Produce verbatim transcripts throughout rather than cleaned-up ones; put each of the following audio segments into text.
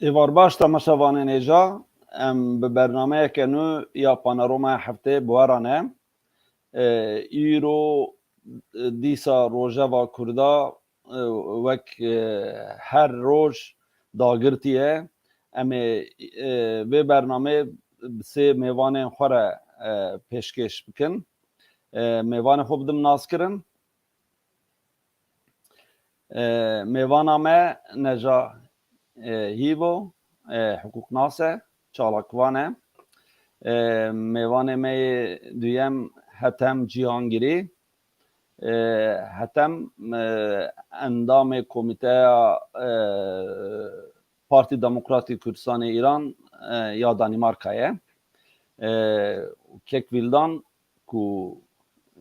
Êvar baş temaşevanên hêja, em bi bernameyeke nû ya Panorama Heftê bi we re ne. E, îro, e, dîsa Rojeva Kurda, e, wek, e, her roj dagirtî ye. Em ê, e, vê bernameyê bi sê mêvanên xwe re, e, pêşkêş bikin. E, mêvanê xwe bidim naskirin. E, mêvana me Neca, e, Hîvo, e, hiqûqnas e, çalakvan e. E, mêvanê me yê duyem Hetem Cihangirî. E, Hetem, e, endamê Komîteya, e, Partî Demokratîk Kurdistanê Îran, e, ya Danîmarkayê ye. E, Kek Vîldan ku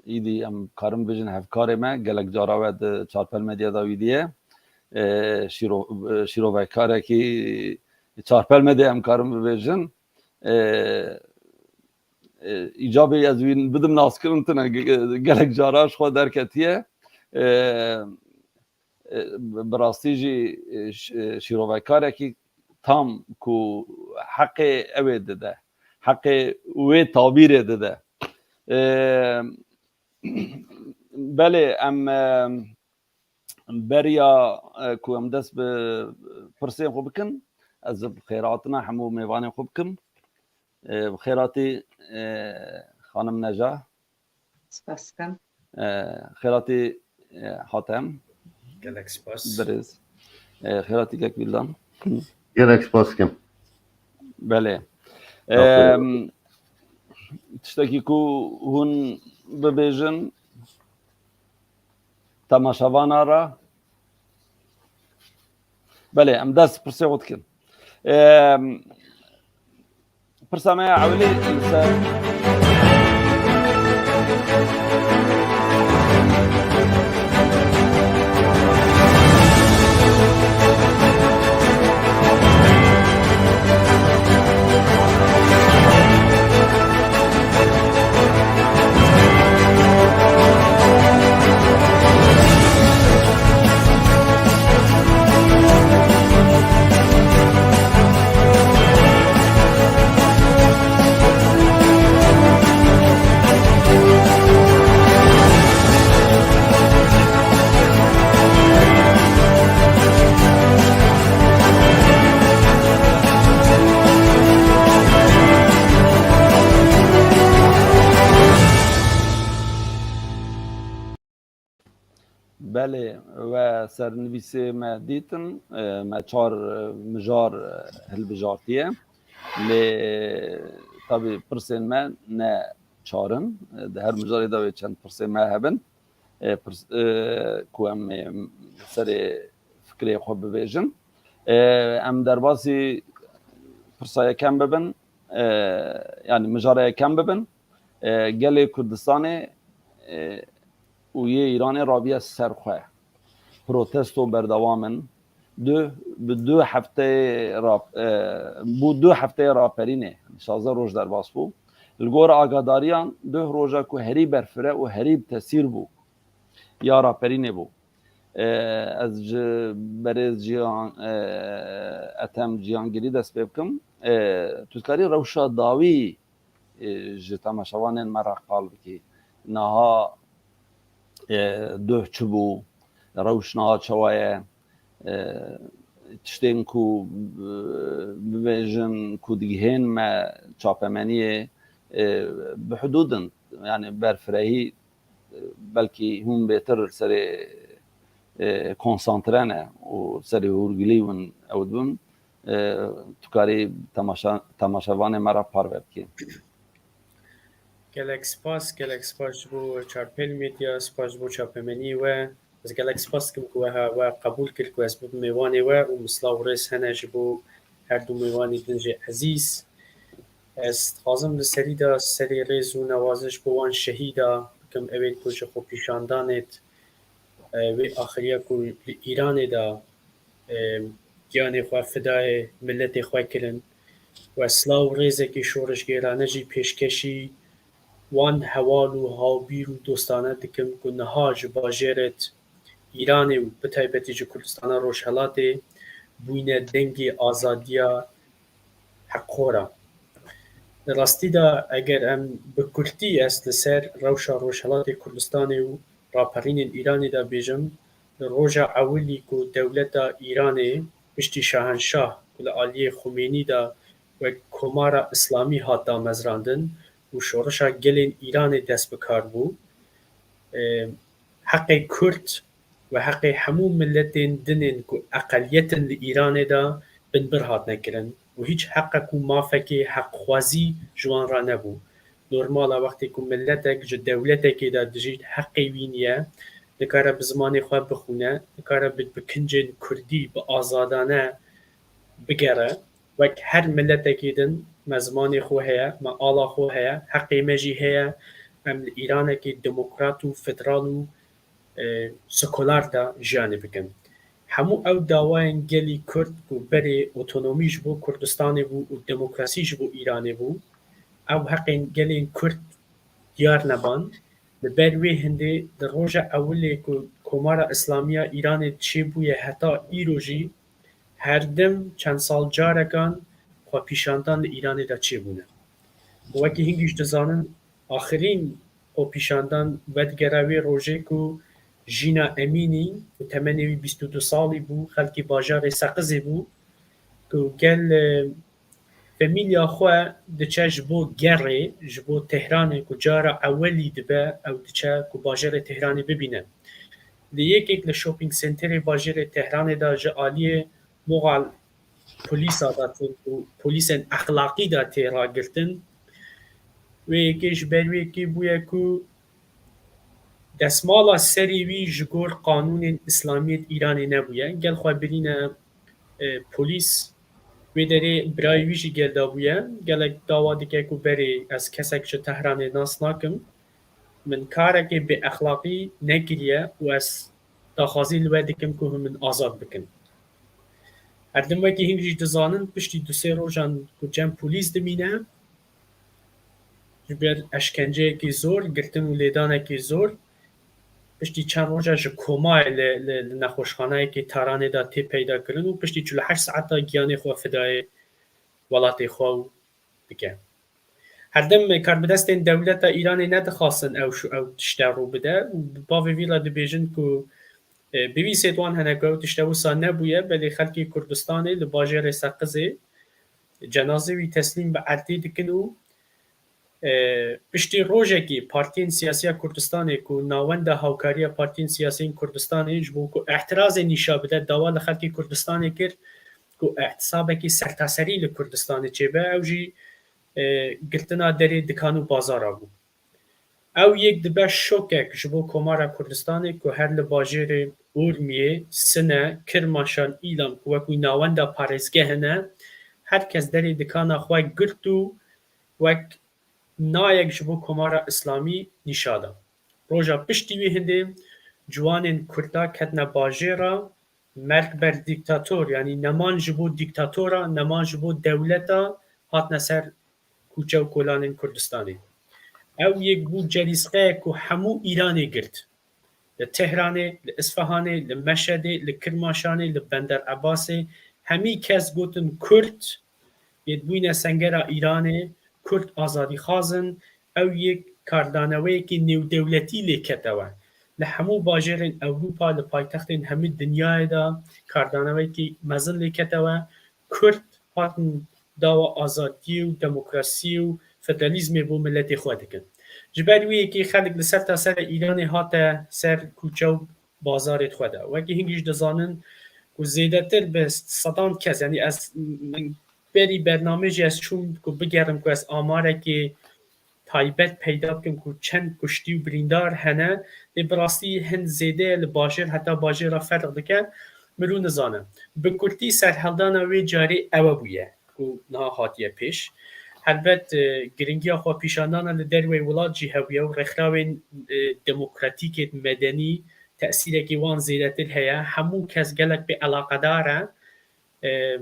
îdî em karin bibêjin hevkarê me, gelek cara we di Çarpel Medya de wî diye. E, şîro-, e, şîrovekarekî Çarpel Medya em karin bibêjin. E, e, îcabê ez wî bidim naskirin tune ge-, ge-, gelek cara ji xwe derketiye. E, e, bi rastî jî, e, ş-, e, şîrovekarekî tam ku heqê ew ê dide, heqê wê tabîrê dide. E, belê, em, e, beriya, e, ku em dest bi pirsên xwe bikin, ez bi xêrhatina hemû mêvanên xwe bikim. E, bi xêr hatî, e, xanim Neca. Spas dikim. E, xêr hatî, e, Hatem. Gelek spas. Birêz. E, xêr hatî Kek Vîldan. Gelek spas dikim. Belê. Aferin. Em, tiştekî ku hûn bibêjin temaşevana re. Belê, em dest pirsê xwe dikin. Em, Pirsa me ya ewilî li ser Belê, we sernivîsê me dîtin, e, me çar, e, mijar, e, hilbijartiye. Lê, e, tabî pirsên me ne çar in. E, di her mijarê de wê çend pirsên me hebin. E, pirs-, e, ku em ê serê fikrê xwe bibêjin. E, em derbasî pirsa yekem bibin, e, yanî mijara yekem bibin. E, gelê Kurdistanê, e, û yê Îranê rabiye ser xwe. Protesto berdewam in. Du, bi du hefteyê ra-, e, bû du hefteyê raperînê, şazdeh roj derbas bû. Li gor agadariyan, duh roja ku herî berfire û herî bi tesîr bû, ya raperînê bû. E, ez ji berêz Cihan, e, Ethem Cihangirî dest pê bikim. E, tu dikarî rewşa dawî, e, ji temaşevanên me re qal bikî. Niha, e, duh çi bû? Rewş niha çawa ye? E, tiştên ku, e, bibêjin ku digihên me çapemeniyê, e, bi hudûd in. Yani berfirehî, e, belkî hûn bêtir serê, e, konsantre ne û serê hûrgilî win ew dibin. E, tu karî temaşa-, temaşevanê me re parve bikî. Gelek spas, gelek spas ji bo Çarpêl Medya, spas ji bo çapemeniyê we. Ez gelek spas dikim ku we ha-, we qebûl kir ku ez bibim mêvanê we û min silav û rêz hene ji bo her du mêvanê din jî ezîz. Ez dixwazim li serî de serê rêz û newaziş bo wan şehîda bikim, ewên ku ji xwepîşandanê d-, e, wê axiriya ku li Îranê de, e, giyanê xwe fidayê miletê xwe kirin. We silav û rêzekî şorişgêrane jî pêşkêşî wan heval û hawbîr û dostane dikim ku niha ji bajêrê d-, Îranê û bi taybetî ji Kurdistana Rojhelatê bûyne dengê azadiya heqxoran. Di rastî de eger em bi kurtî ez li ser rewşa Rojhelatê Kurdistanê û raperînên Îranê de bêjim, li roja ewilî ku dewleta Îranê piştî şahenşah ku li aliyê Xumênî de wek komara Îslamî hat damezrandin û şoreşa gelên Îranê dest bi kar bû, e, heqê Kurd û heqê hemû miletên din ên ku eqeliyet in li Îranê de binbir hatine kirin û hîç heqek û mafekê heqxwazî ji wan re nebû. Normal e, wextê ku miletek ji dewletekê de dijî, heqê wî niye, nikare bi zimanê xwe bixwîne, nikare bi, bi kincên kurdî bi azadane bigere. Wek her miletekî din me zimanê xwe heye, me ala xwe heye, heqê me jî heye em li Îranekî demokrat û federal û, e, sekular de jiyanê bikin. Hemû ew dawayên gelî Kurd ku berê otonomî ji bo Kurdistanê bû û demokrasî ji bo Îranê bû, ew heqên gelên Kurd diyar neban. Li ber wê hindê di roja ewilê ku Komara Îslamiya Îranê çêbûye heta îro jî her dem çend sal carekan xwepîşandan li Îranê de çêbûne. Wekî hingî jî dizanin, axirîn xwepîşandan vedigere wê rojê ku Jîna Emînî, ku temenê wî bîst û du salî bû, xelkî bajarê Seqizê bû, ku gel, e, Famîlya xwe diçe ji bo gerê, ji bo Tehranê ku cara ewelî dibe ew diçe ku bajarê Tehranê bibîne. Li yekek li shopping centerê bajarê Tehranê de ji aliyê moxal polîsa de tê û polîsên exlaqî de tê ragirtin. Wê yekê ji ber wê yekê bûye ku desmala serê wî ji gor qanûnên Îslamiyê di Îranê nebûye. Gel xwe birîne, e, polîs wê derê birayê wî jî gel dabûye. Gelek dawa dike ku berê ez kesek ji Tehranê nas nakim. Min karekê bêexlaqî nekiriye û ez daxwazî li we dikim ku hûn min azad bikin. Her tim wekî hîn jî dizanin, piştî du sê rojan ku cem polîs dimîne, ji ber eşkenceyekî zor, girtin û lêdanekî zor, piştî çend roja ji komayê li, li, li nexweşxaneyekê Tehranê de tê peyda kirin û piştî çil û heşt saeta giyanê xwe fidayê welatê xwe û dike. Her dem karbidestên dewleta Îranê nedixwastin ew şu ew tişte rû bide û bi bavê vî re dibêjin ku, e, bi wî sêt wan hene ku ew tişte wisa nebûye, belê xelkê Kurdistanê li bajêrê Seqizê cenazê wî teslîm bi erdê dikin û, e, piştî rojekê partiyên siyasiya Kurdistanê ku Navenda Hawkariya Partiyên Siyasiyên Kurdistanê ji bo ku îtirazê nîşa bide, dawa li xelkê Kurdistanê kir ku îhtisabekî sertaserî li Kurdistanê çêbe, ew jî, e, girtina derê dikan û bazara bû. Ew yek dibe şokek ji bo Komara Kurdistanê ku her li bajêrê Urmiyê, Sine, Kirmaşan, Îlam ku wekî navenda parêzgeh hene, her kes derê dikana xwe girt û wek nayek ji bo Komara Îslamî nîşa da. Roja piştî wî hindê ciwanên Kurda ketine bajêra merg ber dîktator, yanî neman ji bo dîktatora, neman ji bo dewleta hatine ser kûçe û kolanên Kurdistanê. Ew yek bû cerîsqeyek ku hemû Îranê girt. Li Tehranê, li Isfahanê, li Meşedê, li Kirmaşanê, li Bender Ebasê hemî kes gotin Kurd yê dibûyne sengera Îranê, Kurd azadîxwaz in, ew yek kardaneweyekî nêwdewletî lê ketewe. Li hemû bajêrên Ewropa, li paytextên hemî dinyayê de kardaneweyekî mezin lê ketewe. Kurd hatin dawa azadiyê û demokrasiyê û federalîzmê bo miletê xwe dikin. Ji ber wê yekê xelk li ser tasera Îranê hate ser kûçe û bazarê xwe de. Wekî hingî jî dizanin ku zêdetir bi sedan kes, yanî ez, min berî bernamê jî ez çûm ku bigerim ku ez amarekê taybet peyda bikim ku çend kuştî û birîndar hene, lê bi rastî hin zêde ye li bajêr heta bajêra ferq dike, mirû nizane. Bi kurtî serhildana wê carê ewe bûye ku niha hatiye pêş. Helbet, e, giringiya xwepîşandana li derveyî welat jî hebûye û rêxrawên, e, demokratîkê medenî tesîrekî wan zêdetir heye. Hemû kes gelek pê eleqedar e. E,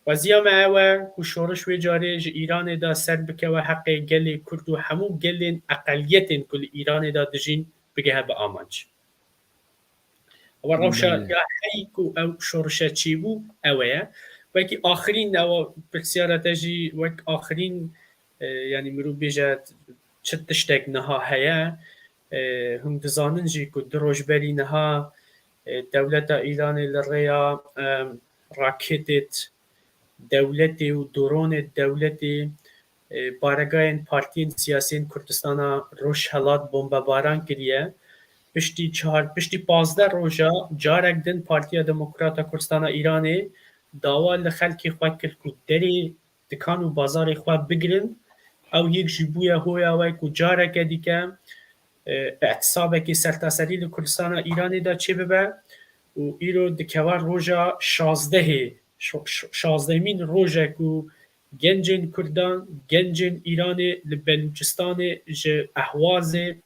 xweziya me ew e ku şoriş wê carê ji Îranê de ser bikeve heqê gelê Kurd û hemû gelên eqeliyetên ku li Îranê de dijîn bigehe bi amanc. Ew rewşa ya heyî ku ew şorişe çêbû, ew e. Wekî axirîn, ew pirsiyara te jî wek axirîn, e, yanî mirov bêje çi tiştek niha heye. E, hûn dizanin jî ku du roj berî niha, e, dewleta Îranê li rêya, e, raketêt dewletê û dronê dewletê, e, baregahên partiyên siyasiyên Kurdistana Rojhelat bombebaran kiriye. Piştî çar, piştî pazdeh roja carek din Partiya Demokrata Kurdistana Îranê dawa li xelkê xwe kir ku derê dikan û bazarê xwe bigirin. Ew yek jî bûye hoya we ku careke dike, e, îtisabekî sertaserî li Kurdistana Îranê de çêbibe û îro dikeve roja şazdehê, şo-, şo-, şazdehemîn roje ku gencên Kurdan, gencên Îranê li Belûçistanê, ji Ehwazê,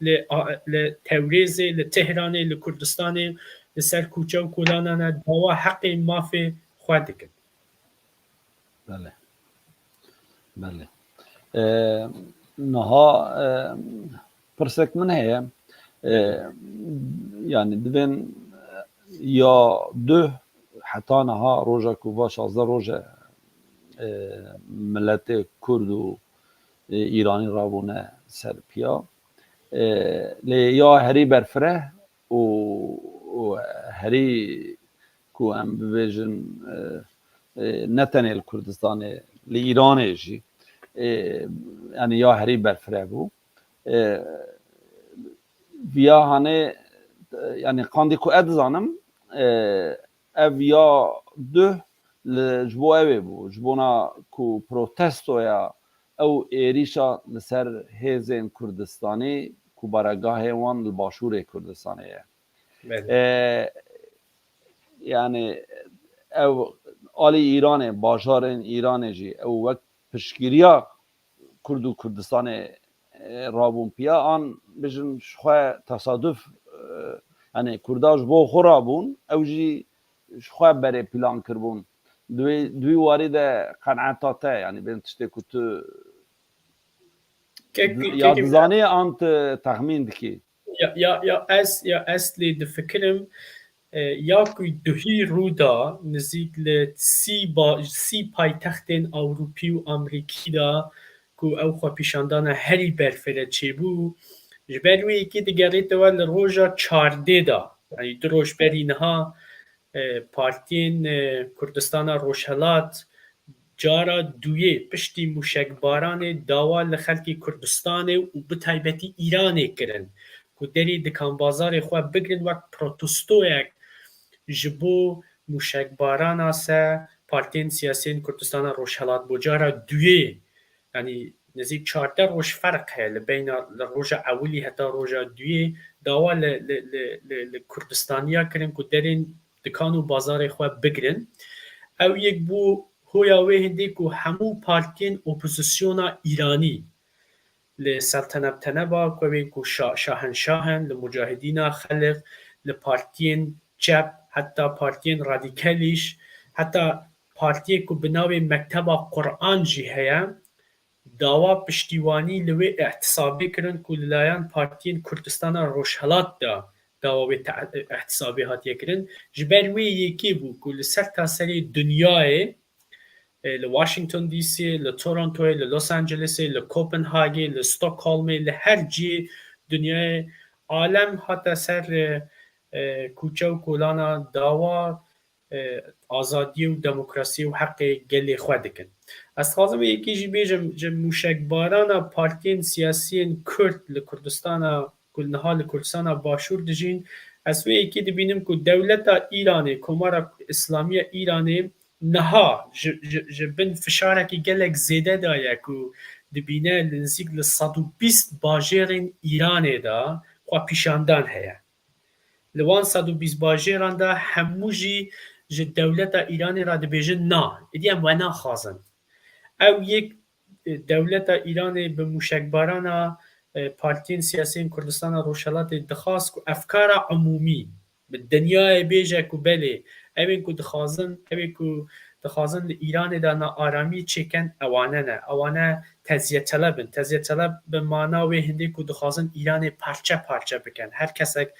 li a-, li Tewrêzê, li Tehranê, li Kurdistanê, li ser kûçe û kolana ne dawa heqê mafê xwe dikin. Belê. Belê. E, niha, e, pirsek min heye. E, yanî divên, e, ya duh heta niha roja ku va şazdeh roje, e, miletê Kurd û, e, Îranî rabûne ser piya. E, lê ya herî berfireh û, û herî ku em bibêjin, e, e, ne tenê li Kurdistanê, li Îranê jî, e, yanî ya herî berfireh bû. E, viya hanê, e, yanî qandî ku ez dizanim, e, ev ya duh li, ji bo ew ê bû, ji bona ku protestoya ew êrîşa li ser hêzên Kurdistanî ku baregahê wan li başûrê Kurdistanê ye. Belê. E, yanî ew alî Îranê, bajarên Îranê jî ew wek piştgiriya Kurd û Kurdistanê, e, rabûn piya, an bijin ji xwe tesaduf, e, yanî Kurda ji bo xwe rabûn, ew jî ji xwe berê plan kiribûn. Di wê, di wî warî de qenaeta te, yanî bên tiştê ku tu Kek-, ya kek-, dizanî an tu texmîn dikî? Ya, ya, ya ez, ya ez lê difikirim, e, ya ku duhî rû da, nizîk li sî ba-, sî paytextên Ewropî û Amerîkî de ku ew xwepîşandana herî berfireh çêbû, ji ber wê yekê digerîte we li roja çardê de, yanî du roj berî niha, e, partiyên, e, Kurdistana Rojhelat cara duyê piştî mûşekbaranê dawa li xelkê Kurdistanê û bi taybetî Îranê kirin ku derê dikanbazarê xwe bigirin wek protestoyek ji bo mûşekbarana ser partiyên siyasiyên Kurdistana Rojhelat. Bo cara duyê, yanî nêzîk çardeh roj ferq heye li beyna li roja ewilî heta roja duyê dawa li, li, li, li, li Kurdistaniya kirin ku derên dikan û bazarê xwe bigirin. Ew yek bû hoya wê hindê ku hemû partiyên opozisyona Îranî li Selteneb Teneba, ku ew ê ku şa-, şahenşah in, li Mucahidîna Xelq, li partiyên çep, heta partiyên radîkelîş, heta partiyê ku bi navê Mekteba Quran jî heye, dawa piştîwanî li wê îhtisabê kirin ku li layan partiyên Kurdistana Rojhelat de dawa wê te-, îhtisabê hatiye kirin. Ji ber wê yekê bû ku li sertaserê dinyayê, e, li Washington D C, li Torontoyê, li Los Angelesê, li Copenhagenê, li Stockholmê, li her cihê dinyayê alem hate ser, e, e, kûçe û kolana dawa e, azadiyê û demokrasiyê û heqê gelê xwe dikin. Ez dixwazim yekî jî bêjim, ji mûşekbarana partiyên siyasiyên Kurd li Kurdistana, ku niha li Kurdistana Başûr dijîn, ez wê yekî dibînim ku dewleta Îranê, Komara Îslamiya Îranê niha ji, ji, ji bin fişarekî gelek zêde de ye ku dibîne li nizîk li sed û bîst bajêrên Îranê de xwepîşandan heye. Li wan sed û bîst bajêran de hemû jî ji dewleta Îranê re dibêjin na, êdî em we naxwazin. Ew yek, e, dewleta Îranê bi mûşekbarana, e, partiyên siyasiyên Kurdistana Rojhelatê dixwast ku efkara umûmî bi dinyayê bêje ku belê, ew ên ku dixwazin, ew ê ku dixwazin li Îranê de naaramî çêkin, ewane ne. Ewane tezyeteleb in. Tezyeteleb bi mana wê hindê ku dixwazin Îranê parçe parçe bikin. Her kesek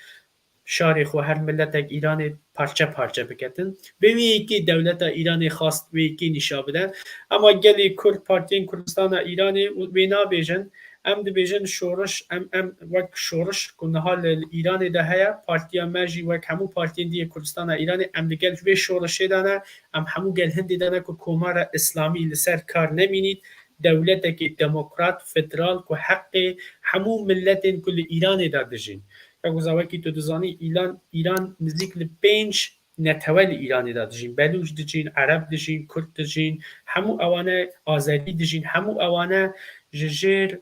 şarê xwe, her miletek Îranê parçe parçe biketin. Bi wê yekê dewleta Îranê xwest wê yekê nîşa bide. Ema gelê Kurd, partiyên Kurdistana Îranê wê nabêjin. Em dibêjin şoriş, em, em wek şoriş ku niha li, li Îranê de heye, partiya me jî wek hemû partiyên dî yê Kurdistana Îranê, em li gel vê şorişê de ne, em hemû gel hindê de ne ku Komara Îslamî li ser kar nemînît, dewletekî demokrat, federal ku heqê hemû miletên ku li Îranê de dijîn. Ya ku za wekî tu dizanî, Îlan-, Îran nizîk li pênc netewe li Îranê de dijîn. Belûç dijîn, Ereb dijîn, Kurd dijîn, hemû ewane Azerî dijîn, hemû ewane ji jêr,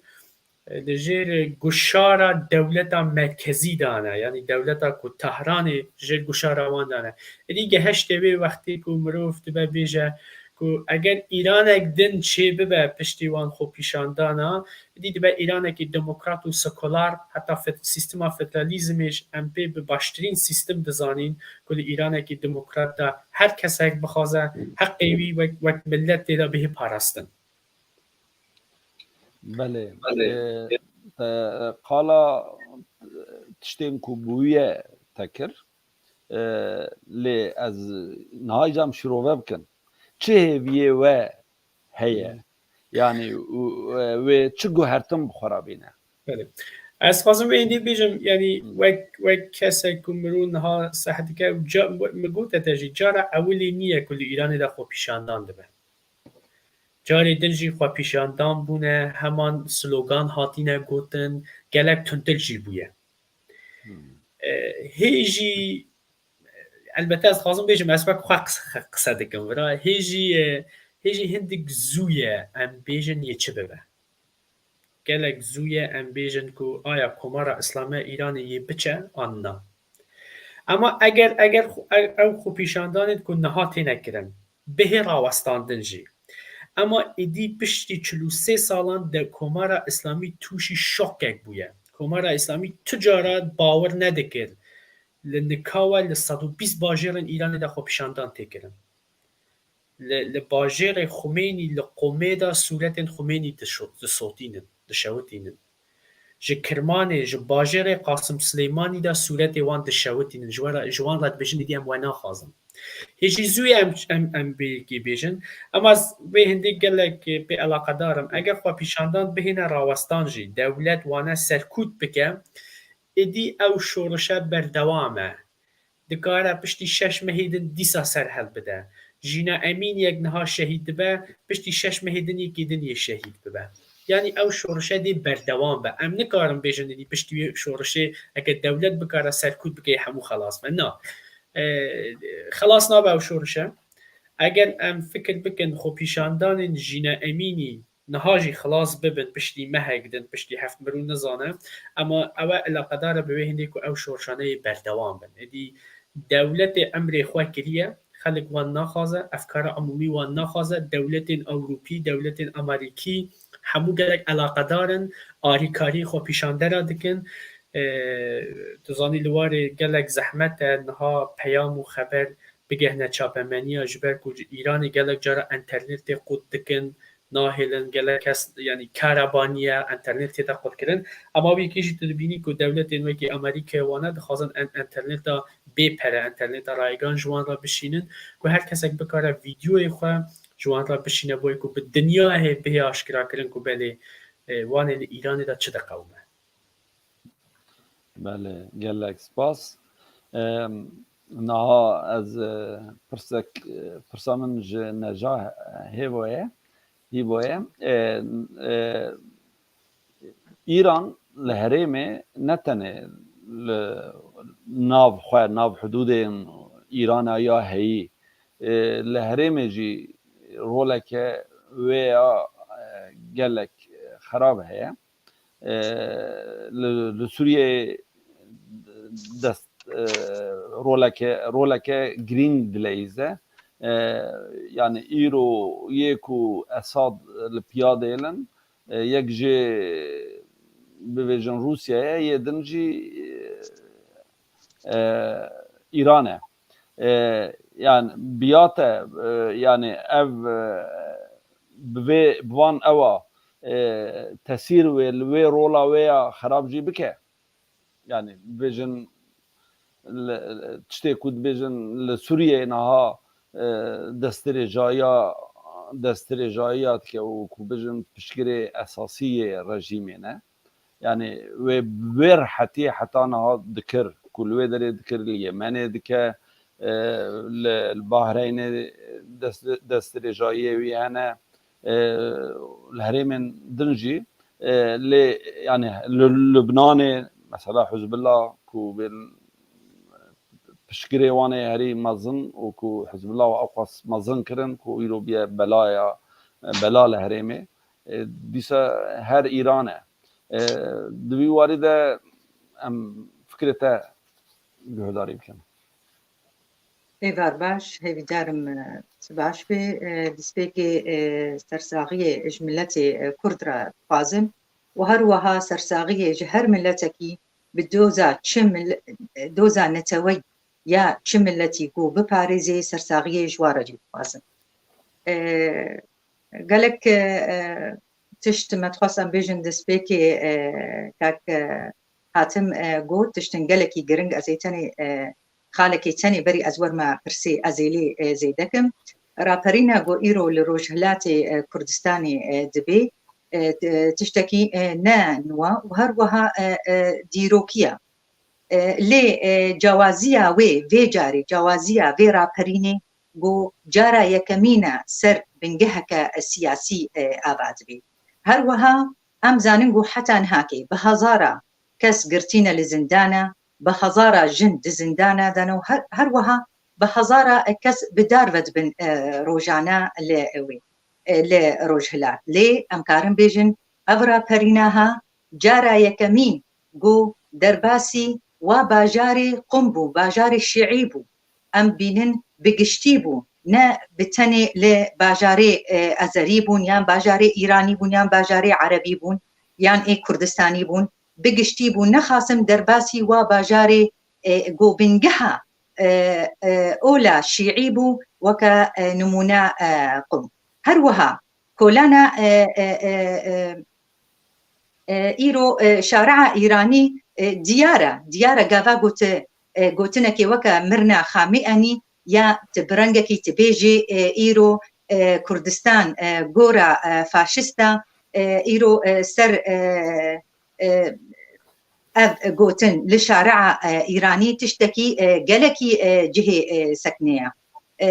li jêr guşara dewleta merkezî de ne. Yanî dewleta ku Tehranê ji jêr guşara wan de ne. Êdî geheştê wê wextê ku mirov dibe bêje ku eger Îranek din çêbibe piştî wan xwepîşandana, êdî dibe Îranekî demokrat û sekular, heta fed-, sîstema federalîzmê jî em pê bi baştirîn sîstem dizanîn ku li Îranekî demokrat de her kesek bixwaze heqê wî wek, wek millet tê de bihê parastin. Belê. Belê. Ee, te, qala tiştên ku bûye te kir. Ee, lê ez niha jî em şîrove bikin. Çi hêviyê we heye? Yanî, û, e, wê çi guhertin bi xwe re bîne? Belê. Ez xwazim wê hindî bêjim, yanî Hmm. wek, wek kesek ku mirov niha seh dike û ca-, min gote te jî, cara ewilî niye ku li Îranê de xwepîşandan dibe. Carê din jî xwepîşandan bûne, heman slogan hatine gotin, gelek tundtir jî bûye. Hmm. E, hê jî, elbette ez dixwazim bêjim, ez wek xwe qis-, qise dikim vira. Hê jî, e, hê jî hindik zû ye em bêjin yê çi bibe. Gelek zû ye em bêjin ku aya Komara Îslamiya Îranê yê biçe an na. Ema eger, eger xu-, ew, ew xwepîşandanên ku niha têne kirin, bihê rawestandin jî. Ema êdî piştî çil û sê salan de Komara Îslamî tûşî şokek bûye. Komara Îslamî tu cara bawer nedikir li nika we li sed û bîst bajêrên Îranê de xwepîşandan tê kirin. Li, li bajêrê Xumênî, li Qumê de sûretên Xumênî dişo-, disotînin, dişewitînin. Ji Kirmanê, ji bajêrê Qasim Silêmanî de sûretê wan dişewitînin. Ji we re, ji wan re dibêjin, êdî em we naxwazin. Hê jî zû ye em, em, em bê yekê bêjin. Ema ez vê hindê gelek pê eleqedar im. Eger xwepîşandan bihêne rawestan jî, dewlet wane serkût bike, êdî ew şorişe berdewam e. Dikare piştî şeş mehê din dîsa serheld bide. Jîna Emîniyek niha şehîd dibe, piştî şeş mehê din yekê din yê şehîd bibe. Yanî ew şorişe dê berdewam be. Em nikarin bêjin, êdî piştî wê şorişê eke dewlet bikare serkût bike, yê hemû xelas be. Na. E, xelas nabe ew şorişe. Eger em fikir bikin, xwepîşandanên Jîna Emînî niha jî xilas bibin piştî mehek din, piştî heft, mirov nizane, ema ew e eleqedar e bi wê hindê ku ew şorşaneyê berdewam bin. Êdî dewletê emrê xwe kiriye, xelk wan naxwaze, efkara umûmî wan naxwaze, dewletên Ewropî, dewletên Amerîkî hemû gelek eleqedar in, arîkarî xwepîşandera dikin. Ê, tu zanî li warê gelek zehmet e niha peyam û xeber bigehne çapemeniya, ji ber ku ji Îranê gelek cara enternetê qut dikin, nahêlin, gelek kes, yanî, kareba niye, enternetê de qutkirin. Ema wî yekê jî tu dibînî ku dewletên wekî Amerîkayê wane dixwazin en-, enterneta bê pere, enterneta rayegan ji wan re bişînin, ku her kesek bikare vîdyoyê xwe ji wan re bişîne, boyê ku bi dinyayê bihê aşkerakirin ku belê, e, wan ê li Îranê de çi diqewime. Belê, gelek spas. Em, niha ez, e, pirsek, e, pirsa min ji Neca Hêvoye, Hîvoye. E, e, Îran li herêmê ne tenê li nav xwe, nav hudûdên Îrana ya heyî, e, li herêmê jî roleke wê ya, e, gelek xerab heye. E, li, li Sûriyeyê dest, e, roleke, roleke girîng dileyîze. E, yani îro yê ku Esad li piya dêlin, e, yek jê bivêjin Rûsya ye, yê din jî, e, Îran e. E, yani biyate, e, yani ev, e, bi vê, bi van ewa, e, tesîr wê li wê rola wê ya xerab jî bike. Yani bibêjin li, tiştê ku dibêjin li Sûriyeyê niha, e, destdirêjayiya, destdirêjayiya dike û ku bijin piştgirê esasî yê rejîmê ne. Yani wê wê rehetiyê heta niha dikir, ku li wê derê dikir, li Yemenê dike, e, li, li Bahreynê dest, destdirêjayiyê wî hene, e, li herêmên din jî, e, lê yani li Lubnanê mesela Hizbullah ku bên piştgirê wan ê herî mezin û ku Hizbullah û ewqas mezin kirin ku îro biye belaya, bela li herêmê, e, dîsa her Îran e. E, di vî warî de em fikrê te guhdarî bikin. Êvar baş, hêvîdarim, e, tu baş bê. E, destpêkê, e, sersaxiyê ji miletê, e, Kurd re dixwazim û her wiha sersaxiyê ji her miletekî bi doza çi mil-, e, doza neteweyî ya çi miletî ku biparêzê sersaxiyê ji wan re jî dixwazim. E, gelek, e, e, tişt me dixwest em bêjin destpêkê, e, kak, e, Hatim, e, got, tiştin gelekî giring, ez ê tenê, e, xalekê tenê berî ez werme pirsê, ez ê lê, e, zêde kim. Raperîna ku îro li Rojhilatê, e, Kurdistanê, e, dibê, e, t-, tiştekî, e, ne nû e û her wiha, e, e, dîrokî ye. E, lê, e, cawaziya wê, vê carê cawaziya vê raperînê ku cara yekemîn e ser bingeheke siyasî, e, ava dibê. Her wiha em zanin ku heta nihakê bi hezara kes girtîne li zindana, bi hezara jin di zindana de ne û her, her wiha bi hezara kes bi dar ve dibin, e, rojane li wê, e, li Rojhilat. Lê em karin bêjin ev raperîna ha cara yekemîn ku derbasî wa bajarê Qum bû, bajarê Şîî bû. Em bînin bi giştî bû, ne bi tenê li bajarê, e, Ezerî bûn, yan bajarê Îranî bûn, yan bajarê Erebî bûn, yan ê Kurdistanî bûn. Bi giştî bû, nexasim derbasî wa bajarê, e, ku bingeha, e, e, ola Şîî bû, weke, e, nimûne, e, Qum. Her wiha kolana, e, e, e, e, e, îro, e, şaria Îranî, e, diyar e, diyar e gava gote, e, gotinekê weke mirina Xamêenî ya tu bi rengekî tu bêjê, e, îro, e, Kurdistan, e, gora, e, faşist e, e, îro, e, ser, e, e, ev gotin li şaria, e, Îranî tiştekî, e, gelekî, e, cihê, e, seknê ye. E,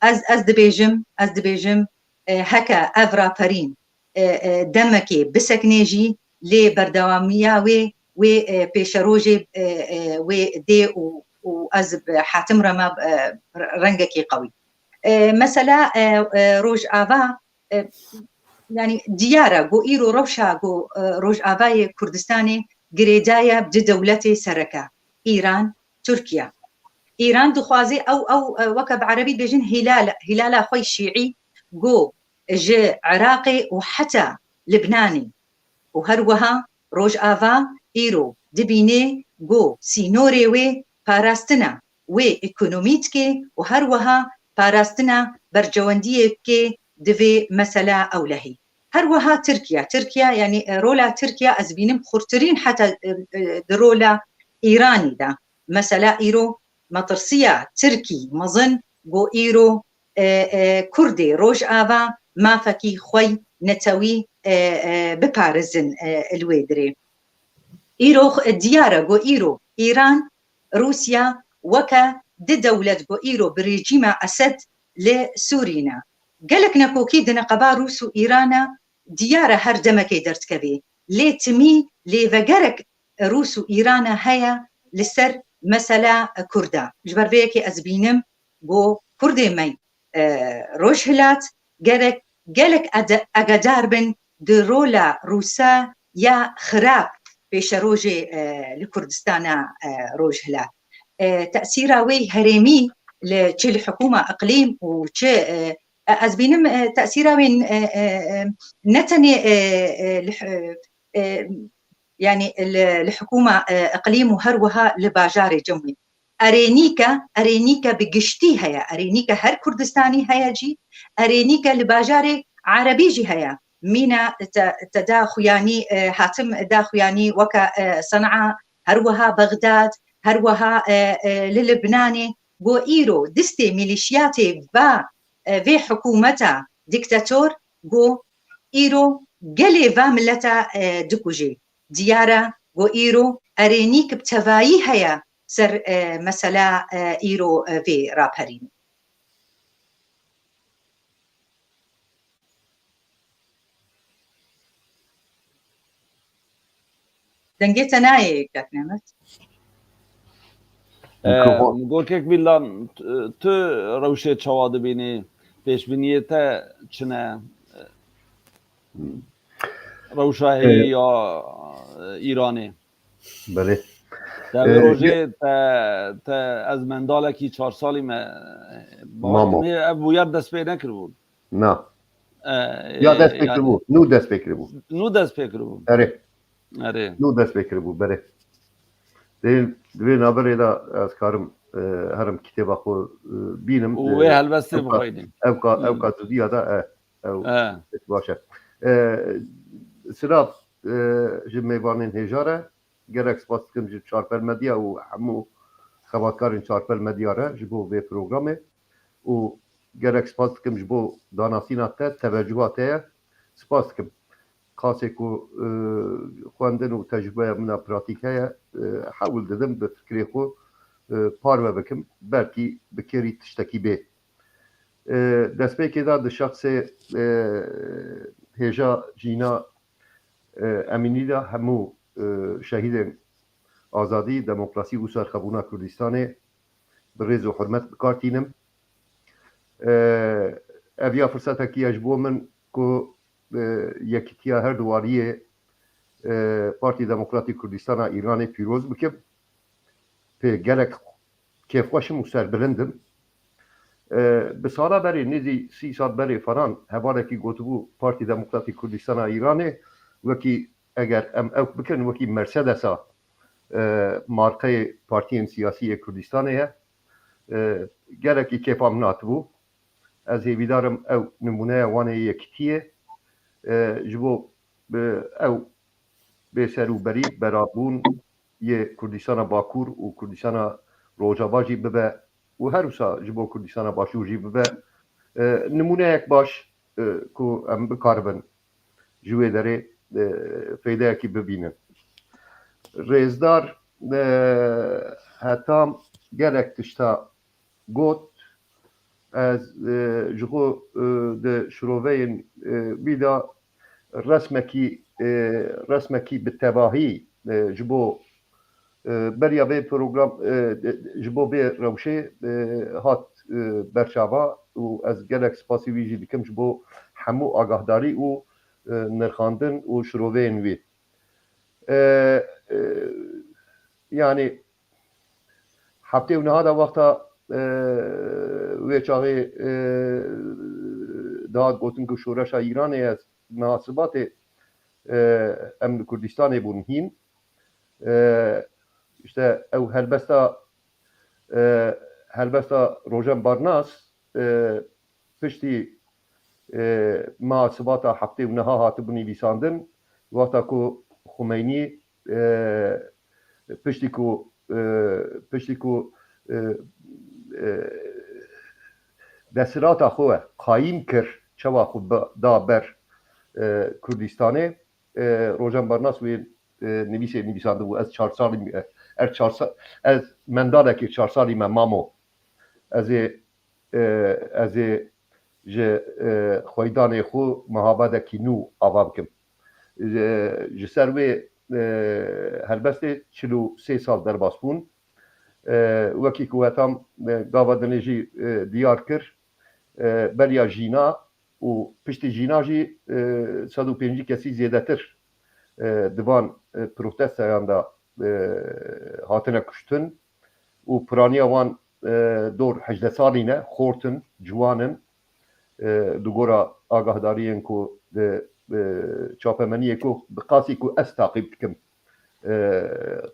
ez, ez dibêjim, ez dibêjim, e, heke ev raperîn, e, e, demekê biseknê jî, lê berdewamiya wê, wê, e, pêşerojê, e, e, wê dê û, û ez bi Hatim re me, e, rengekî qewî. E, mesela, e, e, Rojava, e, yani diyar e ku îro rewşa ku, e, Rojavayê Kurdistanê girêdaye di dewletê sereke, Îran, Tirkiye. Îran dixwaze ew, ew, e, weke bi erebî dibêjin hîlal, hîlala xwe Şîî ku ji Iraqê û heta Libnanê û her wiha Rojava îro dibîne ku sînorê wê parastina wê ekonomî dike û her wiha parastina bercewendiyê bike di vê mesela ewlehî. Her wiha Tirkiye, Tirkiye, yani, e, rola Tirkiye ez bînim xurtirîn heta, e, e, di rola Îranî de. Mesela îro metirsiya Tirkî mezin ku îro, e, e, Kurdê Rojava mafekî xwe netewî, e, e, biparizin, e, li wê dirê. Îro, e, diyar e ku îro Îran, Rûsya weke di dewlet ku îro bi rejîma Esed li Sûrî ne. Gelek nekokî di neqeba Rûs û Îrana diyar e her demekê derdikevê. Lê timî lêvegerek Rûs û Îrana heye li ser mesela Kurda. Ji ber vê yekê ez bînim ku Kurdê me, e, Rojhilat gerek gelek ade-, agedar bin di rola Rûsa ya xirab pêşerojê, e, li Kurdistana, e, Rojhilat. E, tesîra wê herêmî li çi li hikûma iqlîm û çi, e, e, ez bînim, e, tesîra wê, e, e, e, ne tenê, e, e, li, e, e, yani li, li hikûma, e, iqlîm û her wiha li bajarê Cemwî. Erênîke, erênîke bi giştî heye, erênîke her Kurdistanî heye jî, erênîke li bajarê Erebî jî heye. Mîna te, te da xuyanî, e, Hatim da xuyanî weke, e, Sen'a, her wiha Bexdad, Her wiha, e, e, li Libnanê got îro distê mîlîşiyatê va, e, vê hikûmeta dîktator got îro gelê va mileta, e, dikujê. Diyar e got îro erênîk bi tevayî heye ser, e, mesela, e, îro, e, vê raperînê. Dengê te nayê, kak Mehmet. Mikrofon. Ee, Gorkek Vildan, t-, tu rewşê çawa dibînî? Pêşbîniyê te çi ne? Hmm. Rewşa heyî Ee, ya, e, Îranê. Belê. Te vê Ee, rojê ye- te, te ez mendalekî çar salî me, e, Mamo. Ev bûyer dest pê nekiribû. Na. E, Ya dest pê yani kiribû. Nû dest pê kiribû. Nû dest pê kiribû. Erê. Erê. Nû dest pê kiribû. Berê. Dê, di vê naberê de ez karim, e, herim kitêba xwe, e, bînim. Û E, wê helbestê ev ka-, bixweynim. ev ka-, ev Hmm. ka tu diya da, e, ew E. baş e. E, silav, e, ji mêvanên hêja re. Gelek spas dikim ji Çarpel Medya û hemû xebatkarên Çarpel Medya re ji bo vê programê û gelek spas dikim ji bo danasîna te, tevecuha te ye. Spas dikim. Qasê ku, e, xwendin û tecrûbeya min a pratîk heye, e, hewl didim bi fikrê xwe, e, parve bikim. Belkî bi kêrî tiştekî bê. E, destpêkê de di şexsê, e, hêja Jîna, e, Emînî de hemû, e, şehîdên azadî, demokrasî û serxwebûna Kurdistanê bi rêz û hurmet bi kar tînim. E, ev ya firsetekî ye ji bo min ku, e, yekîtiya her du aliyê, e, Partî Demokratîk Kurdistana Îranê pîroz bikim. Pê gelek kêfxweş im û serbilind im. E, bi sala berê, nêzî sî sal berê falan, hevalekî gotibû Partî Demokratîk Kurdistana Îranê wekî, eger em ew bikin, wekî Mercedesa, e, markeyê partiyên siyasî yê Kurdistanê ye. E, gelekî kêfa min hatibû. Ez hêvîdar im ew nimûneya wan ê yekitiyê, e, ji bo, e, ew bêserûberî, berabûn yê Kurdistana Bakur û Kurdistana Rojava jî bibe û her wisa ji bo Kurdistana Başûr jî bibe, e, nimûneyek baş, e, ku em bikaribin ji wê derê, e, feydeyekî bibînin. Rêzdar, e, Hetam gelek tişta got. Ez, e, ji xwe, e, di şiroveyên, e, wî de resmekî, e, resmekî bi tevahî, e, ji bo, e, beriya vê program, e, de, ji bo vê rewşê, e, hat, e, berçava û ez gelek spasî wî jî dikim ji bo hemû agahdarî û, e, nirxandin û şiroveyên wî. E, e, yanî heftê û niha de wexta, e, wê çaxê, e, dihat gotin ku şoreşa Îranê ye, niha Sibatê, e, em li Kurdistanê bûn hîn. E, işte ew helbesta, e, helbesta Rojen Barnas, e, piştî, e, meha Sibata heftê û neha hatibû nivîsandin, wexta ku Xumeynî, e, piştî ku, e, piştî ku, e, e, desthilata xwe qayîm kir, çawa xwe bi-, da ber, e, Kurdistanê, e, Rojan Barnas wê, e, nivîsê nivîsandibû, ez çar salî me, e, er çar sa-, ez mendalekî çar salî me mamo. Ez ê, e, ez ê ji, e, xweydanê xwe mehabadekî nû ava bikim. E, ji ser wê, e, helbestê çil û sê sal derbas bûn. E, wekî ku Hetam, e, gava dinê jî, e, diyar kir, e, beriya jîna û piştî jîna jî, e, sed û pêncî kesî zêdetir, e, di van, e, protestoyan de, e, hatine kuştin û piraniya wan, e, dor hejdeh salî ne, xort in, ciwan in. E, li gora agahdariyên ku di, e, çapemeniyê ku bi qasî ku ez taqîb dikim, e,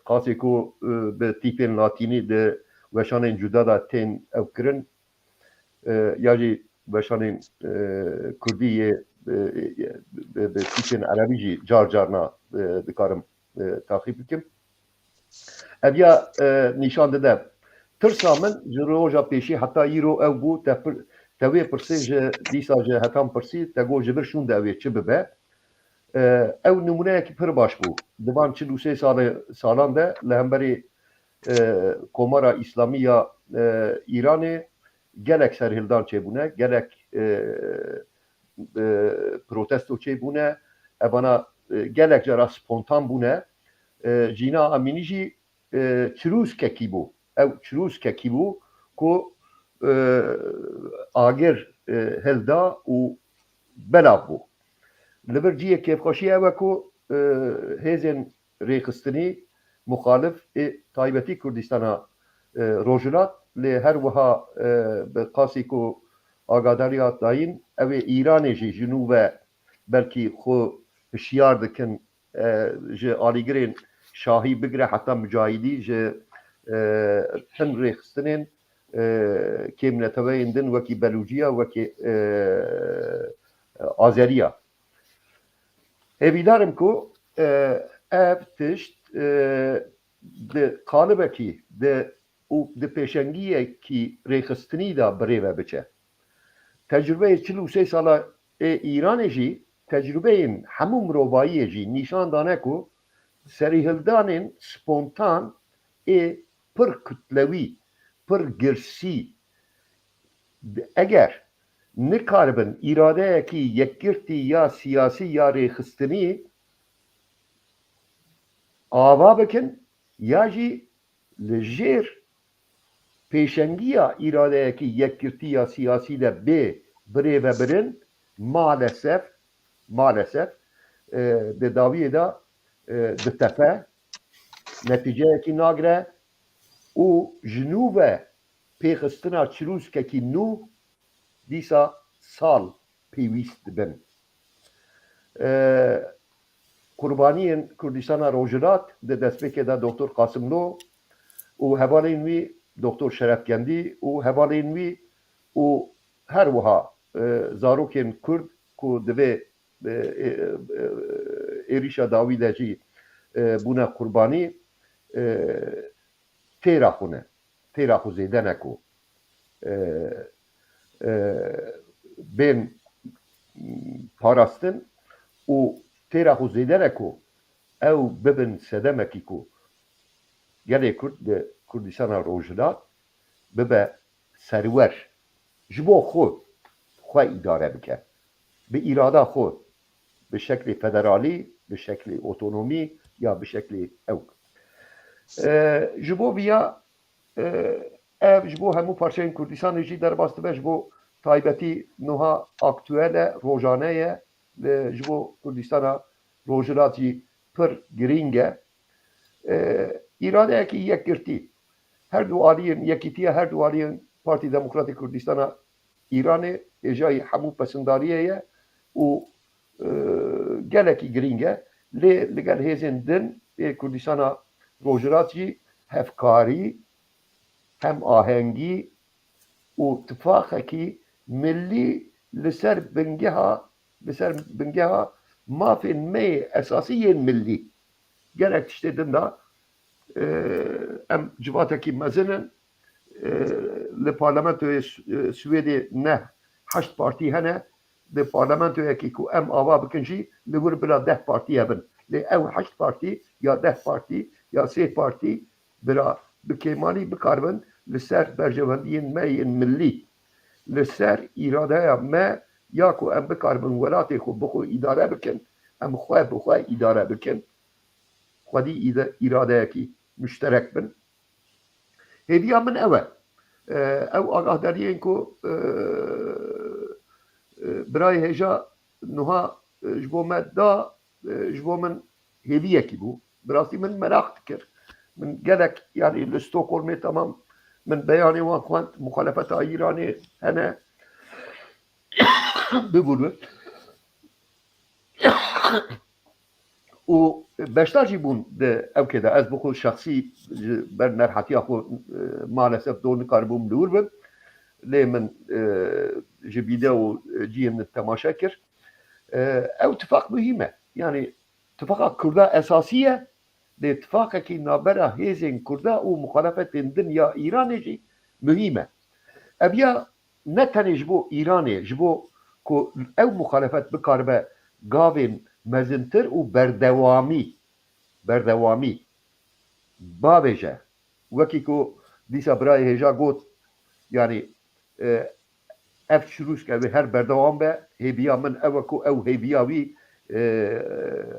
qasî ku, e, bi tîpên latînî di weşanên cuda de tên ew kirin, e, ya jî weşanên, e, kurdî yê, e, bi, bi tîpên erebî jî car carna, e, dikarim, e, taqîb bikim. Ev ya e, nîşan dide. Tirsa min ji roja pêşî heta îro ew bû, te, pir, te wê pirsê ji dîsa ji hetan pirsî, te got ji vir şûnde ew ê çi bibe. E, ew nimûneyekî pir baş bû. Di van çil û sê salê, salan de li hemberî e, Komara Îslamî ya e, Îranê gelek serhildan çêbûne, gelek e, e, protesto çêbûne, evana e, gelek cara spontan bûne. E, Cîna Amînî jî e, çirûskekî bû. Ew çirûskekî bû ku e, agir e, hilda û belav bû. Li vir cihê kêfxweşiyê ew e ku e, hêzên rêxistinî muxalif ê taybetî Kurdistana e, Rojhilat lê her wiha e, bi qasî ku agadariya dayîn ew ê Îranê jî ji nû ve belkî xwe hişyar dikin e, ji alîgirên şahî bigire heta mucahidî ji e, hin rêxistinên e, kêmneteweyên din wekî Belûciya, wekî e, Azeriya. Hêvîdar im ku e, ev tişt e, di qalibekî, di û di pêşengiyekî rêxistinî de bi rê ve biçe. Tecrubeyê çil û sê sala ê Îranê jî, tecrubeyên hemû mirovahiyê jî nîşan dane ku serîhildanên spontan ê pir kutlewî, pir girsî, eger nikaribin îradeyekî yekgirtî ya siyasî ya rêxistinî ava bikin ya jî li jêr pêşengiya îradeyekî yekgirtî ya siyasî de bê birêvebirin, maalesef, maalesef, e, di dawiyê de e, ditefe, netîceyekî nagire û ji nû ve pêxistina çirûskekî nû dîsa sal pêwîst dibin. E, Qurbaniyên Kurdistana Rojhilat di destpêkê de Doktor Qasimlo û hevalên wî, Doktor Şerefkendî û hevalên wî û her wiha e, zarokên Kurd ku di vê e, e, e, êrîşa dawî de jî e, bûne qurbanî e, têra xwe ne. Têra xwe zêde ne ku e, e, bên parastin û têra xwe zêde ne ku ew bibin sedemekî ku gelê Kurd di Kurdistana Rojhilat bibe serwer, ji bo xwe, xwe îdare bike. Bi îrada xwe, bi şeklê federalî, bi şeklê otonomî ya bi şeklê ewk. E, ji bo viya e, ev ji bo hemû parçeyên Kurdistanê jî derbas dibe, ji bo taybetî nuha aktuel e, rojane ye, e, ji bo Kurdistana Rojhilat jî pir girîng e. E, îradeyekî yekgirtî, her du aliyên yekîtiya her du aliyên Partî Demokratîk Kurdistana Îranê hêjayî hemû pesindariyê ye û e, gelekî girîng e. Lê li gel hêzên din ê Kurdistana Rojhilat jî hevkarî, hemahengî û tifaqekî millî li ser bingeha, li ser bingeha mafên me yê esasî yên millî. Gelek tiştê din de e, em civatekî mezin in. E, li parlamentoyê Su- e, Swêdê ne heşt partî hene. Di parlamentoyekî ku em ava bikin jî li wir bila deh partî hebin. Lê ew heşt partî ya deh partî ya sê partî bira bi kêmanî bikaribin li ser berjewendiyên me yên millî, li ser îradeya me ya ku em bikaribin welatê xwe bi xwe îdare bikin, em xwe bi xwe îdare bikin. Xwedî îde- îradeyekî muşterek bin. Hêviya min ew e. E, ew agahdariyên ku e, e, birayê hêja nuha e, ji bo me da, e, ji bo min hêviyekî bû. Bi rastî min meraq dikir. Min gelek, yanî li Stockholmê temam min beyanê wan xwend, muxalefeta Îranê hene. Bibûn min. Û beşdar jî bûn di ewkê de. Ez bi xwe şexsî ji ber nerhetiya xwe, e, maalesef do nikaribûm li wir bim. Lê min, e, ji vîdeo, e, cihên temaşe kir. E, ew tifaq muhîm e. Yanî tifaqa Kurda esasî ye. lê tifaqekî navbera hêzên Kurda û muxalefetên din ya Îranê jî muhîm e. Ev ya ne tenê ji bo Îranê, ji bo ku ew muxalefet bikaribe gavên mezintir û berdewamî, berdewamî bavêje. Wekî ku dîsa birayê hêja got, yanî, e, ev çirûsk ew ê her berdewam be, hêviya min ew e ku ew hêviya wî, e,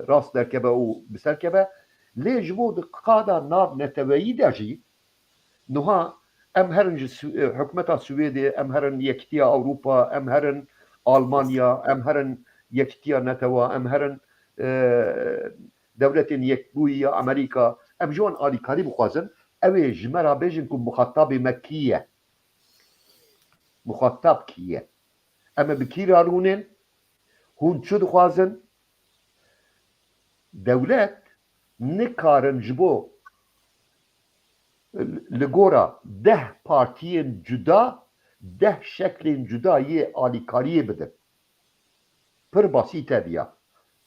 rast derkeve û bi ser keve. Lê ji bo di qada nav neteweyî de jî, niha em herin ji Swi-, e, hikûmeta Swêdê, em herin Yekîtiya Ewropa, em herin Almanya, em herin Yekîtiya Netewa, em herin, e, Dewletên Yekbûyî ya Amerîka, em ji wan alîkarî bixwazin, ew ê ji me re bêjin ku muxatabê me kî ye? Muxatab kî ye? Em ê bi kî re rûnin? Hûn çi dixwazin? Dewlet nikarin ji bo li gora deh partiyên cuda, deh şeklên cuda yê alîkariyê bidin. Pir basît e viya.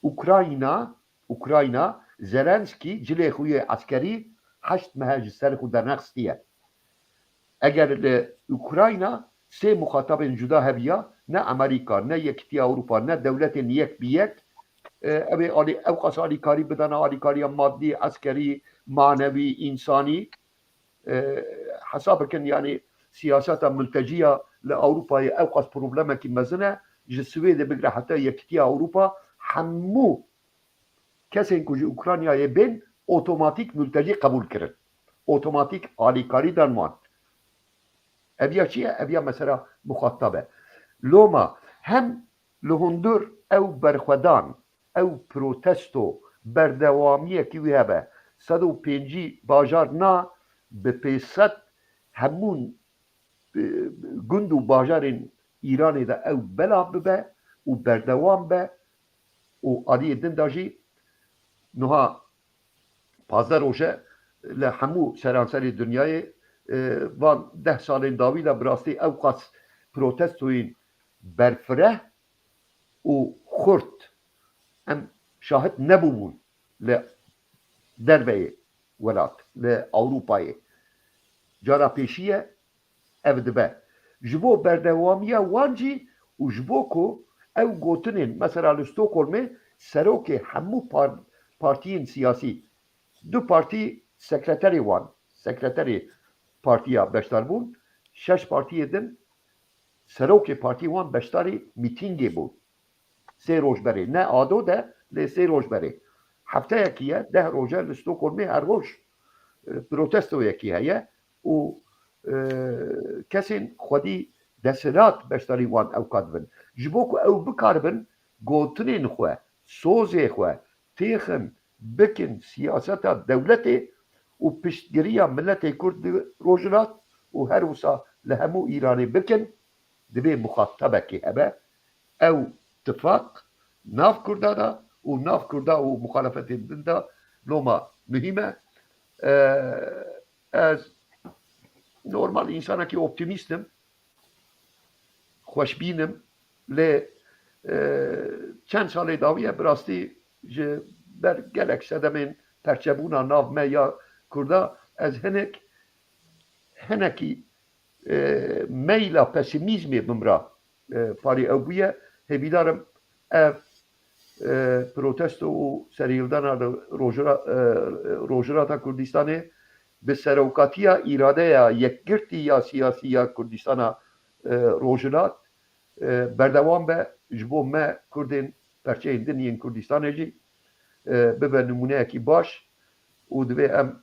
Ukrayna, Ukrayna, Zelenskî cilê xwe yê eskerî heşt mehe ji ser xwe dernexistiye. Eger li Ukrayna sê muxatabên cuda hebiya, ne Amerîka, ne Yekîtiya Ewropa, ne dewletên yek bi yek, e, ew ê alî-, ew qas alîkarî bidana, alîkariya madî, eskerî, manewî, însanî, e, hesab bikin, yanî siyaseta milteciya li Ewropayê ew qas problemekî mezin e, ji Swêdê bigire heta Yekîtiya Ewropa, hemû kesên ku ji Ukraynayê bên otomatîk miltecî qebûl kirin. Otomatîk alîkarî dan wan. Ev ya çi ye? Ev ya mesela muxatab e. Loma hem li hundir ew berxwedan, ew protesto, berdewamiyekî wî hebe. Sed û pêncî bajar na bi pênc sed hemû, e, gund û bajarên Îranê de ew belav bibe û berdewam be û aliyê din de jî niha pazdeh roj e li hemû seranserê dinyayê, e, van deh salên dawî de bi rastî ew qas protestoyên berfireh û xurt em şahid nebûbûn li derveyê welat, li Ewropayê. Cara pêşî ye, ev dibe. Ji bo berdewamiya wan jî û ji bo ku ew gotinên, mesela li Stockholmê serokê hemû par-, partiyên siyasî, du partî sekreterê wan, sekreterê partiya beşdar bûn, şeş partiyê din serokê partî wan beşdarî mîtîngê bûn. Sê roj berê, ne ado de, lê sê roj berê. Hefteyekî ye, deh roj e li Stockholmê her roj, e, protestoyekî heye û, e, kesên xwedî desthilat beşdarî wan ewka dibin. Ji bo ku ew bikaribin gotinên xwe, sozê xwe têxin, bikin siyaseta dewletê û piştgiriya miletê Kurd li Rojhilat û her wisa li hemû Îranê bikin, divê muxatabekê hebe. Ew tifaq nav Kurda de û nav Kurda û muxalefetên din de loma muhîm e. E, ez normal însanekî optîmîst im, xweşbîn im, lê, e, çend salê dawiye bi rastî ji ber gelek sedemên perçebûna nav me ya Kurda ez hinek, hinekî, e, meyla pesîmîzmê bi min re, e, parî ew bûye. Hêvîdar im ev, e, protesto û serhildana li Rojhila-, e, Rojhilata Kurdistanê bi serokatiya îradeya yekgirtî ya siyasî ya Kurdistana, e, Rojhilat, e, berdewam be, ji bo me Kurdên perçeyên din yên Kurdistanê jî, e, bibe nimûneyekî baş û divê em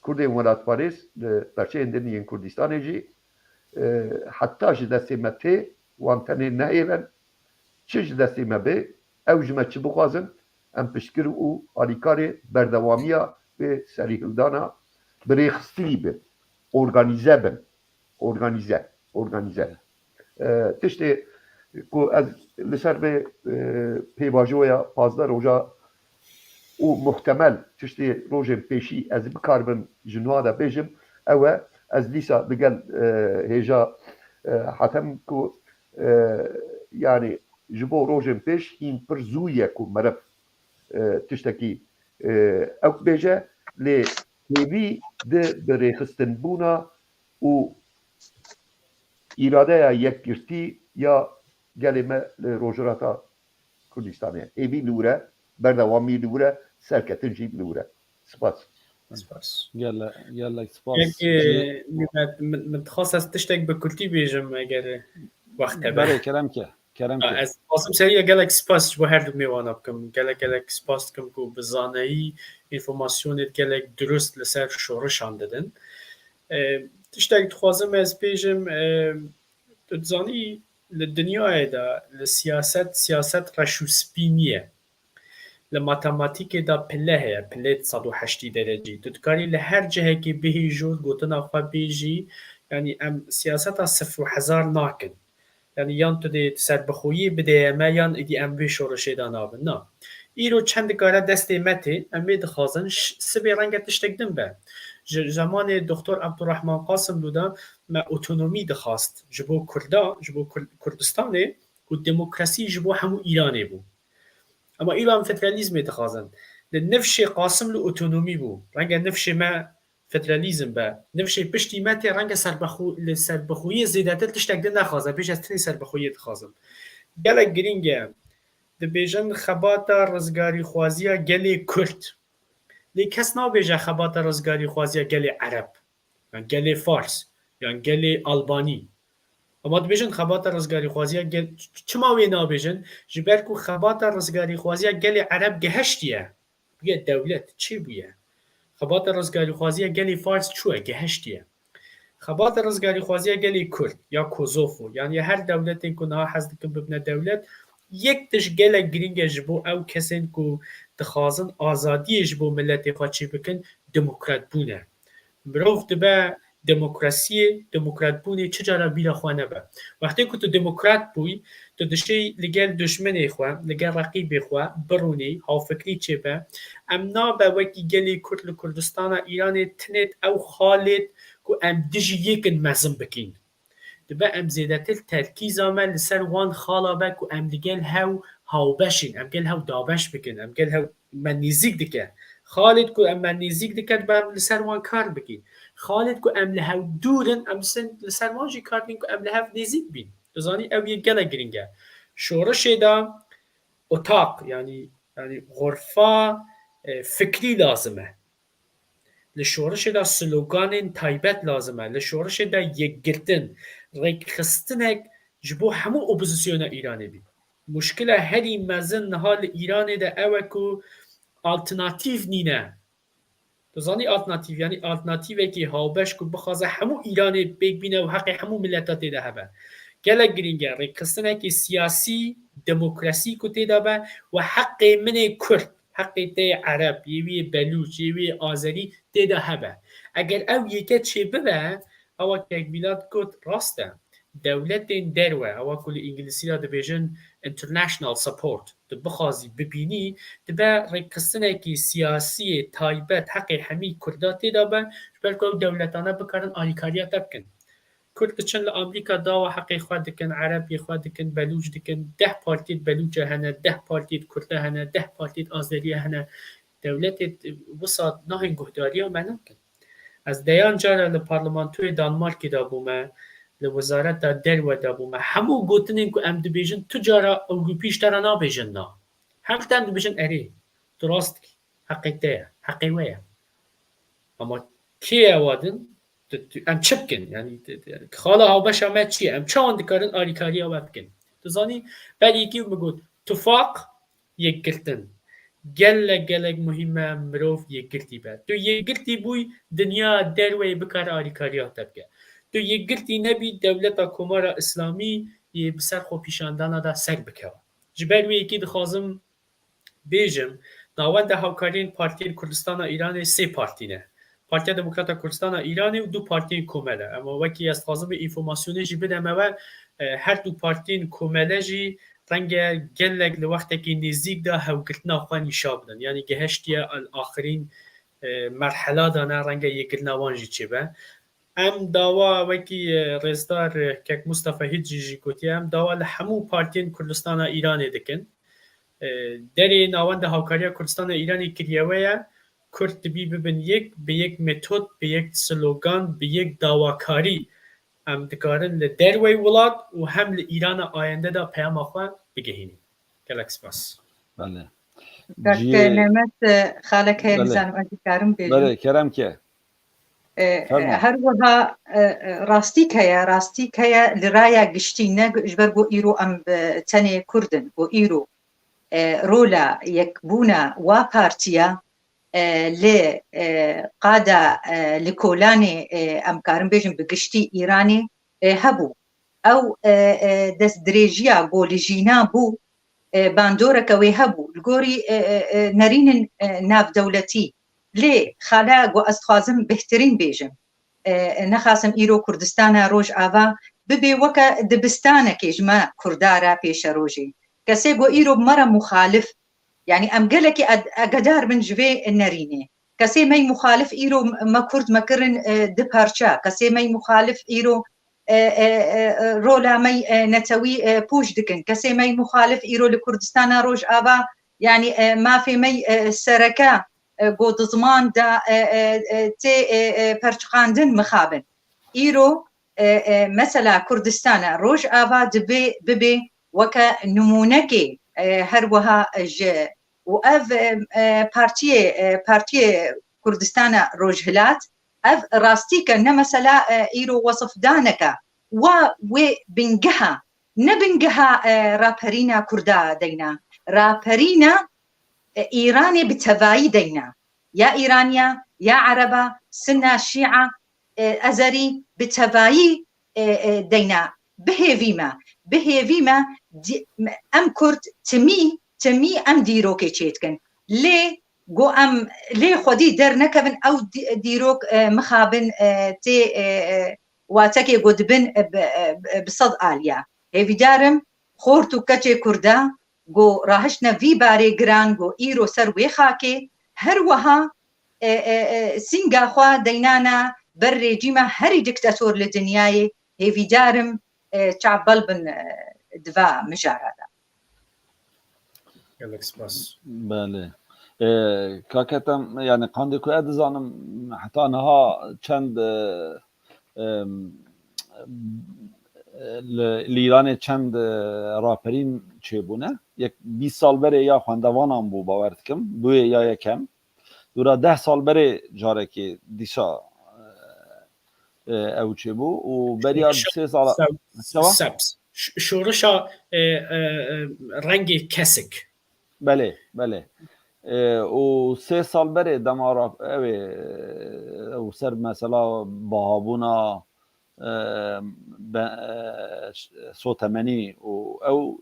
Kurdên welatparêz li perçeyên din yên Kurdistanê jî, e, heta ji destê me tê, wan tenê nehêlin, çi ji destê me bê, ew ji me çi bixwazin, em piştgir û alîkarê berdewamiya vê serîhildana bi rêxistinî bin, organîze bin, organîze, organîze. E, tiştê ku ez li ser vê, e, pêvajoya pazdeh roja û muhtemel tiştê rojên pêşî ez bikaribim ji nuha de bêjim, ew e, ez dîsa digel, e, hêja, e, hetem ku, e, yanî ji bo rojên pêş hîn pir zû ye ku meriv, e, tiştekî e, ew bêje, lê hêvî di bi rêxistinbûna û îradeya yekgirtî ya gelê me li Rojhilata Kurdistanê. Hêvî li wir e, berdewamî li wir e, serketin jî li wir e. Spas. Spas. Gele, gelek spas. Belkî Nîmet, min, min dixwast ez tiştek bi kurtî bêjim eger wext hebe. Berê, kerem ke. Kerem ke. Ez dixwazim seriya gelek spas ji bo her du mêwana bikim. Gelek gelek spas dikim ku bi zanayî, înformasyonê gelek dirust li ser şorişan didin. E, tiştek dixwazim ez bêjim, e, tu dizanî li dinyayê de li siyaset, siyaset reş û spî niye. Li matematîkê de pile heye, pilê sed û heştî derecî. Tu dikarî li her cihekê bihêjî û gotina xwe bêjî, yanî em siyaseta sifir û hezar nakin. Yanî yan tu dê serbixweyî bideye me, yan îdî em vê şoreşê de nabin. Na. Îro çend dikare destê me tê, em ê dixwazin, ş-, sibê renge tiştek din be. Ji zemanê Doktor Abdurrahman Qasimlû de me otonomî dixwast ji bo Kurda, ji bo Kur-, Kurdistanê û demokrasî ji bo hemû Îranê bû. Ema îro em federalîzmê dixwazin. Li nifşê Qasimlû otonomî bû. Renge nifşê me federalîzm be. Nifşê piştî me tê renge serbexwe-, li serbexweyiyê zêdetir tiştek din nexwaze. Bêje ez tenê serbexweyiyê dixwazim. Gelek girîng e. Dibêjin xebata rizgarîxwaziya gelê Kurd. Lê kes nabêje xebata rizgarîxwaziya gelê Ereb. Yan gelê Fars. Yan gelê Albanî. Ema dibêjin xebata rizgarîxwaziya gel-, ç-, çima wê nabêjin? Ji ber ku xebata rizgarîxwaziya gelê Ereb gehiştiye. Bûye dewlet, çê bûye? Xebata rizgarîxwaziya gelê Fars çûye, gehiştiye. Xebata rizgarîxwaziya gelê Kurd ya Kozofo, yanî ya her dewletên ku niha hez dikin bibine dewlet, yek tişt gelek girîng e ji bo ew kesên ku dixwazin azadiyê ji bo miletê xwe çêbikin, demokratbûn e. Mirov dibe demokrasiyê, demokratbûnê çi cara bîra xwe nebe. Wextê ku tu demokrat bûyî, tu dişêy li gel duşmenê xwe, li gel reqîbê xwe birûnî, hawfikrî çêbe. Em nabe wekî gelê Kurd li Kurdistana Îranê tinêt ew xalêt ku em dijî yêk in mezin bikîn. Dibe em zêdetir terkîza me li ser wan xala be ku em li gel hew hawbeş in, em gel hew dabeş bikin, em gel hew me nêzîk dike. Xalêt ku em me nêzîk dike, dibe em li ser wan kar bikîn. Xalêt ku em li hew dûr in, em li ser, li ser wan jî kar bikin ku em li hev nêzîk bîn. Tu zanî ew yek gelek girîng e. Şorişê de otaq, yanî, yanî xurfa, e, fikrî lazim e. Li şorişê de sloganên taybet lazim e. Li şorişê de yekgirtin, rêkxistinek ji bo hemû opozisyona Îranê bî. Muşkila herî mezin niha li Îranê de ew e ku alternatîf nîne. Tu zanî alternatîf, yanî alternatîvekî hawbeş ku bixwaze hemû Îranê pêk bîne û heqê hemû mileta tê de hebe. Gelek girîng e, rêkxistinekî siyasî, demokrasî ku tê de be û heqê min ê Kurd, heqê te yê Ereb, yê wî yê Belûç, yê wî yê Azerî tê de hebe. Eger ew yeke çêbibe, ewa Kekmîlat got rast e. Dewletên derve, ewa ku li îngilîzî re dibêjin international support, tu bixwazî bibînî, dibe rêkxistinekî siyasî yê taybet heqê hemî Kurda tê de be, ji ber ku ew dewletane bikarin alîkariya te bikin. Kurd diçin li Amerîka dawa heqê xwe dikin, Ereb yê xwe dikin, Belûç dikin, deh partiyê Belûça hene, deh partiyê Kurda hene, deh partiyê Azeriya hene. Dewletê wisa nahên guhdariya me nakin. Ez deyan cara li parlamentoyê Danmarkê de bûme, li wezareta derve de bûme. Hemû gotinên ku em dibêjin tu cara Ewropî ji te re nabêjin na. Her dem dibêjin erê, tu rast dikî, heqê te ye, heqê we ye. Ama kê ye ewa din? Tu, tu, em çi bikin? Yanî, tu, tu, yanî, xala hawbeşa me çi ye? Em çawan dikarin alîkariya we bikin? Tu zanî, ber yekî min got, tifaq, yekgirtin. Gelek, gelek muhîm e mirov yekgirtî be. Tu yekgirtî bûyî, dinya derweyî bikare alîkariya te bike. Tu yekgirtî nebî, dewleta Komara Îslamî yê bi ser xwepîşandana de ser bikeve. Ji ber wê yekê dixwazim bêjim, navenda hevkariyên partiyên Kurdistana Îranê sê partî ne. Partiya Demokrata Kurdistana Îranê û du partiyên komele. Ema wekî ez dixwazim vê înformasyonê jî bideme we, e, her du partiyên komele jî renge gelek li wextekî nêzîk de hewgirtina xwe nîşa bidin. Yanî gehiştiye el axirîn, e, merhela de ne, renge yekgirtina wan jî çêbe. Em dawa wekî, e, rêzdar, e, Kek Mustafa Hicrî jî gotiye, em dawa li hemû partiyên Kurdistana Îranê dikin. E, derê navenda Hawkariya Kurdistana Îranê kiriye we ye, Kurd dibî bibin yek, bi yek metod, bi yek slogan, bi yek dawakarî em dikarin li derwey welat û hem li Îrana ayende de peyama xwe bigihînin. Gelek spas. Belê. Kak Cihê Nemet, e, xalek heye, Belê. Nizanim ez dikarim bêjim. Belê, kerem ke. E, e, Fermo. Her wiha, e, e, rastîk heye, rastîk heye li raya giştî, ne ji ber ku îro em bi tenê Kurd in, ku îro, e, rola yekbûna wa partiya, e, li, e, qada, e, li kolanê, e, em karin bêjin bi giştî Îranê, e, hebû. Ew, e, e, destdirêjiya ku li jîna bû, e, bandoreke wê hebû. Li gorî, e, e, e, nerînin, e, navdewletî. Lê xala ku ez dixwazim bêhtirîn bêjim, e, e, nexasim îro Kurdistana Rojava bibe weke dibistanekê ji me Kurda re pêşerojê. Kesê ku îro bi me re muxalif, yanî em gelekî ed-, agedar bin ji vê nerînê. Kesê me yî muxalif îro me Kurd me kirin, e, di parça. Kesê me yî muxalif îro, e, e, e, e, rola me yî, e, netewî, e, pûç dikin. Kesê me yî muxalif îro li Kurdistana Rojava, yanî, e, mafê me yî, e, sereke, e, ku di ziman de, e, e, e, tê, e, e, perçiqandin mixabin. Îro, e, e, mesela Kurdistana Rojava dibê, bibê weke nimûnekê, e, her wiha ji, û ev, e, e, partiyê, e, Partiyê Kurdistana Rojhilat, ev rastîk e, ne mesela, e, îro wesifdaneke. Wa wê bingeha, ne bingeha, e, raperîna Kurda deyna. Raperîna, e, Îranê bi tevayî deyna. Ya Îraniya, ya Ereba, Sinna, Şîa, e, Ezerî bi tevayî, e, e, deyna. Bi hêvî me, bi hêvî me, di-, em Kurd timî, timî em dîrokê çêdikin. Lê ku em lê xwedî dernekevin, ew dî-, dîrok, e, mixabin, e, tê, e, e, watekê ku dibin, e, bi, e, bi sed aliya. Hêvîdar im xort û keçê Kurda ku rahiştine vî barê giran ku îro ser wê xakê, her wiha, e, e, e, sînga xwe deynana ber rejîma herî diktator li dinyayê, hêvîdar im, e, çav bel bin, e, di va mijara de. Gelek spas. Belê. E, Kak Ethem, yani qandê ku ez dizanim, heta niha çend, e, em, li, li Îranê çend, e, raperîn çêbûne. Yek bîst sal berê ya xwendevanan bû, bawer dikim. Bûyê ya yekem. Dûra deh sal berê carekê dîsa, e, e, ew çêbû û beriya Şorişa sê sala, sew-, çawa? Seps. Ş-, şorişa, e, e, e, rengê kesik. Belê, belê. E, û sê sal berê dema ra-, ew ê, ew ser mesela bahabûna, e, be-, e, sotemenî û ew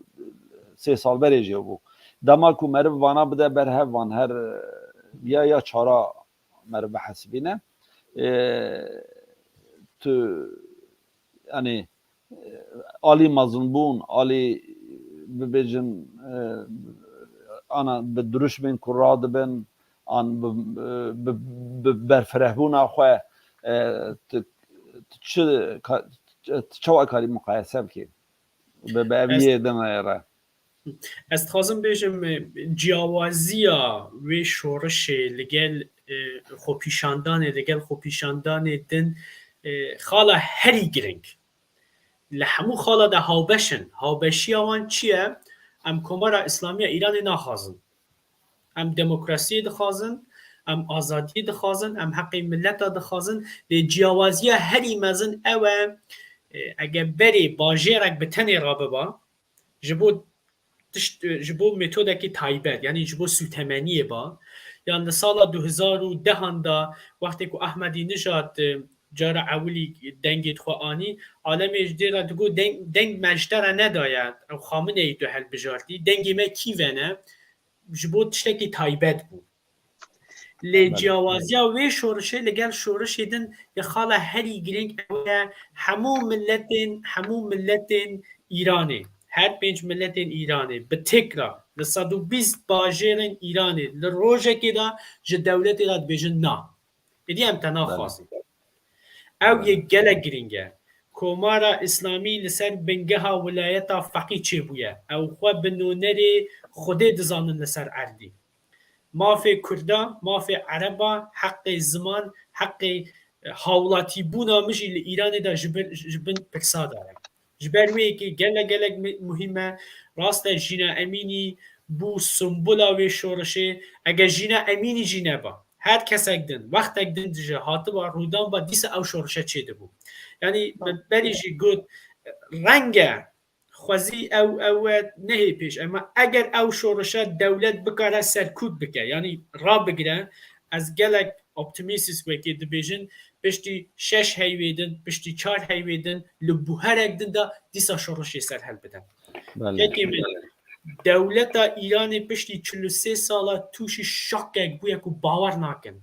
sê sal berê jê bû. Dema ku meriv vana bide ber hev, van her ya, ya çara meriv bihesibîne. E, tu, yani, alî mezinbûn, alî bibêjin, e, ana bi dirûşmên ku radibin, an bi, bi, bi berfirehbûna xwe, e, tu, tu çi ka-, tu çawa karî muqayese bikî? Bi, bi eviyê din re. Ez dixwazim bêjim, e, ciyawaziya wê şorişê li gel, e, xwepîşandanê, li gel xwepîşandanê din, e, xala herî giring. Li hemû xala de hawbeş in. Hawbeşiya wan çi ye? Em Komara Îslamî ya Îranê naxwazin. Em demokrasiyê dixwazin, em azadiyê dixwazin, em heqê mileta dixwazin. Lê ciyawaziya herî mezin ew e, e, eger berê bajêrek bi tenê rabiba, ji bo tişt, ji bo metodekî taybet, yanî ji bo sûtemeniyê ba, yan li sala du hezar û dehan de, wextê ku Ahmedînijad, e, cara ewilî dengê xwe anî, alemê ji dê re digot, deng, deng me ji te re nedaye, ew Xameneî tu hilbijartî, dengê me kî ve ne? Ji bo tiştekî taybet bû. Lê Belê. Ciyawaziya wê şorişê li gel şorişê din ya xala herî girîng ew e, hemû miletên, hemû miletên Îranê, her pênc miletên Îranê bi tek re li sed û bîst bajêrên Îranê li rojekê de ji dewletê re dibêjin na. Êdî em te Belê. Naxwazin. Ew Belê. Yek gelek girîng e. Komara Îslamî li ser bingeha wilayeta feqî çêbûye. Ew xwe bi nonerê Xwedê dizanin li ser erdî. Mafê Kurda, mafê Ereba, heqê ziman, heqê, e, hawlatîbûna min jî li Îranê de ji bin, ji bin pirsa de ye. Ji ber wê yekê gelek gelek mi-, muhîm e. Rast e, Jîna Emînî bû simbola wê şorişê. Eger Jîna Emînî jî neba, her kesek din, wextek din ji hatiba rûdan ba, dîsa ew şorişe çêdibû. Yanî min berî jî got, reng e, xwezî ew, ew e nehê pêş. Ema eger ew şorişe dewlet bikare serkût bike, yanî rabigire, ez gelek optimîst wekî dibêjin, piştî şeş heyvê din, piştî çar heyvê din, li buherek din de dîsa şorişê ser helbidin. Belê. Kekê min, dewleta Îranê piştî çil û sê sala tûşî şokek bûye ku bawer nakin.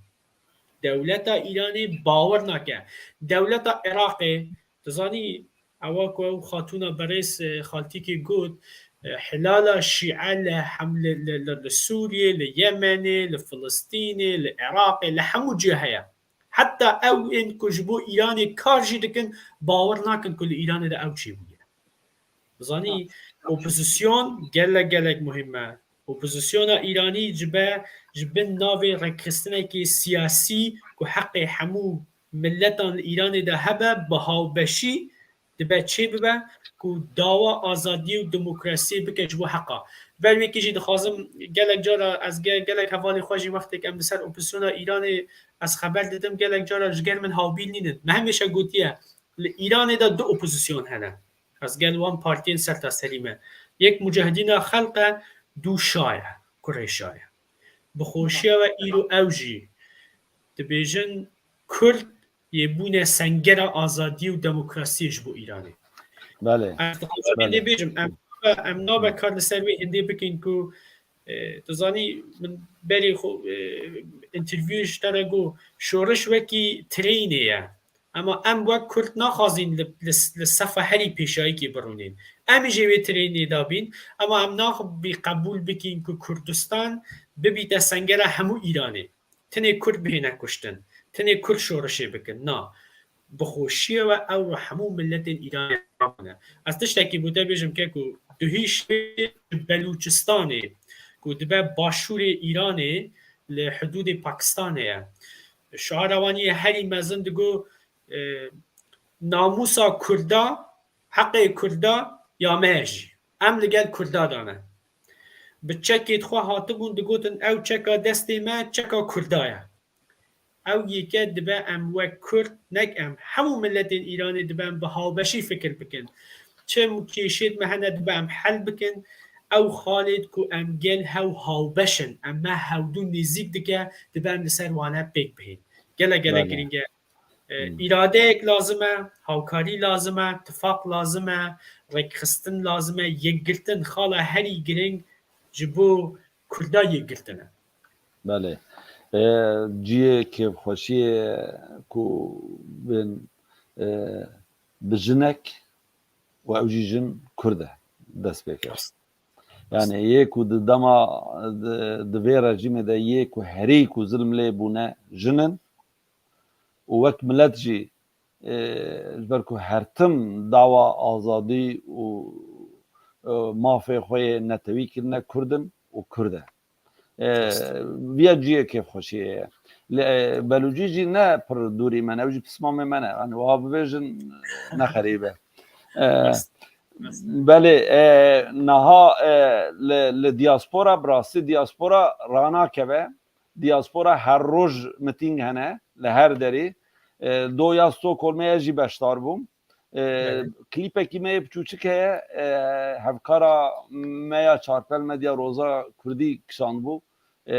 Dewleta Îranê bawer nake. Dewleta Iraqê, tu zanî, ewa ku ew xatûna berêz, e, Xaltîkê got, e, hilala Şîe li hem-, li, li, li, li Sûriyê, li Yemenê, li Filistînê, li Iraqê, li hemû cihê heye. Heta ew ên ku ji bo Îranê kar jî dikin, bawer nakin ku li Îranê de ew çêbûye. Bizanî, opozisyon gelek gelek muhîm e. Opozisyona Îranî ji be, ji bin navê rêkxistinekê siyasî ku heqê hemû miletan li Îranê de hebe, bi hawbeşî dibe çê bibe ku dawa azadiyê û demokrasiyê bike ji bo heqa. Ber wekî jî dixwazim gelek cara ez ge-, gelek hevalê xwe jî wextêk em li ser opozisyona Îranê ez xeber didim, gelek cara ji ger min hawbîl nînin. Me hemêşe gotiye, li Îranê de du opozisyon hene. Ez gel wan partiyên sertaserî me. Yek Mucahidîna Xelq e, du Şa ye, kurê Şa ye. Bi xweşiya we îro ew jî dibêjin Kurd yê bûne sengera azadiyê û demokrasiyê ji bo Îranê. Belê. Ez dixwazim Belê. hindê bêjim, em, em nabe kar li ser wê hindê bikin ku, e, tu zanî, min berê xwe, e, interview ji te re got, şoriş wekî trênê ye. Ema em wek Kurd naxwazîn li, li, li sefa herî pêşayîkê birûnên. Em jê wê trênê de bîn, ema em naxwazî qebûl bikîn ku Kurdistan bibîte sengera hemû Îranê. Tinê Kurd bihêne kuştin, tinê Kurd şorişê bikin. Na, bi xweşiyê we ew hemû miletên Îranê ne. Ez tiştekî bo te bêjim ke ku duhî şê Belûçistanê ku dibe başûrê Îranê li hidûdê Pakistanê ye. Şiara wan yê herî mezin digo, e, namûsa Kurda, heqê Kurda ya me ye jî. Em li gel Kurda de ne. Bi çekê xwe hatibûn digotin, ew çeka destê me, çeka Kurda ye. Ew yeke dibe em wek Kurd, nek em, hemû miletên Îranê dibe em bi hawbeşî fikir bikin. Çi kêşêt me hene dibe em hel bikin. Ew xalêt ku em gel hew hawbeş in, em me hewdû nêzîk dike, dibe em li ser wane pêk bihên. Gelek gelek Belê. girîng e. E, Hmm. îradeyek lazim e, hawkarî lazim e, tifaq lazim e, rêkxistin lazim e, yekgirtin, xala herî giring ji bo Kurda yekgirtin e. Belê. E, cihê kêfxweşiyê ku bin, e, bi jinek û ew jî jin Kurd e dest pê kir. Rast. Yani yê ku di dema, di, di vê rejîmê de yê ku herî ku zilm lê bûne jin in û wek milet jî, e, ji ber ku her tim dawa azadî û, e, mafê xwe yê netewî kirine Kurd in û Kurd e. E, Rast. viya cihê kêfxweşiyê ye. Lê, e, Belûcî jî ne pir dûrî me ne, ew jî pismamê me ne. Hani wiha bibêjin, ne xerîb e. E, Rast. Rast. belê, e, niha, e, li, li diaspora, bi rastî diaspora ranakeve. Diaspora her roj mitîng hene li her derî. E, Doya Stockholmê ez jî beşdar bûm. E, Belê. Klîpekî me yê biçûçik heye, e, hevkara me ya Çarpel Medya Roza Kurdî kişandibû. E,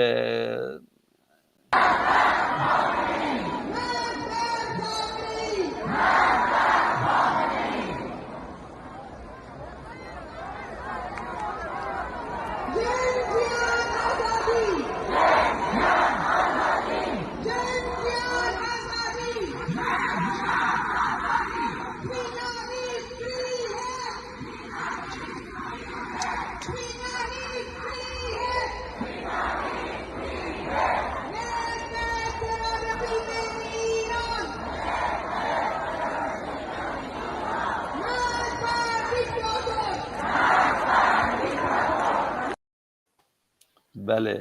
Belê.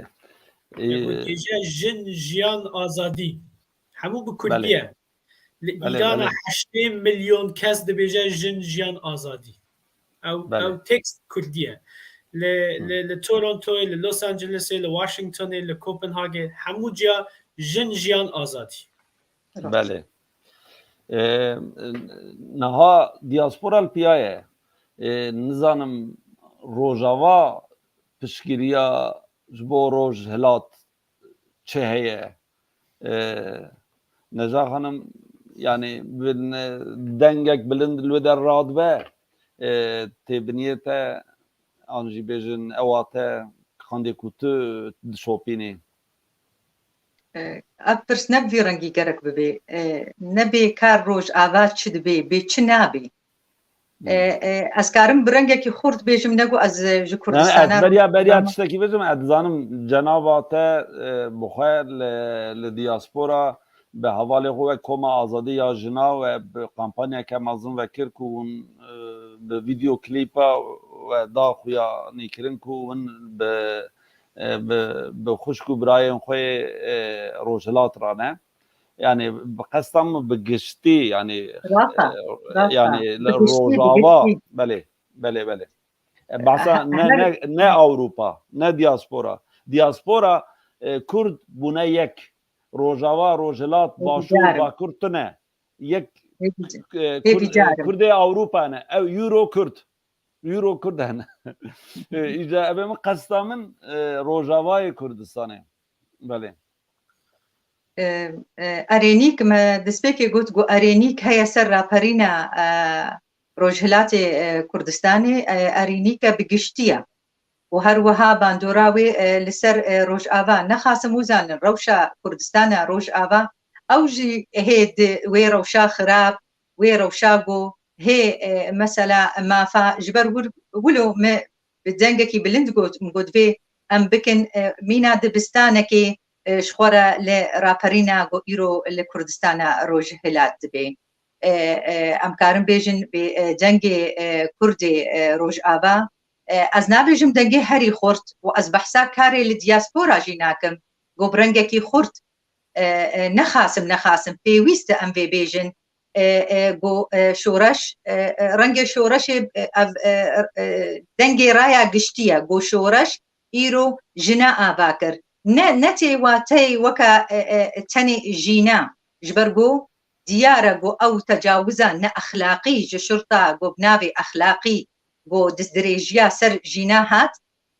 Ê, dibêje jin, jiyan, azadî. Hemû bi kurdî ye. Li Îrana heştê milyon kes dibêje jin, jiyan, azadî. Ew, ew tekst kurdî ye. Li, li, li Torontoyê, li Los Angelesê, li Washingtonê, li Copenhagenê, hemû ciya jin, jiyan, azadî. Belê. E, niha diaspora li piya ye. E, nizanim Rojava piştgiriya ji bo Rojhilat çi heye? E, Neca Xanim, yani bin, e, dengek bilind li wê der radibe, e, tê biniyê te, an jî bêjin ewa te, qandê ku tu dişopînî. E, ev pirs ne bi vî rengî gerek bibê. E, nebê kar Rojava çi dibê, bê çi nabê. E, e, ez karim bi rengekî xurt bêjim, ne ku ez, e, ji Kurdistana... Ez beriya, beriya tiştekî bêjim, ez dizanim cenaba te, e, bi xwe li, li diaspora bi hevalê xwe wek Koma Azadî ya Jina we bi kampanyeke mezin vekir ku hûn, e, bi vîdeo klîpa we da xuyanîkirin ku hûn bi, e, bi, bi xwişk û birayên xwe, e, Rojhilat re ne. Yani bi qesta min bi giştî, yani, Rast e, e, rast e. Yani Bi giştî, bi Rojava, giştî. Belê, belê, belê. E, behsa ne, ne, ne Ewropa, ne diaspora. Diaspora, e, Kurd bûne yek. Rojava, Rojhilat, Başûr, Bakur tune. Yek, e, Kurd, e, Kurdê Ewropa ne. Ew Euro Kurd. Euro Kurd hene. E, îca ebe min qesta min, e, Rojavayê Kurdistanê. Belê. E, e, Erênîk, me destpêkê got, got Erênîk heye ser raperîna, e, Rojhilatê, e, Kurdistanê, e, Erênîke bi giştî ye. Û her wiha bandora wê, e, li ser, e, Rojava. Nexasim wizanin rewşa Kurdistana Rojava, ew jî hê di wê rewşa xirab, wê rewşa ku hê, e, mesela mafa ji ber wir-, wilo me bi dengekî bilind got, min got vê em bikin, e, mîna dibistanekê, e, ji xwe re li raperîna ku îro li Kurdistana Rojhilat dibe. E, e, em karin bêjin bi, e, dengê, e, Kurdê, e, Rojava. E, ez nabêjim dengê herî xurt û ez behsa karê li diaspora jî nakim. Ku bi rengekî xurt, e, e, nexasim, nexasim, pêwîst e em vê bêjin. E, e, ku, e, şoreş, e, e, rengê şoreşê, e, ev, e, e, dengê raya giştî ye. Ku şoreş îro jina ava kir. Ne, ne tê wateyê weke, e, e, tenê jîna. Ji ber ku diyar e ku ew tecawiza ne exlaqî ji şurta ku bi navê exlaqî ku dizdirêjiya ser jîna hat,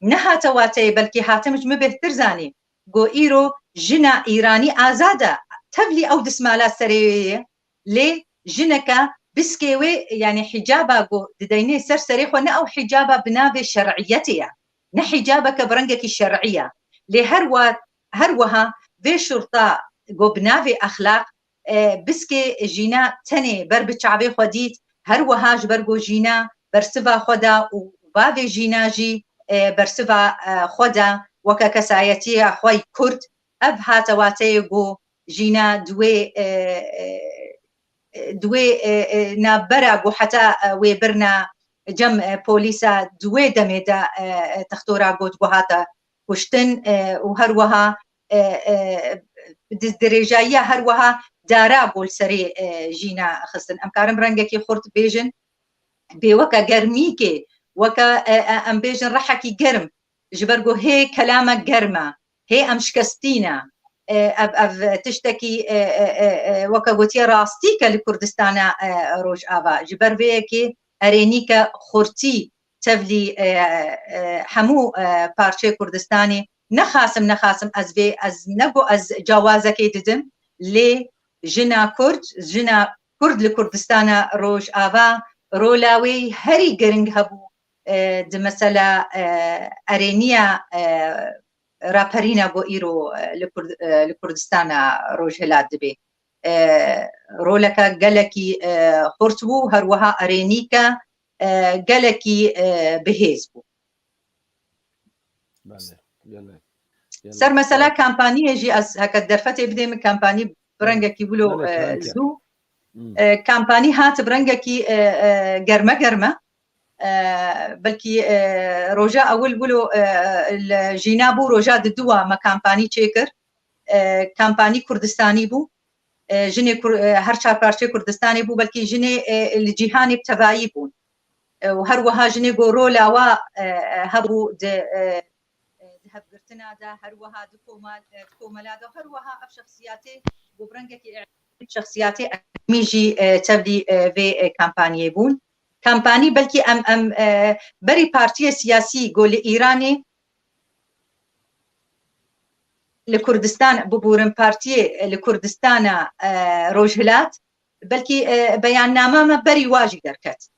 nehate wateyê, belkî hatim ji min bêhtir zanî. Ku îro jina Îranî azad e, tevlî ew dismala serê wê ye, lê jineke biskê wê, yanî hîcaba ku dideynê ser serê xwe, ne ew hîcaba bi navê şer'iyetê ye, ne hîcabeke bi rengekî şer'î ye. Lê her wa-, her wiha vê şurta ku bi navê exlaq, e, biskê jîna tenê ber bi çavê xwe dît, her wiha ji ber ku jîna bersiva xwe da û bavê jîna jî, e, bersiva, e, xwe da, weke kesayetiya xwe yî kurd, ev hate wateyê ku jîna di wê, e, e, e, di wê, e, e, navbera ku heta, e, wê birna cem, e, polîsa di wê demê de, e, e, textora got ku hate kuştin, e, û her wiha, e, e, di-, dirêjayiya her wiha dara ku li serê, e, jîna xistin. Em karin bi rengekî xurt bêjin, bê weke germîkê, weke, e, e, em bêjin rehekî germ, ji ber ku hê kelamek germ e, hê em şikestî ne. E, ev, ev tiştekî, e, e, e, e, weke gotiye rastîk e li Kurdistana, e, Rojava. Ji ber vê yekê erênîke xurtî tevlî, e, e, hemû, e, parçeyê Kurdistanê. Nexasim, nexasim ez vê, ez ne ku ez cawazekê didim, lê jina Kurd, jina Kurd li Kurdistana Rojava rola wê herî giring hebû, e, di mesela, e, erêniya, e, raperîna ku îro, e, li Kurd-, e, li Kurdistana Rojhilat dibê. E, roleke gelekî, e, xurt bû, her wiha erênîke, e, gelekî, e, bihêz bû. Belê, gelek, gelek. Ser mesela kampaniyê jî ez heke derfetê bidê min, kampanî bi rengekî wilo, Belê, e, çenke. Zû. Hmm. E, kampanî hat bi rengekî, e, e, germe germe. E, belkî, e, roja ewil wilo, e, li Jîna bû, roja diduwa me kampanî çêkir. E, kampanî Kurdistanî bû. E, jinê Kur-, e, her çar parçeyê Kurdistanê bû, belkî jinê, e, li cîhanê bi tevayî bûn. E, û her wiha jinê ku rola wa, e, e, hebû di, e, e, di hevgirtina de, her wiha di komal-, e, di komela de, her wiha ev şexsiyatê ku bi rengekî şexsiyatê enemî jî, e, tevlî, e, vê, e, kampaniyê bûn. Kampanî belkî em, em, e, berî partiyê siyasî ku li Îranê, li Kurdistan, bibûrin partiyê, e, li Kurdistana, e, Rojhilat, belkî, e, beyannama me berî wa jî derket.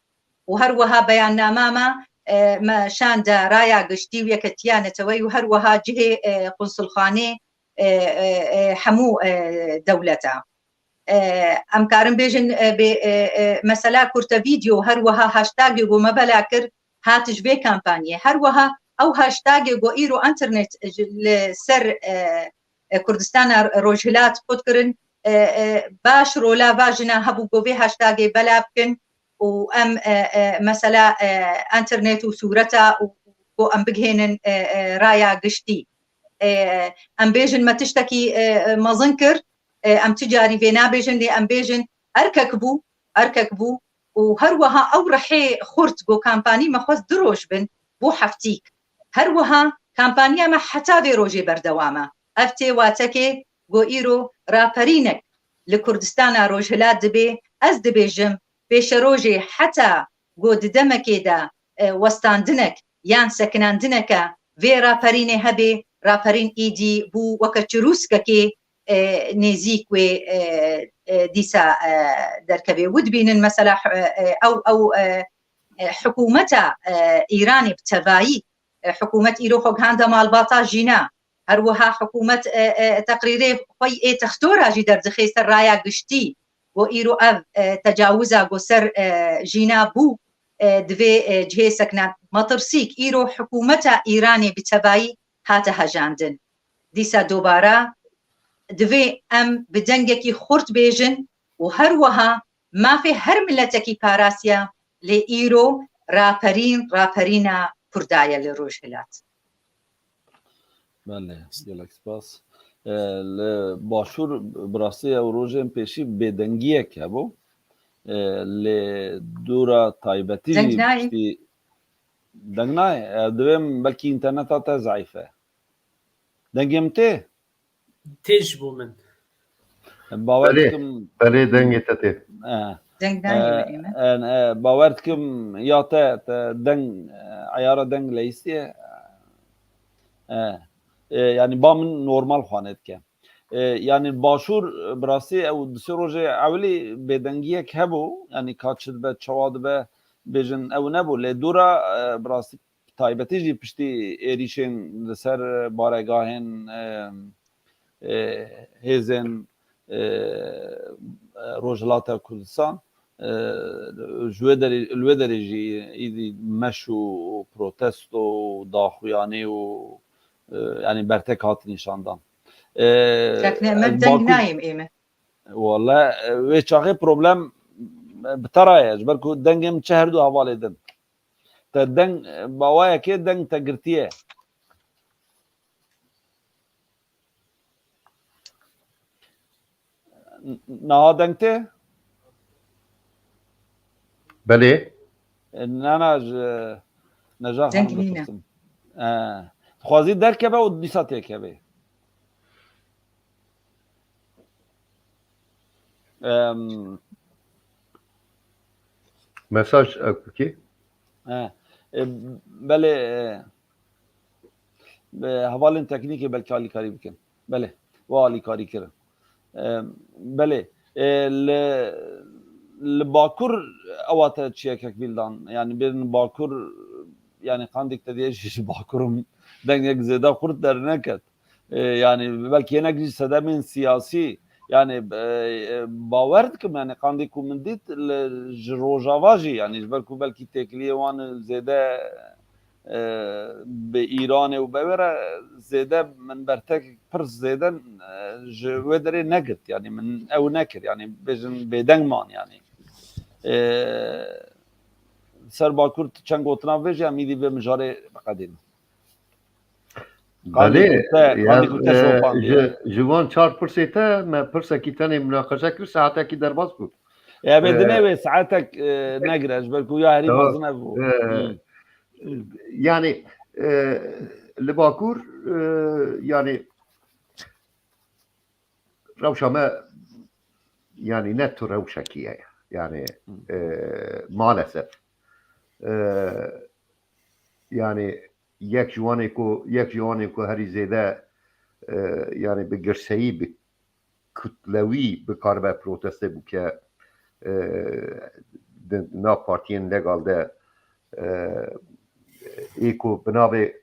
Û her wiha beyannama me, e, me şande raya giştî û yeketiya neteweyî û her wiha cihê, e, qunsulxanê, e, e, e, hemû, e, dewleta. E, em karin bêjin, e, bê, e, e, mesela kurte vîdeo, her wiha hashtagê ku me bela kir, hat ji vê kampaniyê. Her wiha ew hashtagê ku îro înternet ji, li ser, e, e, Kurdistana Rojhilat qut kirin, e, e, baş rola va jina hebû ku vê hashtagê bela bikin û em, e, e, mesela, e, înternet û sûreta û ku em bigihênin, e, e, raya giştî. E, em bêjin me tiştekî, e, e, mezin kir, e, em tu carî vê nabêjin, lê em bêjin erkek bû, erkek bû û her wiha ew rihê xurt ku kampanî me xwest du roj bin, bû heftîk. Her wiha kampaniya me heta vê rojê berdewam e. Ev tê watekê ku îro raperînek li Kurdistana Rojhilat dibe, ez dibêjim pêşerojê heta ku di demekê de, e, westandinek yan sekinandineke vê raperînê hebe, raperîn êdî bû weke çirûskekê, e, nêzîk wê, e, e, dîsa, e, derkeve. Û dibînin mesela, e, e, ew, ew, e, e, hikûmeta, e, Îranê bi tevayî, e, hikûmet îro xwe gihanda malbata jîna. Her wiha hikûmet, e, e, teqrîrê xwe yê textora jî derdixe ser raya giştî. Ku îro ev, e, tecawiza ku ser, e, jîna bû, e, divê, e, cihê sekna metirsîk. Îro hikûmeta Îranê bi tevayî hate hejandin. Dîsa dobara divê em bi dengekî xurt bêjin û her wiha mafê her miletekî parasiya, lê îro raperîn, raperîna Kurda ye li Rojhilat. Belê, gelek spas. E, li Başûr bi rastî ew rojên pêşî bêdengiyek hebû. E, lê dora taybetî jî piştî deng nayê. E, divêm belkî înterneta te zeîf e. Dengê min tê? Tê ji bo min. Bawer dikim. Belê, dengê te tê. Deng nayê. Bawer dikim ya te, te deng, eyara deng leyîstiye. E, e, yanî ba min normal xwane dike. E, yanî Başûr, e, bi rastî ew du sê rojê ewilî bêdengiyek hebû, yanî ka çi dibe, çawa dibe, bêjin ew nebû. Lê dûra, e, bi rastî taybetî jî piştî êrîşên li ser baregahên, e, e, hêzên, e, Rojhilata Kurdistan, e, ji wê derê, li wê derê jî îdî meş û protesto û daxuyanî û, e, yanî bertek hat nîşandan. E, Tekne me deng nayêm ê me. Wala, e, wê çaxê problem, e, bi te re ye. Ji ber ku dengê min çi her du hevalê din. Te deng, e, bawayekê deng te girtiye. N-, niha deng tê? Belê. E, na, na, ji, neja Deng xanim nîne. dixistim. E, dixwazî derkeve û dîsa têkeve. Em, Mesaj ew kukî. e, e, belê, e, bi hevalên teknîkê belkî alîkarî bikin. Belê, we alîkarî kirin. E, belê, e, li, li Bakur ewa te çiyekek vîldan. Yanî bêrin Bakur, yanî qandîk te diye jî ji Bakur im dengek zêde xurt derneket. E, yanî belkî hinek jî sedemên siyasî, yanî, e, e, bawer dikim, yanî qandî ku min dît li, ji Rojava jî, yanî ji ber ku belkî têkiliyê wan zêde, e, bi Îranê û bi wê re zêde min bertek pir zêde, e, ji wê derê negirt, yanî min ew nekir, yanî bêjin bêdeng man, yanî. E, ser Bakur tu çend gotina vê jî em îdî vê mijarê biqedînin. Belê, Qandî ku te, qandî ku te şopandiye. Ji, ji van çar pirsê te me pirsekî tenê munaqeşe kir, saetekî derbas bû. Ya bê dinê wê saetek e, negire ji ber ku ya herî mezin ev bû. Yani e, li Bakur e, yani rewşa me yani ne tu rewşekî ye. Yani e, maalesef e, yani yek ji wanê ku yek ji wanê ku herî zêde e, yani bi girseyî bi kutlewî bikaribe protestê bike e, di nav partiyên legal de e, ê ku bi navê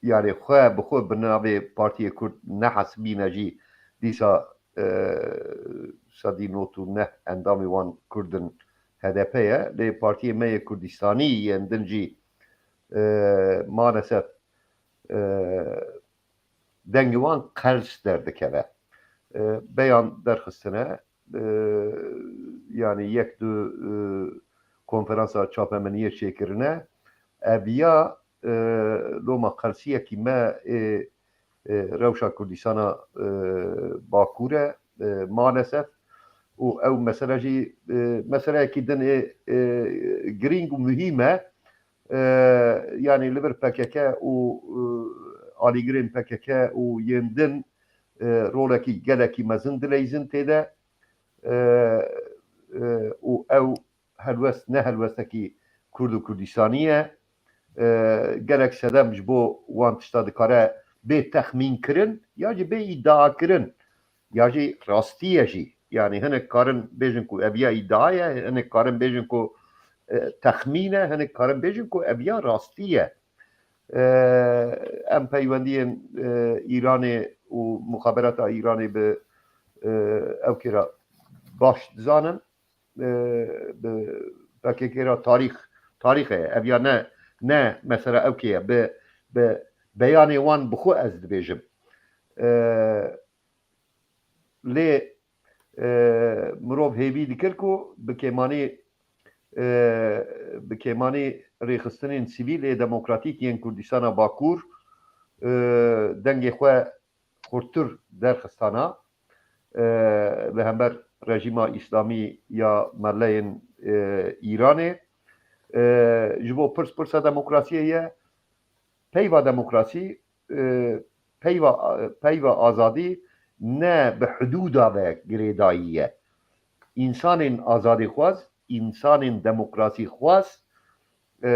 yani xwe bi xwe bi navê Partiyê Kurd nehesibîne jî dîsa e, sedî nod û neh endamê wan Kurd in H D P ye. Lê partiyê me yê Kurdistanî yên din jî e, maalesef e, dengê wan qels derdikeve. E, beyan derxistine, e, yani yek du e, konferansa çapemeniyê çêkirine. Ev ya e, loma qelsiyekî me ê e, rewşa Kurdistana e, Bakur e e, maalesef. Û ew mesele jî e, meseleyekî din ê e, girîng û muhîm e. E, yani li vir P K K û e, alîgirên P K K û yên din e, rolekî gelekî mezin dileyzin tê de. E, e, û ew helwest ne helwestekî Kurd û Kurdistanî ye. E, gelek sedem ji bo wan tişta dikare bê texmîn kirin ya jî bê îdia kirin ya jî rastî ye jî. Yani hinek karin bêjin ku ev ya îdia ye, hinek karin bêjin ku e, texmîn e, hinek karin bêjin ku ev ya rastî ye. E, em peywendiyên e, Îranê û muxaberata Îranê bi e, ew kê re baş dizanin. E, bi P K K re tarîx, tarîx heye. Ev ya ne, ne mesela ew kê ye. Bi, bi beyanê wan bi xwe ez dibêjim. E, lê e, mirov hêvî dikir ku bi kêmanî e, bi kêmanî rêxistinên sivîl ê demokratîk yên Kurdistana Bakur e, dengê xwe xurttir derxistana e, li hember rejîma îslamî ya meleyên e, Îranê. E, ji bo pirs pirsa demokrasiyê ye. Peyva demokrasî, e, peyva, peyva azadî ne bi hidûda ve girêdayî ye. Însanên azadîxwaz, însanên demokrasîxwaz, e,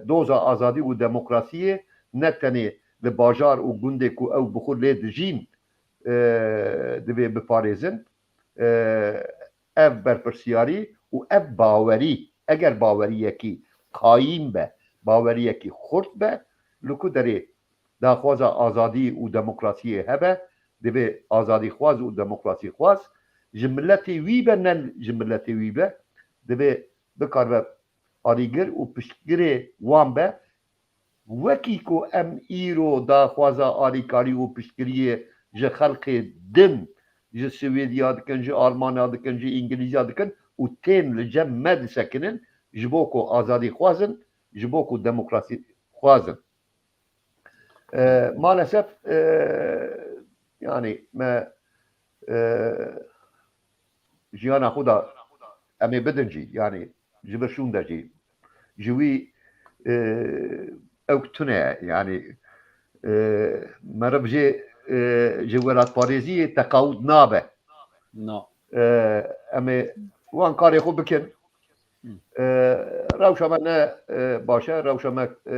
doza azadî û demokrasiyê ne tenê li bajar û gundê ku ew bi xwe lê dijîn, e, divê biparêzin. E, ev berpirsiyarî û ev bawerî, eger baweriyekî qayîm be, baweriyekî xurt be, li ku derê daxwaza azadî û demokrasiyê hebe, divê azadîxwaz û demokrasîxwaz ji miletê wî be, ne ji miletê wî be, divê bikaribe alîgir û piştgirê wan be. Wekî ku em îro daxwaza alîkarî û piştgiriyê ji xelkê din, ji Swêdiya dikin, ji Almanya dikin, ji Îngilîzya dikin û tên li cem me disekinin, ji bo ku azadîxwaz in, ji bo ku demokrasîxwaz in. E, maalesef e, yani me e, jiyana xwe da em ê bidin jî, yani ji vir şûn de jî. Ji wî e, ew tune ye, yani e, meriv jê e, ji welatparêziyê teqawûd nabe. No. E, em ê wan karê xwe bikin. E, rewşa me ne e, baş e, rewşa me e,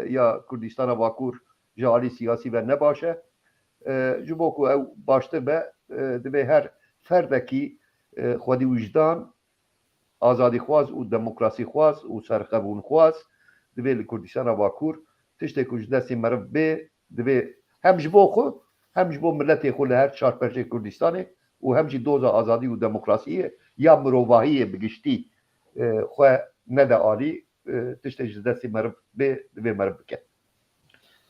ya Kurdistana Bakur ji alî siyasî ve ne baş e. E, ji bo ku ew baştir be, e, divê her ferdekî e, xwedî wijdan, azadîxwaz û demokrasîxwaz û serxwebûnxwaz divê li Kurdistana Bakur tiştê ku ji destê meriv bê, divê hem ji bo xwe, hem ji bo miletê xwe li her çar perçê Kurdistanê û hem jî doza azadî û demokrasiyê ya mirovahiyê bi giştî e, xwe nede alî, e, tiştê ji destê meriv bê, divê meriv bike.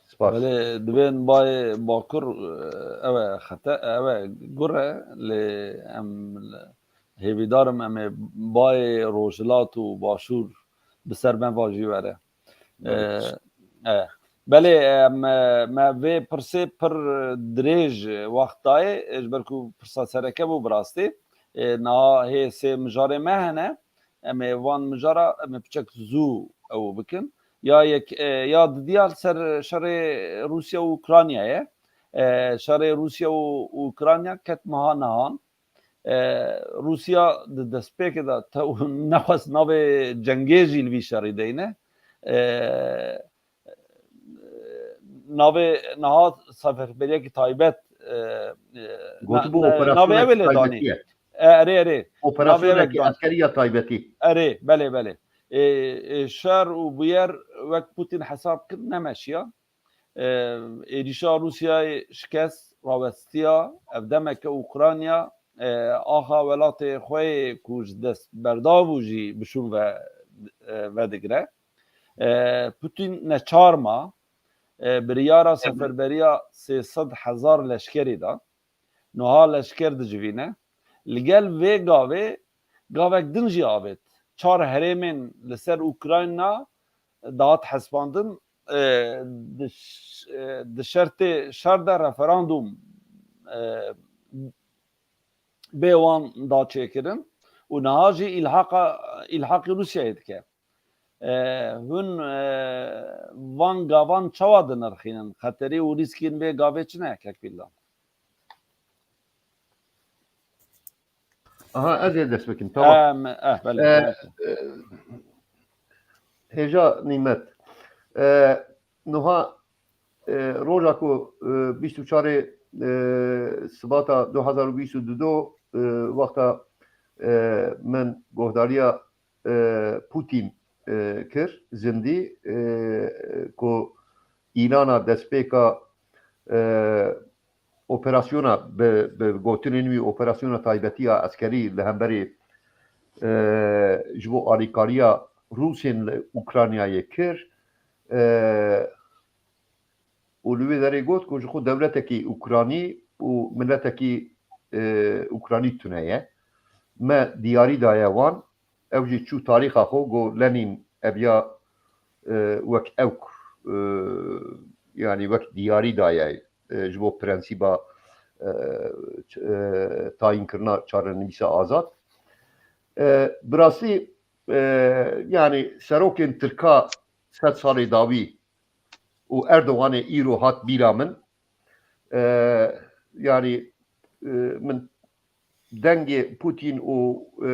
Spas. Belê, divên bayê Bakur, e, ew e xete, ew e gur e, lê em hêvîdar im em ê bayê Rojhilat û Başûr bi ser me vajî were. E, e, belê, e, me, me vê pirsê pir dirêj wext dayê, e, ji ber ku pirsa sereke bû bi rastî. E, niha hê sê mijarê me hene, em ê van mijara, em ê piçek zû ew bikin. Ya yek, e, ya didiya li ser şerê Rûsya û Ukraynayê. E, şerê Rûsya û Ukrayna ket meha nihan. E, Rûsya di destpêkê de te nexwest navê cengê jî li vî şerî deyne. E, navê niha seferberiyekî taybet, e, e, Gotibû na-, na-, navê ew ê operasyonek lê danî. Taybetî ye. E, erê, erê. Navê ew Operasyonekî danî. Eskerî ya taybetî. Erê, belê, belê. E, e, şer û bûyer wek Putin hesab kir nemeşiya. E, êrîşa Rûsyayê şikest rawestiya, ev demeke Ukrayna, e, axa welatê xwe yê ku ji dest berdav û jî bi şûn ve, e, vedigre. E, Putin neçar ma, e, biryara seferberiya sê sed hezar leşkerî da. Niha leşker dicivîne. Li gel vê gavê gavek din jî avêt. Çar herêmên li ser Ukrayna dihat hesibandin, e, di ş-, e, di şertê şer de referandûm, e, bê wan da çêkirin û niha jî îlhaqa, îlhaqî Rûsyayê dike. E, hûn, e, van gavan çawa dinirxînin? Xeterî û rîskên vê gavê çi ne, Kek Bîldan? Aha, ez ê dest bikim. Tamam. Em, eh, belê, E, belê. e, Hêja Nîmet. E, niha, e, roja ku, e, bîst û çarê, e, Sibata du hezar û bîst û du, e, wexta, e, min guhdariya, e, Putin, e, kir, zindî, e, ku îlana destpêka, e, operasyona bi, bi gotinên wî operasyona taybetî ya eskerî li hemberî, e, ji bo alîkariya Rûsên li Ukraynayê kir. E, û li wê derê got ku ji xwe dewletekî Ukranî û miletekî, e, Ukranî tune ye. Me diyarî daye wan, ew jî çû tarîxa xwe, got Lenîn ev ya, e, wek ewk, e, yanî wek diyarî daye, e, ji bo prensîba, e, ç-, e, tayînkirina çarenivîsa azad. E, bi rastî, e, yanî serokên Tirka sed salê dawî û Erdoganê îro hat bîra min. E, yanî, e, min dengê Putin û, e,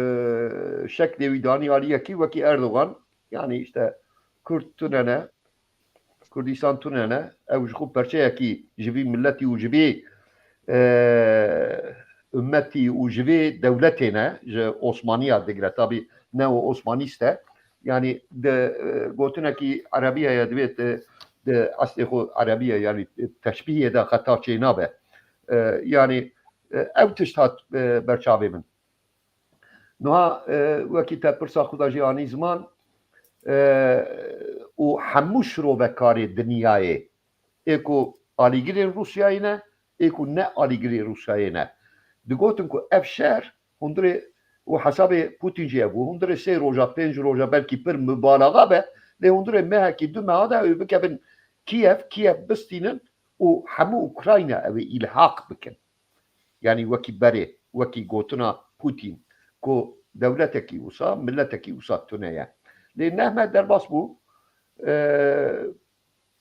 şeklê wî danî aliyekî wekî Erdogan. Yanî işte Kurd tune ne, Kurdistan tune ne, ew ji xwe perçeyekî ji vî miletî û ji vî, e, ummetî û ji vî dewletê ne, ji Osmaniya digre. Tabî neo-Osmanîst e. Yanî di, e, gotinekî Erebî heye, divê di, di eslê xwe Erebî ye, yanî teşbîhê de xeta çênabe. E, yanî, e, ew tişt hat, e, ber çavê min. Niha, e, wekî te pirsa xwe de jî anî ziman, e, û hemû şirovekarê dinyayê, ê ku alîgirên Rûsyayê ne, ê ku ne alîgirê Rûsyayê ne, digotin ku ev şer hundirê û hesabê Putin jî hebû, hundirê sê roja, pênc roja, belkî pir mubalaxa be, lê hundirê mehekî, du meha de ew bikevin Kiev, Kiev bistînin û hemû Ukrayna ew ê îlhaq bikin. Yanî wekî berê, wekî gotina Putin, ku dewletekî wisa, miletekî wisa tune ye. Lê nehme derbas bû, e,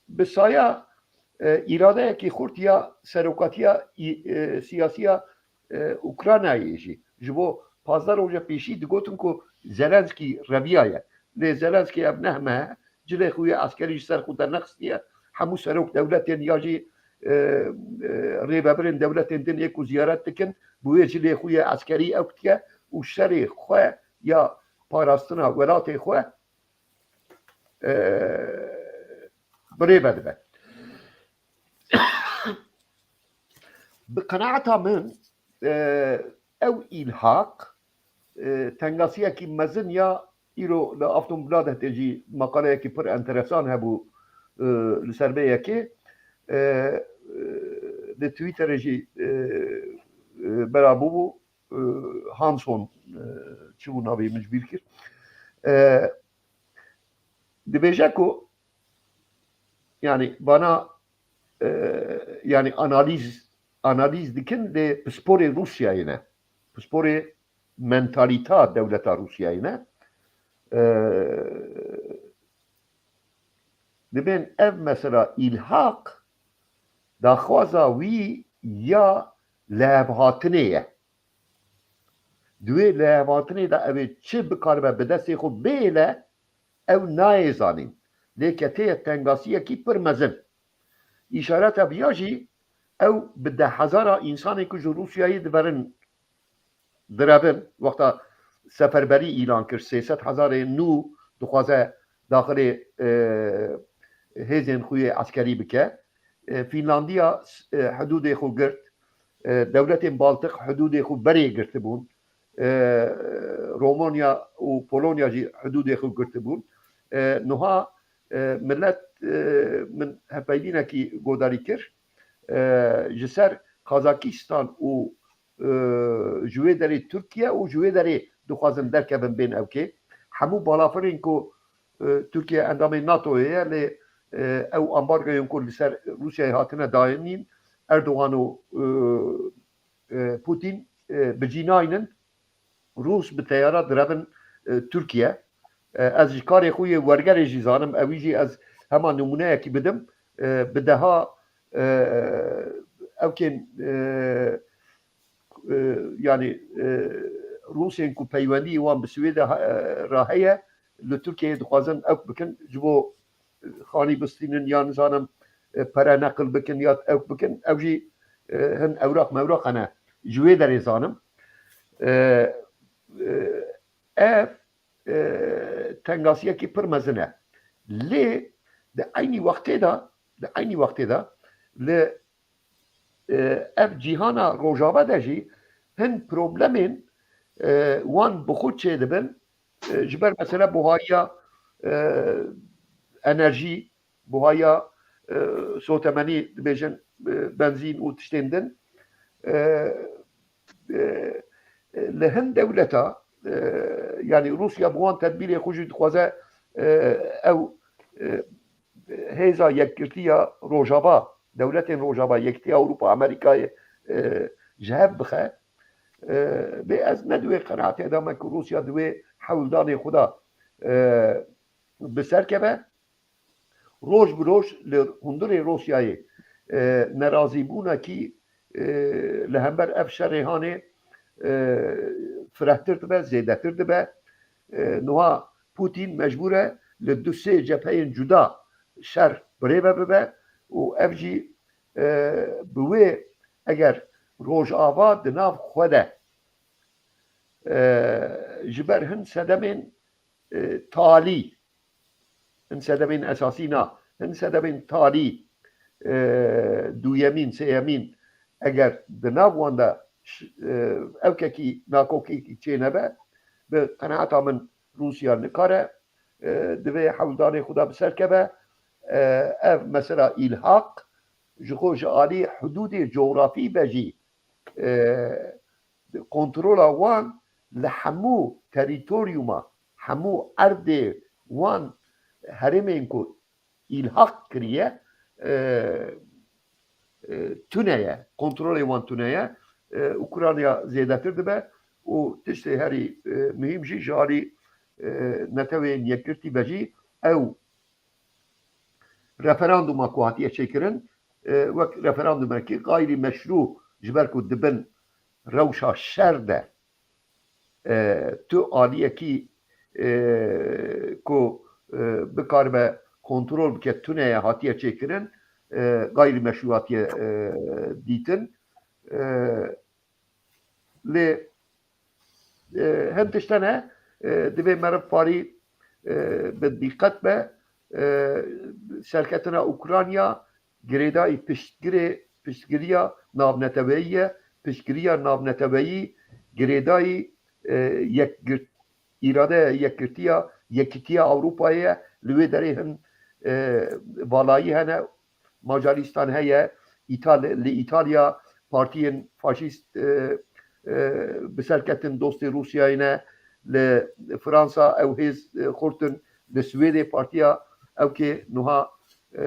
bi saya, e, îradeyekî xurt ya serokatiya î-, e, siyasiya, e, Ukraynayê jî. Ji bo pazdeh roja pêşî digotin ku Zelenskî reviyaye. Lê Zelenskî ev nehme cilê xwe yê eskerî ji ser xwe dernexistiye. Hemû serok dewletên ya jî, e, e, rêvebirên dewletên din ê ku ziyaret dikin, bi wê cilê xwe yê eskerî ew dike û şerê xwe ya parastina welatê xwe, e, bi rê ve dibe. Bi qenaeta min, e, ew îlhaq, e, tengasiyekî mezin ya îro li Afton Bladetê jî maqaleyekî pir enteresan hebû, e, li ser vê yekê. E, e, li Twitterê jî, e, e, bera bûbû, e, Hanson, e, çi bû navê min ji bîr kir. E, Dibêje ku, yani bana, e, yani analîz analîz dikin, lê pisporê Rûsyayê ne. Pisporê mentalîta dewleta Rûsyayê ne. E, dibên ev mesela îlhaq daxwaza wî ya lihevhatinê ye. Di wê lihevhatinê de ew ê çi bikaribe bi destê xwe bêle, ew nayê zanîn. Lê keteye tengasiyekî pir mezin. Îşareta viya jî ew bi dehhezara însanên ku ji Rûsyayê diverin, direbin, wexta seferberî îlan kir, sê sed hezarê nû dixwaze daxilê, e, hêzên xwe yê eskerî bike. E, Fînlandiya, e, hidûdê xwe girt. E, dewletên Baltîk hidûdê xwe berê girtibûn. E, Romanya û Polonya jî hidûdê xwe girtibûn. E, niha, e, milet, e, min hevpeynînekî godarî kir. E, ji ser Kazakistan û, e, ji wê derê Tirkiye û ji wê derê dixwazin derkevin bên ewkê. Hemû balafirên ku, e, Tirkiye endamê NATOyê ye, lê, e, ew ambargoyên ku li ser Rûsyayê hatine dayînîn, Erdogan û, e, e, Putin, e, bi cî naynin. Rûs bi teyara direbin, e, Tirkiye. E, ez ji karê xwe yê wergerê jî zanim, ewî jî ez hema nimûneyekî bidim. E, bi deha, e, ewkên, e, e, yani, e, Rûsên ku peywendiyê wan bi Swêde ha-, e, re heye, li Tirkiyeyê dixwazin ewk bikin, ji bo xanî bistînin, ya nizanim, e, pere neqil bikin ya ewk bikin, ew jî, e, hin ewraq mewraq hene, ji wê derê zanim. E, e, ev, e, tengasiyekî pir mezin e. Lê di eynî wextê de, di eynî wextê de li, e, ev cîhana rojava de jî hin problemên, e, wan bi xwe çêdibin, e, ji ber mesela buhariya, e, enerjî, buhariya, e, sotemenî dibêjin, e, benzîn û tiştên din. E, e, li hin dewleta, e, yani Rûsya bi wan tedbîrê xwe jî dixwaze, e, ew, e, hêza yekgirtiya Rojava, dewletên Rojava, Yekîtiya Ewropa, Amerîkayê, e, ji hev bixe. E, bê ez ne di wê qenaatê de me ku Rûsya di wê hewldanê xwe de, e, bi ser keve. Roj bi roj li hundirê Rûsyayê, e, nerazîbûnekî, e, li hember ev şerê hanê, e, firehtir dibe, zêdetir dibe. E, niha Putin mecbûr e li du sê cepheyên cuda şer birêve bibe û ev jî, e, bi wê eger Rojava di nav xwe de, e, ji ber hin sedemên, e, talî, hin sedemên esasî na, hin sedemên talî, e, duyemîn, sêyemîn, eger di nav wan de ş-, e, ewkekî nakokekî çênebe, bi qenaeta min Rûsya nikare, e, divê hewldanê xwe de bi ser keve. E, ev mesela îlhaq ji xwe ji alî hudûdê cografî be jî, e, kontrola wan li hemû terîtoryuma, hemû erdê wan herêmên ku îlhaq kiriye, e, e, tune ye, kontrolê wan tune ye. E, Ukrayna zêdetir dibe û tiştê herî, e, muhîm jî ji alî, e, Neteweyên Yekgirtî ve jî ew referanduma ku hatiye çêkirin, e, wek referandumekî gayri meşrû, ji ber ku di bin rewşa şer de, e, tu aliyekî, e, ku, e, bikaribe kontrol bike, tune ye, hatiye çêkirin, e, gayri meşrû hatiye, e, dîtin. E, lê, e, hin tişt hene, e, divê meriv parî, e, bi dîqet be. E, serketina Ukrayna girêdayî piştgirê, piştgiriya navneteweyî ye. Piştgiriya navneteweyî girêdayî, e, yekgirt-, îradeya yekgirtiya, yekîtiya Ewropayê ye. Li wê derê hin, e, valayî hene. Macaristan heye, Îtal-, li Îtalya partiyên faşîst, e, e, bi ser ketin, dostê Rûsyayê ne, li Fransa ew hêz, e, xurt in, Li Swêdê partiya ewkê nuha, e,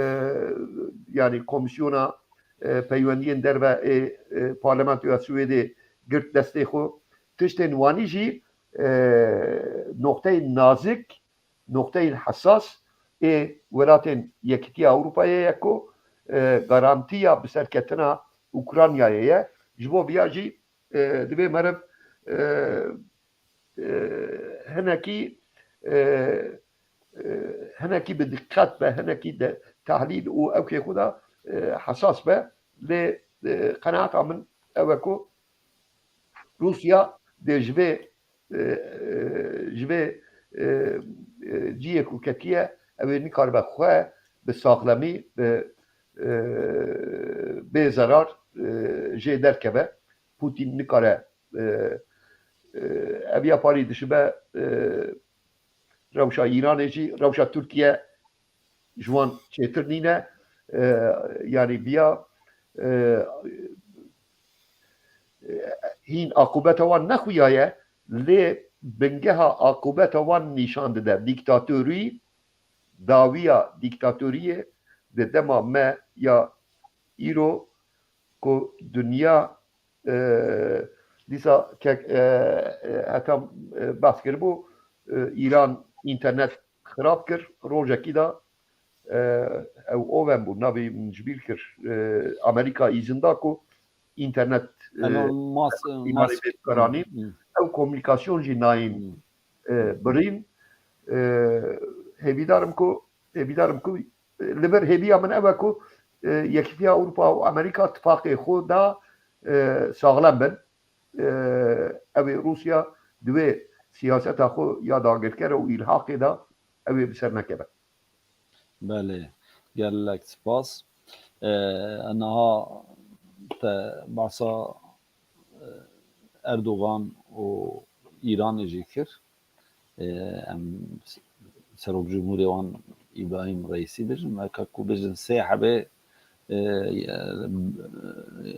yanî komîsyona, e, peywendiyên derve ê, e, parlamentoya Swêdê girt destê xwe. Tiştên wanî jî, e, noqteyên nazik, noqteyên hesas ê welatên Yekîtiya Ewropayê ye ku, e, garantiya biserketina Ukraynayê ye. Ji bo viya jî, e, divê meriv, e, e, hinekî, e, e, hinekî bi diqqet be, hinekî de tehlîl û ewkê xwe de, e, hesas be. Lê, e, qenaeta min ew e ku Rûsya dê ji vê, e, e, ji vê, e, e, cihê ku ketiye, ew ê nikaribe xwe bi saxlemî, bi, e, bê zerar, e, jê derkeve. Putin nikare, e, e, ev ya parî dişibe, e, rewşa Îranê jî, rewşa Tirkiye ji wan çêtir nîne. E, yanî biya, e, e, hîn aqûbeta wan nexuyaye, lê bingeha aqûbeta wan nîşan dide. Dîktatorî, dawiya dîktatoriyê di dema me ya îro ku dinya, e, dîsa kek, e, e, heta, e, behs kiribû, e, Îran înternet xirab kir, rojekî de, e, ew oven bû, navê min ji bîr kir, e, Amerîka îzin da ku înternet, e, Elon Musk, Îranê Musk. Bê karanîn. Hmm. Ew komûnîkasyon jî nayên, Hmm. e, birîn. E, hêvîdar im ku, hêvîdar im ku, e, li vir hêviya min ew e ku, e, Yekîtiya Ewropa û Amerîka tifaqê xwe da, e, saxlem bin. E, ew ê Rûsya di wê siyaseta xwe ya dagirker û îlhaqê de ew ê bi ser nekeve. Belê, gelek spas. E, niha te behsa, e, Erdogan û Îranê jî kir. E, em Serok Cumhurê wan Îbrahîm Reîsî bêjin, weke ku bêjin sê hebê, e, e,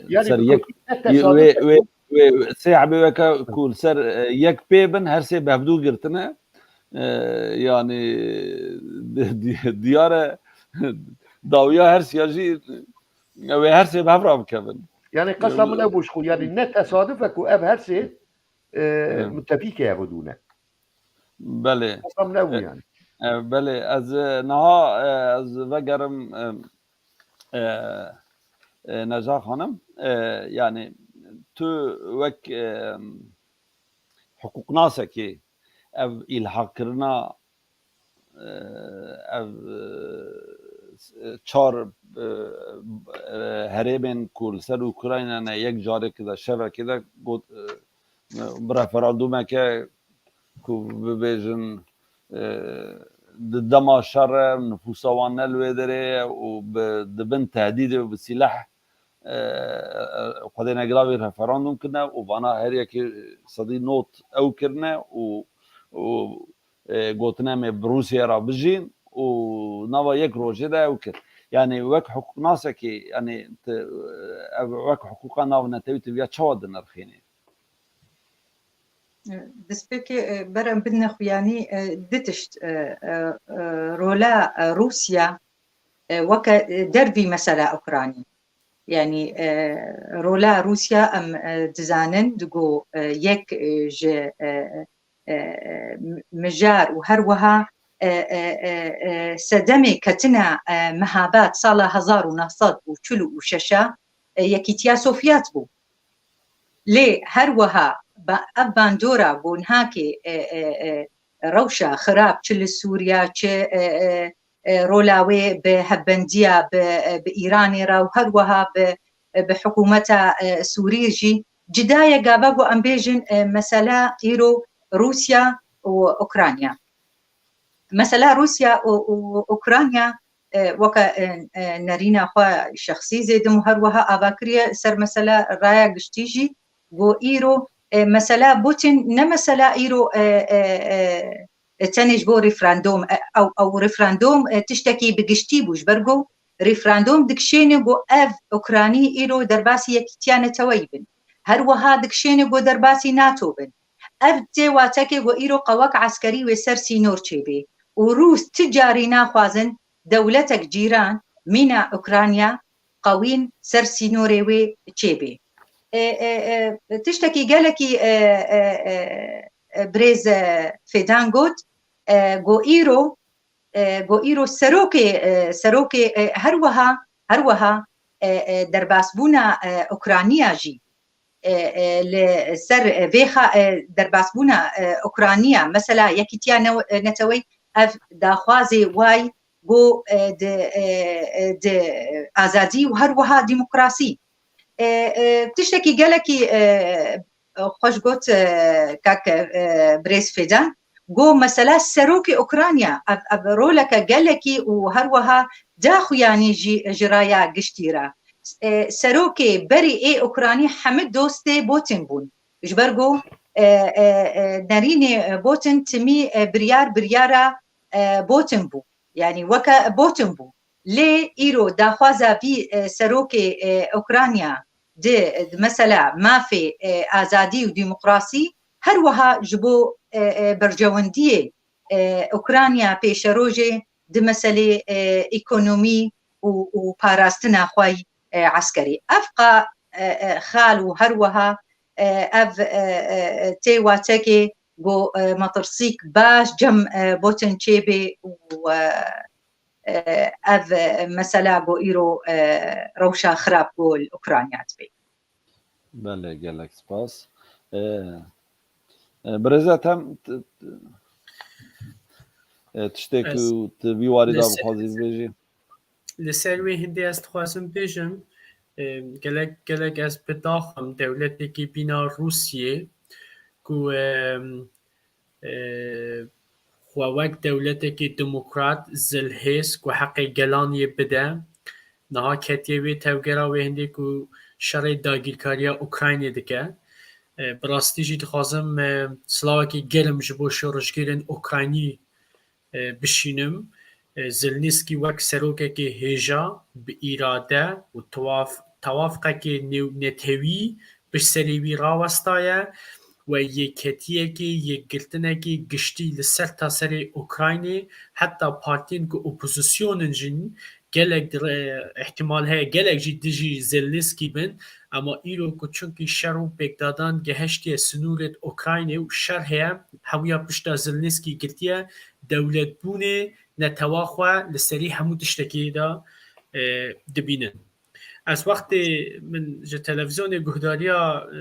Yanî ser bi yek, kurdî ne wê, tesaduf e wê, ku wê, wê sê hebê weke ku li ser, e, yek pê bin, her sê bi hevdû girtine. E, yanî di-, di-, diyar e dawiya her siya jî, e, wê her sê bi hev re bikevin. Yanî qesta min ew bû ji xwe, yanî ne tesaduf e ku ev her sê, e, Hı. mutefîkê ev dû ne. Belê. Qesta min ew bû E, yanî. e, belê, ez, e, niha, e, ez vegerim, e, e, e, Neca Xanim, e, yanî tu wek, e, hiqûqnasekê ev îlhaqkirina, e, ev, e, çar, e, e, herêmên ku li ser Ukrayna ne yek carekê de şevekê de got, e, bi referandûmeke ku bibêjin, e, di dema şer e, nifûsa wan ne li wê derê ye û bi, dibin tehdîdê û bi sîleh, e, e, xwedê negiravî referandûm kirine û vana her yekê sedî not ew kirine û, û, e, gotine em ê bi Rûsya re bijîn û nava yek rojê de ew kir. Yanî wek hiqûqnasekî, yanî tu, ev wek hiqûqa navnetewî tu viya çawa dinirxînî? Destpêkê, e, ber em bidine xuyanî, e, du tişt, e, e, e, rola, e, Rûsya, e, weke, e, dervî mesela Ukraynî. Yanî, e, rola Rûsya em, e, dizanin, digo, e, yek, e, ji, e, e, mijar û her wiha, e, e, e, e, sedemê ketina, e, mehabat sala hezar û neh sed û çil û şeş e, Yekîtiya Sovyet bû. Lê her wiha ba-, ev bandora ku nihakê, e, e, e, rewşa xirab çi li Sûriya, çi, e, e, e, rola wê bi hevbendiya bi, e, bi Îranê re û her wiha bi, e, bi hikûmeta, e, Sûriyê jî cuda ye gava ku em bêjin, e, mesela îro Rûsya û Ukrayna. Mesela Rûsya û, û Ukrayna, e, weke, e, e, nerîna xwe şexsî zêdim û her wiha ava kiriye ser mesela raya giştî jî, ku îro, e, mesela Putin ne mesela îro, e, e, e, e, tenê ji bo referandûm, e, ew, ew referandûm, e, tiştekî bi giştî bû, ji ber ku referandûm dikişêne ku ev Ukraynî îro derbasî yekîtiya neteweyî bin. Her wiha dikişêne ku derbasî nato bin. Ev tê watekê ku îro qewek eskerî wê ser sînor çêbê. û Rûs ti carî naxwazin dewletek cîran mîna Ukrayna qewîn ser sînorê wê çêbê. E, e, e, tiştekî gelekî e, e, e, e, birêz e, Fêdan got, e, go îro e, go îro serokê e, serokê e, her wiha her wiha e, e, derbasbûna e, Ukrayna jî e, e, li ser vê xa e, derbasbûna e, Ukrayna, mesela Yekîtiya New- e, Neteweyî, ev daxwazê way go e, di e, e, di azadî û her wiha demokrasî. E, e, tiştekî gelekî e, xweş got e, kak e, birêz Fêdan, go mesela serokê Ukrayna ev, ev roleke gelekî û her wiha daxuyanî jî ji raya giştî re. E, serokê berî ê Ukraynî hemî dostê Putin bûn. Ji ber ku e, e, e, nerînê Putin timî e, biryar biryara e, Putin bû. Yanî weke Putin bû. Lê îro daxwaza vî e, serokê e, Ukrayna di, di mesela mafê e, azadî û demokrasî her wiha ji bo e, e, berjewendiyê e, Ukrayna pêşerojê di meselê e, ekonomî û, û parastina xwe e, eskerî. Ev qa e, e, xal û her wiha e, ev e, e, tê watekê ku e, metirsîk baş cem e, Putin çêbê û e, e, ev e, mesela ku îro e, rewşa xirab ku li Ukrayna dibê. Belê, gelek spas. E, e, Birêz Ethem, t- t- e, tiştê Ez- ku tu vî warî li de ser- bixwazî bibêjî? Li ser wê hindê ez dixwazim bêjim, e, gelek gelek ez bi daxim dewletekî bîna Rûsiyê ku e, e, xwe wek dewletekî demokrat, zilhêz ku heqê gelan yê bide, niha ketiye wê tevgera wê hindê ku şerê dagîrkariya Ukraynê dike. E, bi rastî jî dixwazim e, silawekî germ ji bo şoreşgêrên Ukraynî e, bişînim. E, Zelensky wek serokekê hêja, bi îrade û tewaf, tewafqekê nêwnetewî bi serê wî rawestaye we yêketiyekê, yêkgirtinekê giştî li ser taserê Ukraynê, heta partiyên ku opozîsyon in jî gelek di re-, îhtimal heye gelek jî dijî Zelensky bin, ema îro ku çunkî şer û pêkdadan gehiştiye sinûrê Ukraynê û şer heye, hemûya pişta Zelensky girtiye, dewletbûnê netewa xwe li serî hemû tiştekî de e, dibînin. Ez wextê min ji televîzyonê guhdariya e,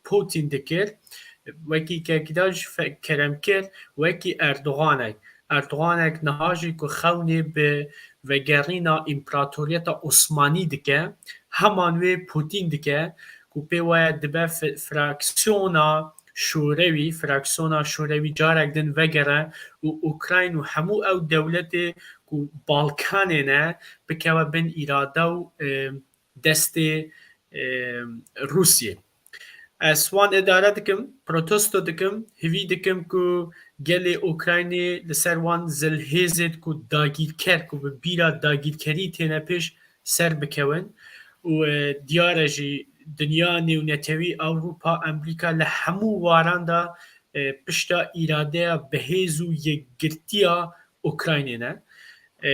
Putin dikir, wekî kekda ji fe- kerem kir, wekî Erdoganek. Erdoganek niha jî ku xewnê bi vegerîna împeratoriyeta Osmanî dike, heman wê Putin dike, ku pê waya dibe fi- fraksiyona şorewî, fraksiyona şorewî carek din vegere û Ukrayn û hemû ew dewletê ku Balkanê ne bikeve bin îrade û e, destê e, Rûsiyê. Ez wan îdare dikim, protesto dikim, hêvî dikim ku gelê Ukraynê li ser wan zilhêzêd ku dagîrker, ku bi bîra dagîrkerî têne pêş, ser bikewin û e, diyar e jî dinya nêwnetewî, Ewropa, Amerîka li hemû waran de e, pişta îradeya bihêz û yekgirtiya Ukraynê ne. E,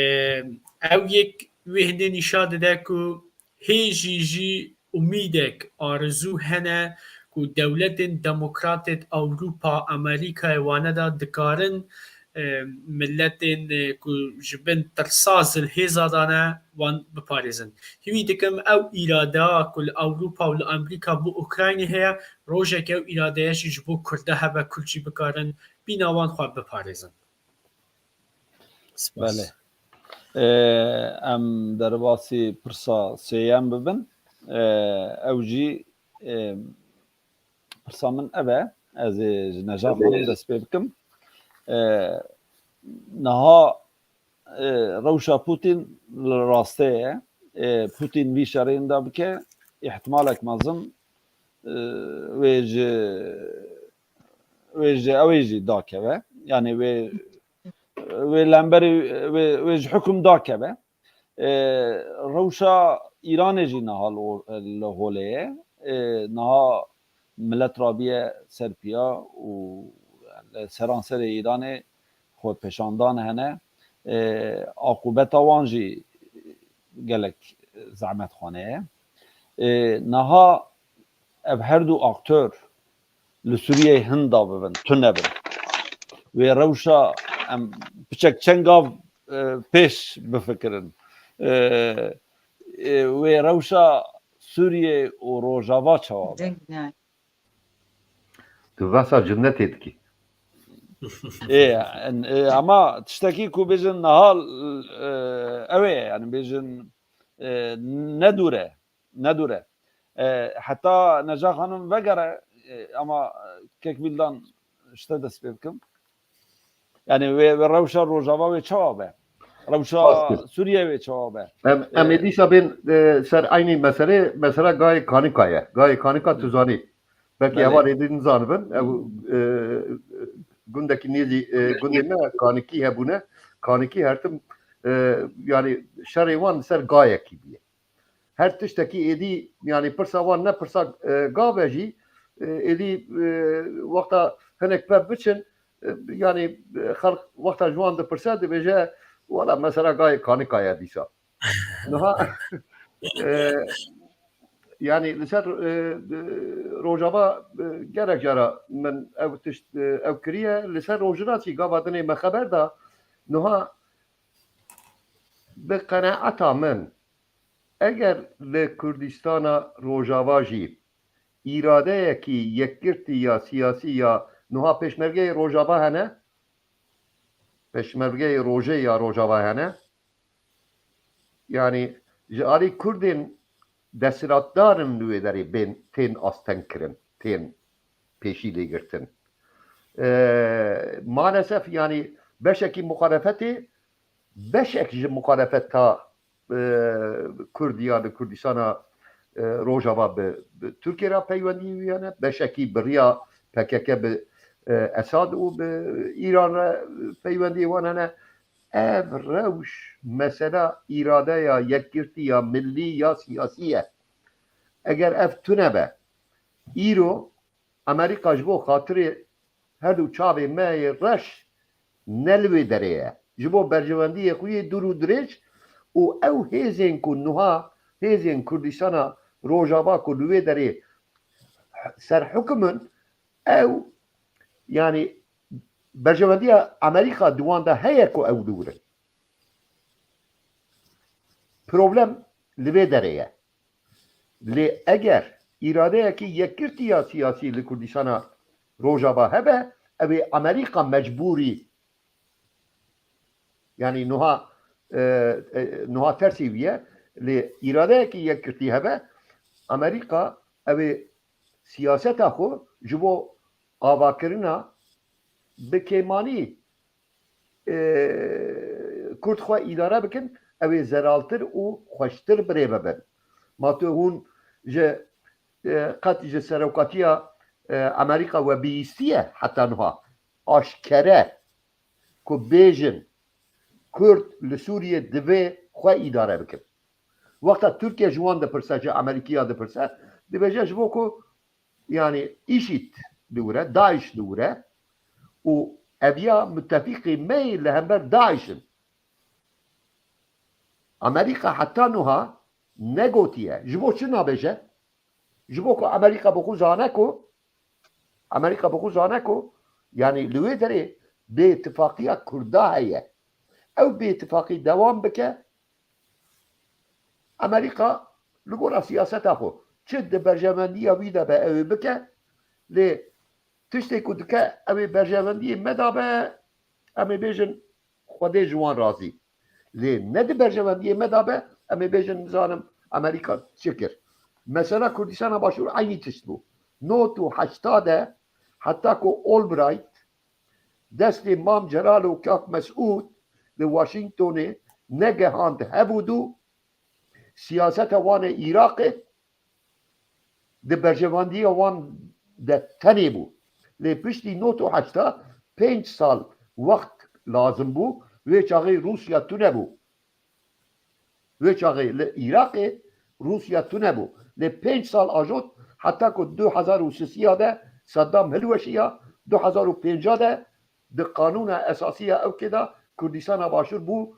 ew yek wê hindê nîşa dide ku hê jî jî umîdek, arizû hene ku dewletên demokratêd Ewropa, Amerîkayê wane de dikarin e, miletên e, ku ji bin tirsa zilhêza dane wan biparêzin. Hîvî dikim ew îradeya ku li Ewropa û li Amerîka bo Ukraynê heye, rojek ew îradeya jî ji bo Kurda hebe, Kurd jî bikarin bîna wan xwe biparêzin. Spas. Belê. E, em derbasî pirsa sêyem bibin. E, ew jî e, pirsa min ev e. Ez ê ji Necat Xanim dest pê bikim. E, niha e, rewşa Putin li rastê ye. E, Putin vî şerê da bike, îhtimalek mezin e, wê ji wê ji ew ê jî dakeve. Yani wê wê lemberî wê, wê ji hukm dakeve. E, rewşa Îranê jî niha li, li holê ye. E, niha milet rabiye ser piya û li seranserê Îranê xwe pêşandan hene. E, aqûbeta wan jî gelek zehmetxane ye. E, niha ev her du aktör li Sûriyeyê hin dabibin, tune bin. Wê rewşa em piçek çend gav, e, pêş bifikirin. E, e, wê rewşa Sûriyê û Rojava çawa be? Deng ne. Tu behsa cinnetê dikî. Ê, en- ê, ama tiştekî ku bêjin niha, e, ew ê, yani bêjin, e, ne dûr e, ne dûr e. E, heta Neca Xanim vegere, e, ama, e, kek Bildan ji te dest pê bikim. Yani wê, wê rewşa Rojava wê çawa be? Rewşa Sûriye wê çawa be? Em, em ê dîsa bên, e, ser eynî meselê, mesela Gayê Kanika ye. Gayê Kanika tu zanî. Belkî hevalê din zanibin. Ew, e, gundekî nêzî, e, gundê me Kanikî hebûne. Kanikî her tim, e, yani şerê wan li ser gayekî bûye. Her tiştekî êdî, yani pirsa wan ne pirsa, e, gav e jî, e, êdî, e, wexta hinek pev biçin, e, yani, e, xelq wexta ji wan dipirse dibêje, wela mesela Gayê Kanika ye dîsa. Niha, e, yani li ser, e, e, Rojava, e, gelek cara min ev tişt, e, ew kiriye. Li ser Rojhilat jî gava dinê me xeber da. Niha bi qenaeta min, eger li Kurdistana Rojava jî îradeyekî yekgirtî ya siyasî ya niha pêşmergeyê Rojava hene, pêşmergeyê rojê ya Rojava hene. Yani ji alî Kurdên desthilatdar in li wê derê bên tên astengkirin, tên pêşî lêgirtin. E, maalesef yani beşekî muxalefetê, beşek ji muxalefeta, e, Kurd ya li Kurdistana, e, Rojava bi, bi Tirkiye re peywendiyê wî hene, beşekî bi riya P K K bi, e, Esad û bi Îran re peywendiyê wan hene. Ev rewş mesela îradeya yekgirtî ya millî ya siyasî ye. Eger ev tune be, îro Amerîka ji bo xatirê her du çavê me yê reş ne li wê derê ye. Ji bo berjewendiyê xwe yê dûr û dirêj û ew hêzên ku niha hêzên Kurdistana Rojava ku li wê derê ser hukum in, ew, yani, berjewendiya Amerîka di wan de heye ku ew dûr in. Problem li vê derê ye. Lê eger îradeyekî yekgirtî ya siyasî li Kurdistana Rojava hebe, ew ê Amerîka mecbûrî, yani nuha, e, e, nuha tersê wî ye, lê îradeyekî yekgirtî hebe, Amerîka ew ê siyaseta xwe ji bo avakirina bi kêmanî, e, Kurd xwe îdare bikin, ew ê zelaltir û xweştir bi rê bibin. Ma tu hûn ji, e, qet ji serokatiya, e, Amerîka we bihîstiye heta niha aşkere ku bêjin Kurd li Sûriyê divê xwe îdare bikin. Wexta Tirkiye ji wan dipirse, ji Amerîkiya dipirse, dibêje ji bo ku, yani, îşîd li wir e, DAIŞ li wir e û eviya mutefîqê me yê li hember DAIŞ in. Amerîka heta nuha negotiye. Ji bo çi nabêje? Ji bo ku Amerîka bi xwe zane ku, Amerîka bi xwe zane ku, yani, li wê derê bêtifaqiya Kurda heye. Ew bêtifaqî dewam bike, Amerîka li gora siyaseta xwe çi di berjewendiya wî de be, ew ê bike, lê tiştê ku dike, ew ê berjewendiyê me de be, em ê bêjin, Xwedê ji wan razî. Lê ne di berjewendiyê me de be, em ê bêjin, nizanim Amerîka çi kir. Mesela Kurdistana Başûr eynî tişt bû. Nod û heşta de, heta ku Albright destê Mam Celal û Kak Mesûd li Washingtonê negehand hevûdû, siyaseta wan ê Iraqê di berjewendiya wan de tenê bû. Lê piştî nod û heşta, pênc sal wext lazim bû, wê çaxê Rûsya tune bû. Wê çaxê li Iraqê Rûsya tune bû. Lê pênc sal ajot, heta ku du hezar û sisiya de Saddam hilweşiya, du hezar û pênca de di qanûna esasî ya ewkê de Kurdistana Başûr bû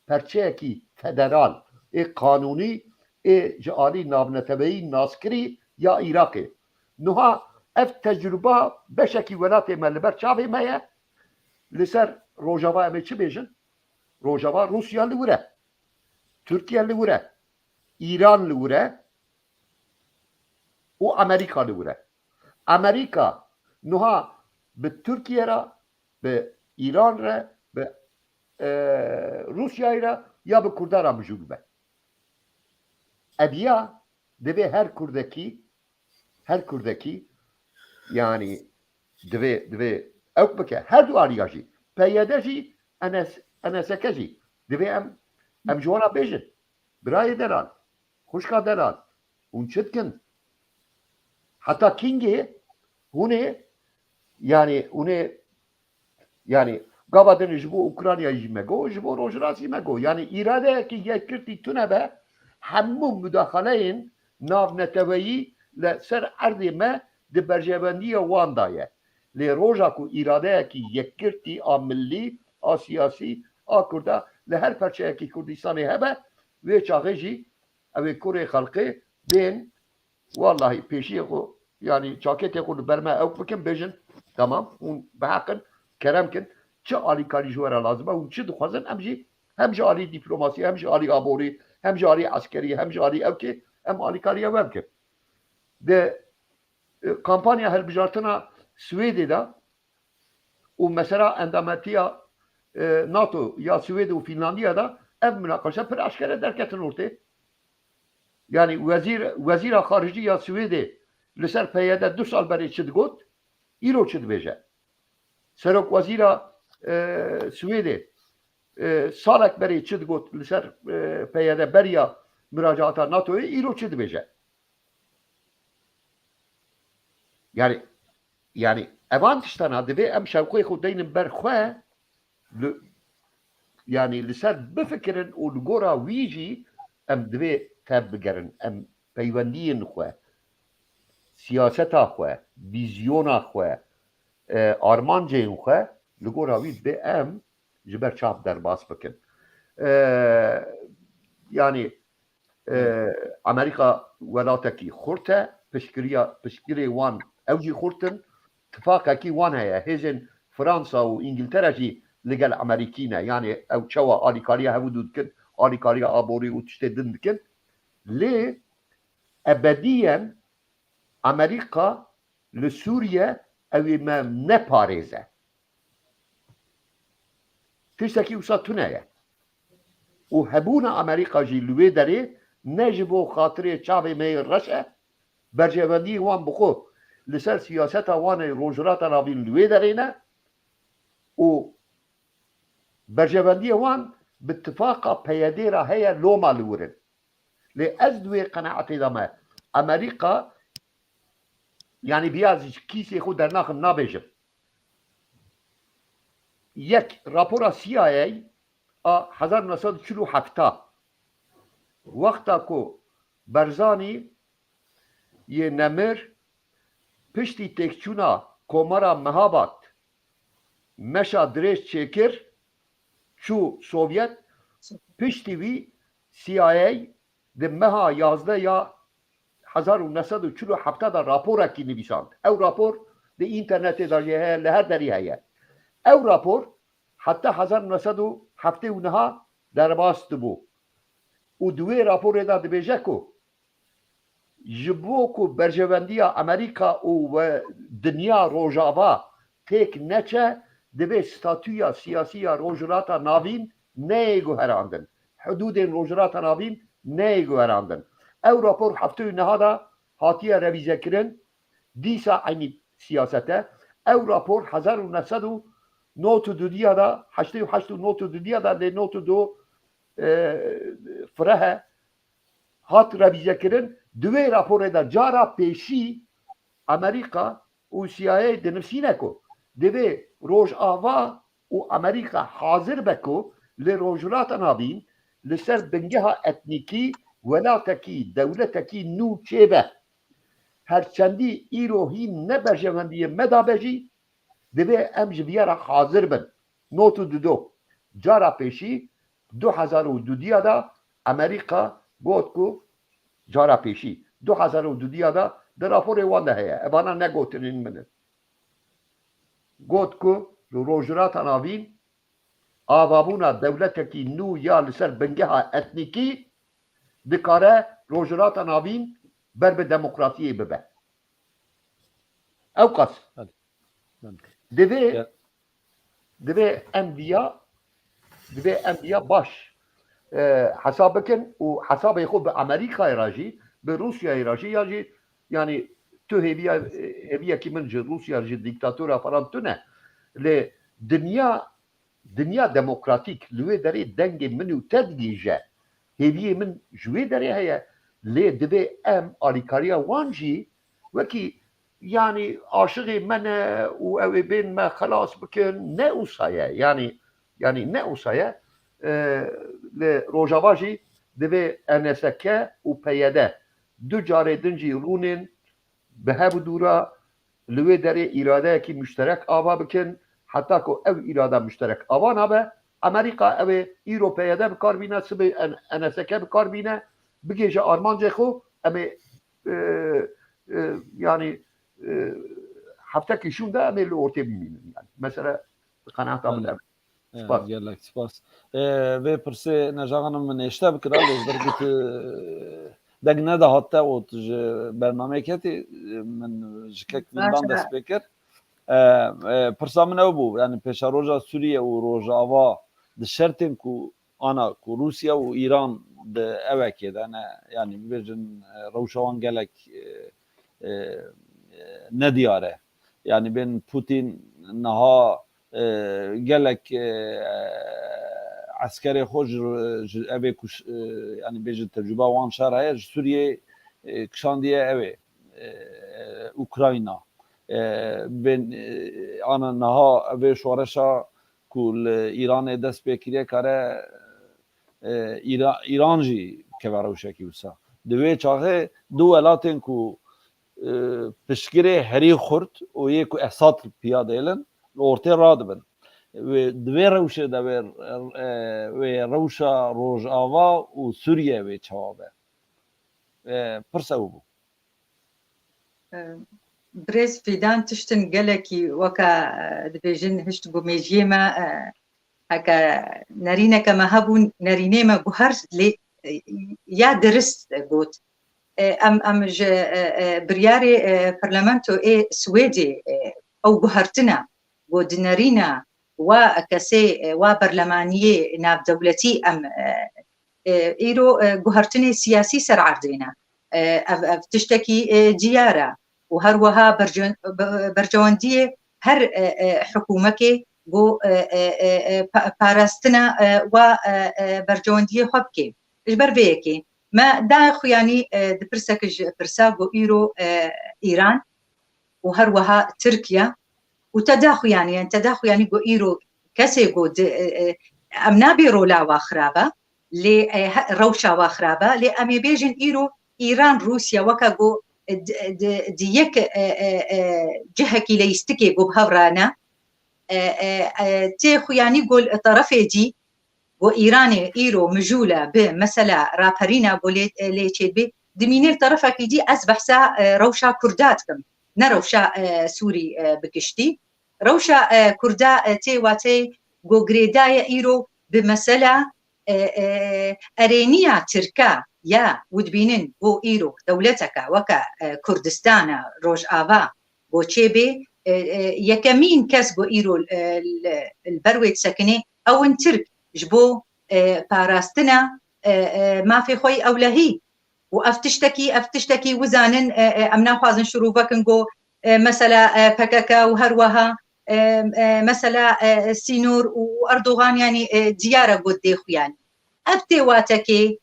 perçeyekî federal, ê qanûnî, ê ji alî navneteweyî naskirî ya Iraqê. Niha ev tecrûba beşekî welatê me li ber çavê me ye. Li ser Rojava em ê çi bêjin? Rojava Rûsya li wir e. Tirkiye li wir e. Îran li wir e. Û Amerîka li wir e. Amerîka niha bi Tirkiye re, bi Îran re, bi, e, Rûsyayê re ya bi Kurda re mijûl be. Ev ya divê her Kurdekî, her Kurdekî, yanî divê, divê ewk bike. Her du aliya jî, P Y D jî, N S, N S K jî, divê em, em ji wan re bêjin. Birayê delal, xwişka delal, hûn çi dikin? Heta kîngê hûn ê, yanî hûn ê, yanî gava din ji bo Ukrayna jî me got, ji bo Rojhilat jî me got. Yanî îradeyekî yekgirtî tune be, hemû mudaxaleyên navneteweyî li ser erdê me di berjewendiya wan de ye. Lê roja ku îradeyekî yekgirtî a millî, a siyasî, a Kurda li her perçeyekî Kurdistanê hebe, wê çaxê jî ew ê kurê xelkê bên, wallahî pêşiyê xwe, yanî çaketê xwe li ber me ewk bikin, bêjin, temam, hûn bi heq in, kerem kin, çi alîkarî ji we re lazim e, hûn çi dixwazin, em jî hem ji alî dîplomasî, hem ji alî aborî, hem ji alî eskerî, hem ji alî ewkê, em alîkariya we bikin. Di, e, kampanya hilbijartina Swêdê de û mesela endametiya, e, NATO ya Swêd û Fînlandiya de ev minaqeşe pir eşkere derketin ortê. Yanî wezîr, wezîra xaricî ya Swêdê li ser P Y D du sal berê çi digot, îro çi dibêje? Serokwezîra, e, Swêdê, e, salek berê çi digot li ser, e, P Y D beriya muracaata NATOyê, îro çi dibêje? Yanî, yanî evan tiştana divê em şewqê xwe deynin ber xwe, li, yanî li ser bifikirin û li gora wî jî em divê tev bigerin. Em peywendiyên xwe, siyaseta xwe, vîzyona xwe, e, armancên xwe li gora wî divê em ji ber çav derbas bikin. E, yanî, e, Amerîka welatekî xurt e, piştgiriya, piştgirê wan ew jî xurt in, tifaqekî wan heye. Hêzên Fransa û Îngiltere jî li gel Amerîkî ne. Yanî ew çawa alîkariya hevû dû dikin, alîkariya aborî û tiştê din dikin. Lê ebediyen Amerîka li Sûriye ew ê me neparêze. Tiştekî wisa tune ye. Û hebûna Amerîka jî li wê derê ne ji bo xatirê çavê me yê reş e, berjewendiyê wan bi xwe li ser siyaseta wan ê Rojhilata Navîn li wê derê ne û berjewendiyê wan bi tifaqa P Y D re heye loma li wir in. Lê ez di wê qenaetê de me. Amerîka, yanî viya ji kîsê xwe dernaxim, nabêjim. Yek, rapora C I A a hezar neh sed û çil û heft, wexta ku Barzanî yê nemir piştî têkçûna Komara Mehabad meşa dirêj çêkir, çû Sovyet, piştî wî C I A di meha yazdeh ya hezar û neh sed û çil û heft de raporekî nivîsand. Ew rapor di înternetê de jî heye, li her derî heye. Ew rapor heta hezar neh sed û heftê û neh derbas dibû. Û di wê raporê de dibêje ku ji bo ku berjewendiya Amerîka û we dinya Rojava têk neçe, divê statûya siyasî ya Rojhilata Navîn neyê guherandin. Hidûdên Rojhilata Navîn neyê guherandin. Ew rapor heftê û neh de hatiye revîzekirin, dîsa eynî siyaset e. Ew rapor hezar û neh sed û nod û du de, heştê û heşt û nod û du de, lê nod û du, e, fireh e, hat revîzekirin. Di wê raporê de cara pêşî Amerîka û C I A dinivîsîne ku divê Rojava û Amerîka hazir be ku li Rojhilata Navîn li ser bingeha etnîkî welatekî, dewletekî nû çêbe. Her çendî îro hîn ne berjewendiyê me de be jî, Divê em ji viya re hazir bin. Not û dido. Cara pêşî du hezar û dudiya de Amerîka got ku, cara pêşî du hezar û dudiya de di raporê wan de heye. Evana ne gotinên min in. Got ku li Rojhilata Navîn avabûna dewletekî nû ya li ser bingeha etnîkî dikare Rojhilata Navîn ber bi demokrasiyê bibe. Ew qas. Belê. Belê. Divê, Ya. divê em viya, divê em viya baş, e, hesab bikin û hesabê xwe bi Amerîkayê re jî, bi Rûsyayê re jî, ya jî, yanî tu hêviya, hêviyekî min ji Rûsya, ji dîktatora falan tune. Lê dinya, dinya demokratîk li wê derê dengê min û te digihîje. Hêviyê min ji wê derê heye. Lê divê em alîkariya wan jî wekî, yanî aşiqê me ne û ew ê bên me xelas bikin, ne wisa ye. Yanî, yanî ne wisa ye. E, li Rojava jî divê N S K û P Y D du carê din jî rûnên bi hev û dû re li wê derê îradeyekî muşterek ava bikin, heta ku ew îrada muşterek ava nabe, Amerîka ew ê îro P Y D bi kar bîne, sibê N-, N S K bi kar bîne, bigêje armancê xwe, em ê, e, e, yanî, e, heftekî şûn de em ê li ortê bimînin. Yanî, mesele bi qenaeta min Belê. ev. Spas. Gelek spas. E, vê pirsê nejaxanim min êşte bikira, lê ji ber ku tu, e, deng nedihat te û tu ji bernameyê ketî, e, min ji kek Baş windan e. dest pê kir. E, e, pirsa min ew bû, yanî pêşeroja Sûriye û Rojava di şertên ku ana ku Rûsya û Îran di ewekê de ne, yanî bibêjin, e, rewşa wan gelek, e, e, nediyar e. Yanî bên Putin niha, e, gelek, e, eskerê xwe ji, ji evê ku ş-, e, yanî bêjin tecrûba wan şer heye, ji Sûriyê, e, kişandiye evê, e, Ukrayna. E, bên, e, ana niha evê şoreşa ku li Îranê dest pê kiriye kare, e, Îra-, Îran jî keve rewşekî wisa. Di wê çaxê du welatên ku, e, piştgirê herî xurt û yê ku Esad piya dêlin, li ortê radibin. Wê, di vê rewşê de wê, e, wê rewşa Rojava û Sûriye wê çawa be? E, pirsa ew bû. E, Birêz Fîdan tiştin gelekî weke, e, dibêjin hişt ku mêjiyê me, e, heke nerîneke me hebû, nerînê me guhert lê, e, ya dirist got. E, em, em ji, e, e, biryarê, e, Parlamentoyê Swêdê, e, ew guhertina got di nerîna wa kesê, e, wa berlemaniyê navdewletî em, e, e, îro, e, guhertinê siyasî ser erdê ne. E, ev, ev tiştekî, e, diyar e. Û her wiha berce-, be-, bercewendiyê her, e, e, hikûmekê ku, e, e, e, e, pa-, parastina, e, wa, e, e, bercewendiyê xwe bike. Ji ber vê yekê me daye xuyanî, e, di pirsek ji pirsa ku îro, e, Îran û her wiha Tirkiye û te daxuyanî, yani te daxuyanî ku îro kesê ku di, e, e, em nabê rola wa xirab e, lê, e, he-, rewşa wa xirab e, lê em ê bêjin îro Îran, Rûsya weke ku, e, di, di, di yek, e, e, e, cihekî leyîstikê ku bi hev re ne, e, e, e, tê xuyanî ku li terefê dî ku Îranê îro mijûl e bi mesela raperîna ku lê, lê çêdibê, dimînê li terefekî dî ez behsa, e, rewşa Kurda dikim, ne rewşa, e, Sûrî, e, bi giştî. Rewşa, e, Kurda, e, tê wateyê ku girêdaye îro bi mesela, e, e, erêniya Tirka ya û dibînin ku îro dewleteke weke, e, Kurdistana Rojava ku çêbê, e, e, yekemîn kes ku îro, e, li, li ber wê disekine, ew in Tirk ji bo, e, parastina, e, e, mafê xwe yî ewlehî. Û ev tiştekî, ev tiştekî wizanin, e, e, em naxwazin şirûvekin ku, e, mesela, e, P K K û her wiha, e, e, mesela, e, sînor û Erdogan, yanî, e, diyar e ku dê xuyanî. Ev tê watekê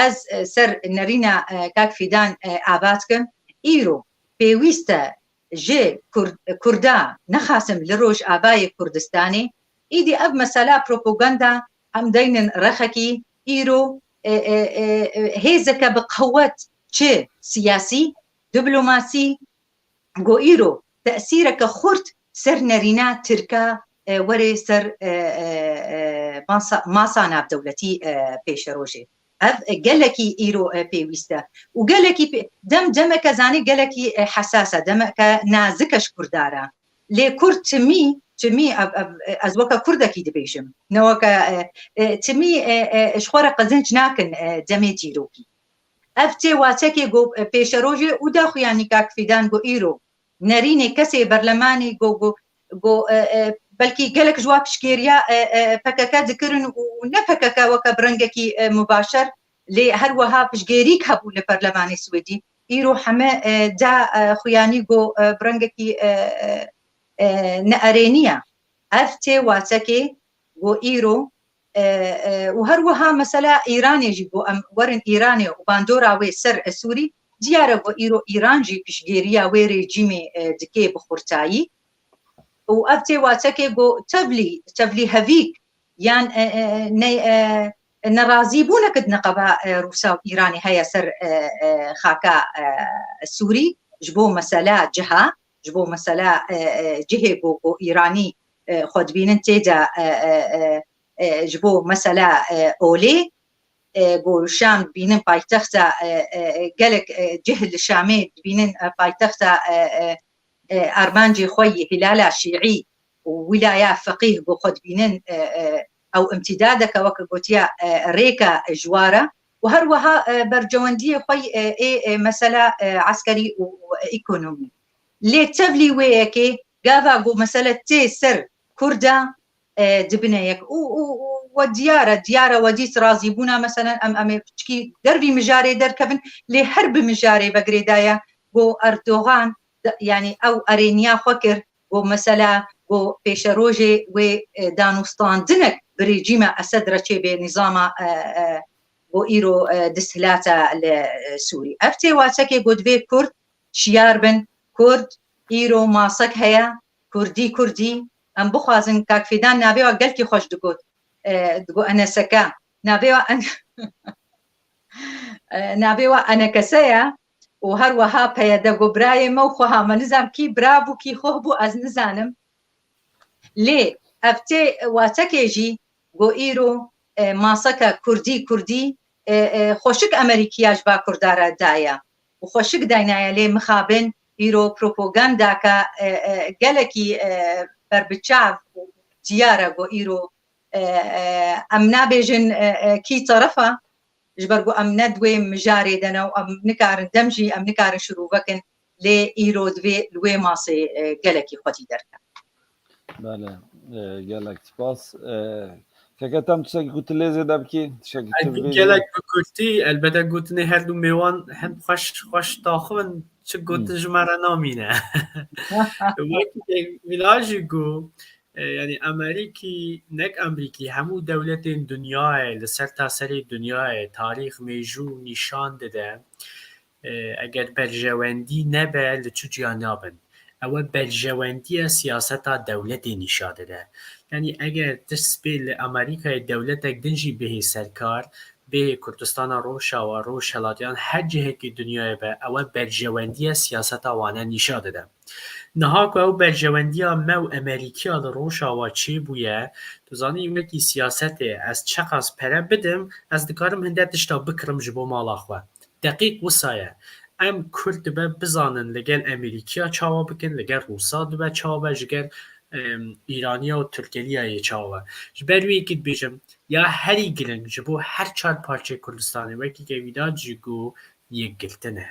ez, e, ser nerîna, e, kak Fîdan, e, ava dikim. Îro pêwîst e ji Kur-, Kurda nexasim li Rojavayê Kurdistanê, îdî ev mesela propaganda em deynin rexekî, îro, e, e, e, e, hêzeke bi qewet çi siyasî, diplomasî, ku îro tesîreke xurt ser nerîna Tirka, e, were ser, e, e, e, masa, masa navdewletî, e, pêşerojê. Ev, e, gelekî îro, e, pêwîst e. Û gelekî pê-, dem, demeke zanî gelekî, e, hesas e, demeke nazik e ji Kurda re. Lê Kurd timî, timî, ev, ev, e, ez weke Kurdekî dibêjim. Ne weke, e, e, timî, e, e, ji xwe re qezinc nakin, e, demê dîrokî. Ev tê watekê ku, e, pêşerojê û daxuyanî kak Fîdan ku îro nerînê kesê berlemanî ku, ku, ku, e, e, belkî gelek ji wa piştgêriya, e, e, P K K dikirin û ne P K K weke bi rengekî, e, mubaşer, lê her wiha piştgêrîk hebû li perlemanê Swêdî. Îro heme, e, da, e, xuyanî ku, e, bi rengekî, e, e, e, neerênî ye. Ev tê watekê ku îro, e, e, û her wiha mesela Îranê jî ku em werin Îranê û bandora wê ser, e, Sûrî, diyar e ku îro Îran jî piştgêriya wê rejîmê, e, dike bi xurtayî. Û ev tê watekê ku tevlî, tevlî hevîk yan, e, e, ne, e, nerazîbûnek di neqeba, e, Rûsa û Îranê heye ser, e, e, xaka, e, Sûrî ji bo mesela ciha, ji bo mesela, e, e, cihê ku, ku Îranî, e, xwe dibînin tê de, e, e, e, e, ji bo mesela, e, olê, e, ku Şam dibînin paytexta, e, e, e, gelek, e, cih li Şamê dibînin, e, paytexta, e, e, e, armancê xwe yî hilala şîî û wilaya feqîh ku xwe dibînin, e, e, ew imtîdadeke weke gotiya, e, rêka ji wa re û her wiha, e, bercewendiyê xwe yî, e, ê, e, mesela, e, eskerî û, û ekonomî. Lê tevlî wê yekê gava ku mesele tê ser Kurda, e, dibine yek. Û, û, û we diyar e, diyar e we dît razîbûna, meselen, em, em ê piçkî dervî mijarê derkevin, lê her bi mijarê ve girêdaye ku Erdogan, de, yanî ew erêniya xwe kir ku mesela ku pêşerojê wê, e, danûstandinek bi rejîma Esed re çêbê nîzama, e, e, ku îro, e, desthilata li, e, Sûrî. Ev tê watekê ku divê Kurd şiyar bin, Kurd îro masek heye, Kurdî, Kurdî. Em bixwazin, kak Fîdan navê wa gelkî xweş digot, e, digot N S K. Navê wa en-, e, navê wa enekese ye û her wiha P Y D ku birayê me û xweha me, nizam kî bira bû, kî xweh bû, ez nizanim. Lê ev tê watekê jî ku îro, e, maseke Kurdî, Kurdî, e, e, xweşik Amerîkiya ji ba Kurda re daye û xweşik daynaye, lê mixabin îro propagandake, e, e, gelekî, e, berbiçav û diyar e ku îro, e, e, em nabêjin, e, e, kî teref e, ji ber ku em ne di wê mijarê de ne û em nikarin dem jî em nikarin şirûvekin, lê îro divê li wê masê, e, gelekî xwedî derke. Bele, e, gelek spas. E, keke Tem tiştekî ku tu lê zêde bikî, tiştekî tu Ez bibêjî? Gelek bi kurtî, elbete gotinê her du mêwan hem xweş, xweş daxivin, çi gotin ji me re namîne. Wekî Vîla jî got, e, yanî Amerîkî, nek Amerîkî, hemû dewletên dinyayê, li ser taserê dinyayê, tarîx, mêjû nîşan dide. E, eger berjewendî nebe, li çi ciya nabin. Ew e berjewendiye siyaseta dewletê nîşa dide. Yanî eger tu spê li Amerîkayê dewletek din jî bihê serkar, bihê Kurdistana Rojava, Rojhelatiyan, her cihekî dinyayê be, ew e berjewendiye siyaseta wane nîşa dide. Niha ku ew berjewendiya me û Amerîkiya li Rojava çêbûye, tu zanî wekî siyasetê ez çeqas pere bidim, ez dikarim hinde tişta bikirim ji bo mala xwe. Deqîq wisa ye. Em Kurd dibe bizanin li gel Amerîkiya çawa bikin, li gel Rûsa dibe çawa be, ji gel, em, Îraniya û Tirkeliyayê çawa be. Ji ber wê yekî dibêjim, ya herî giring ji bo her çar parçeyê Kurdistanê, wekî ke Vîda jî got, yekgirtin e.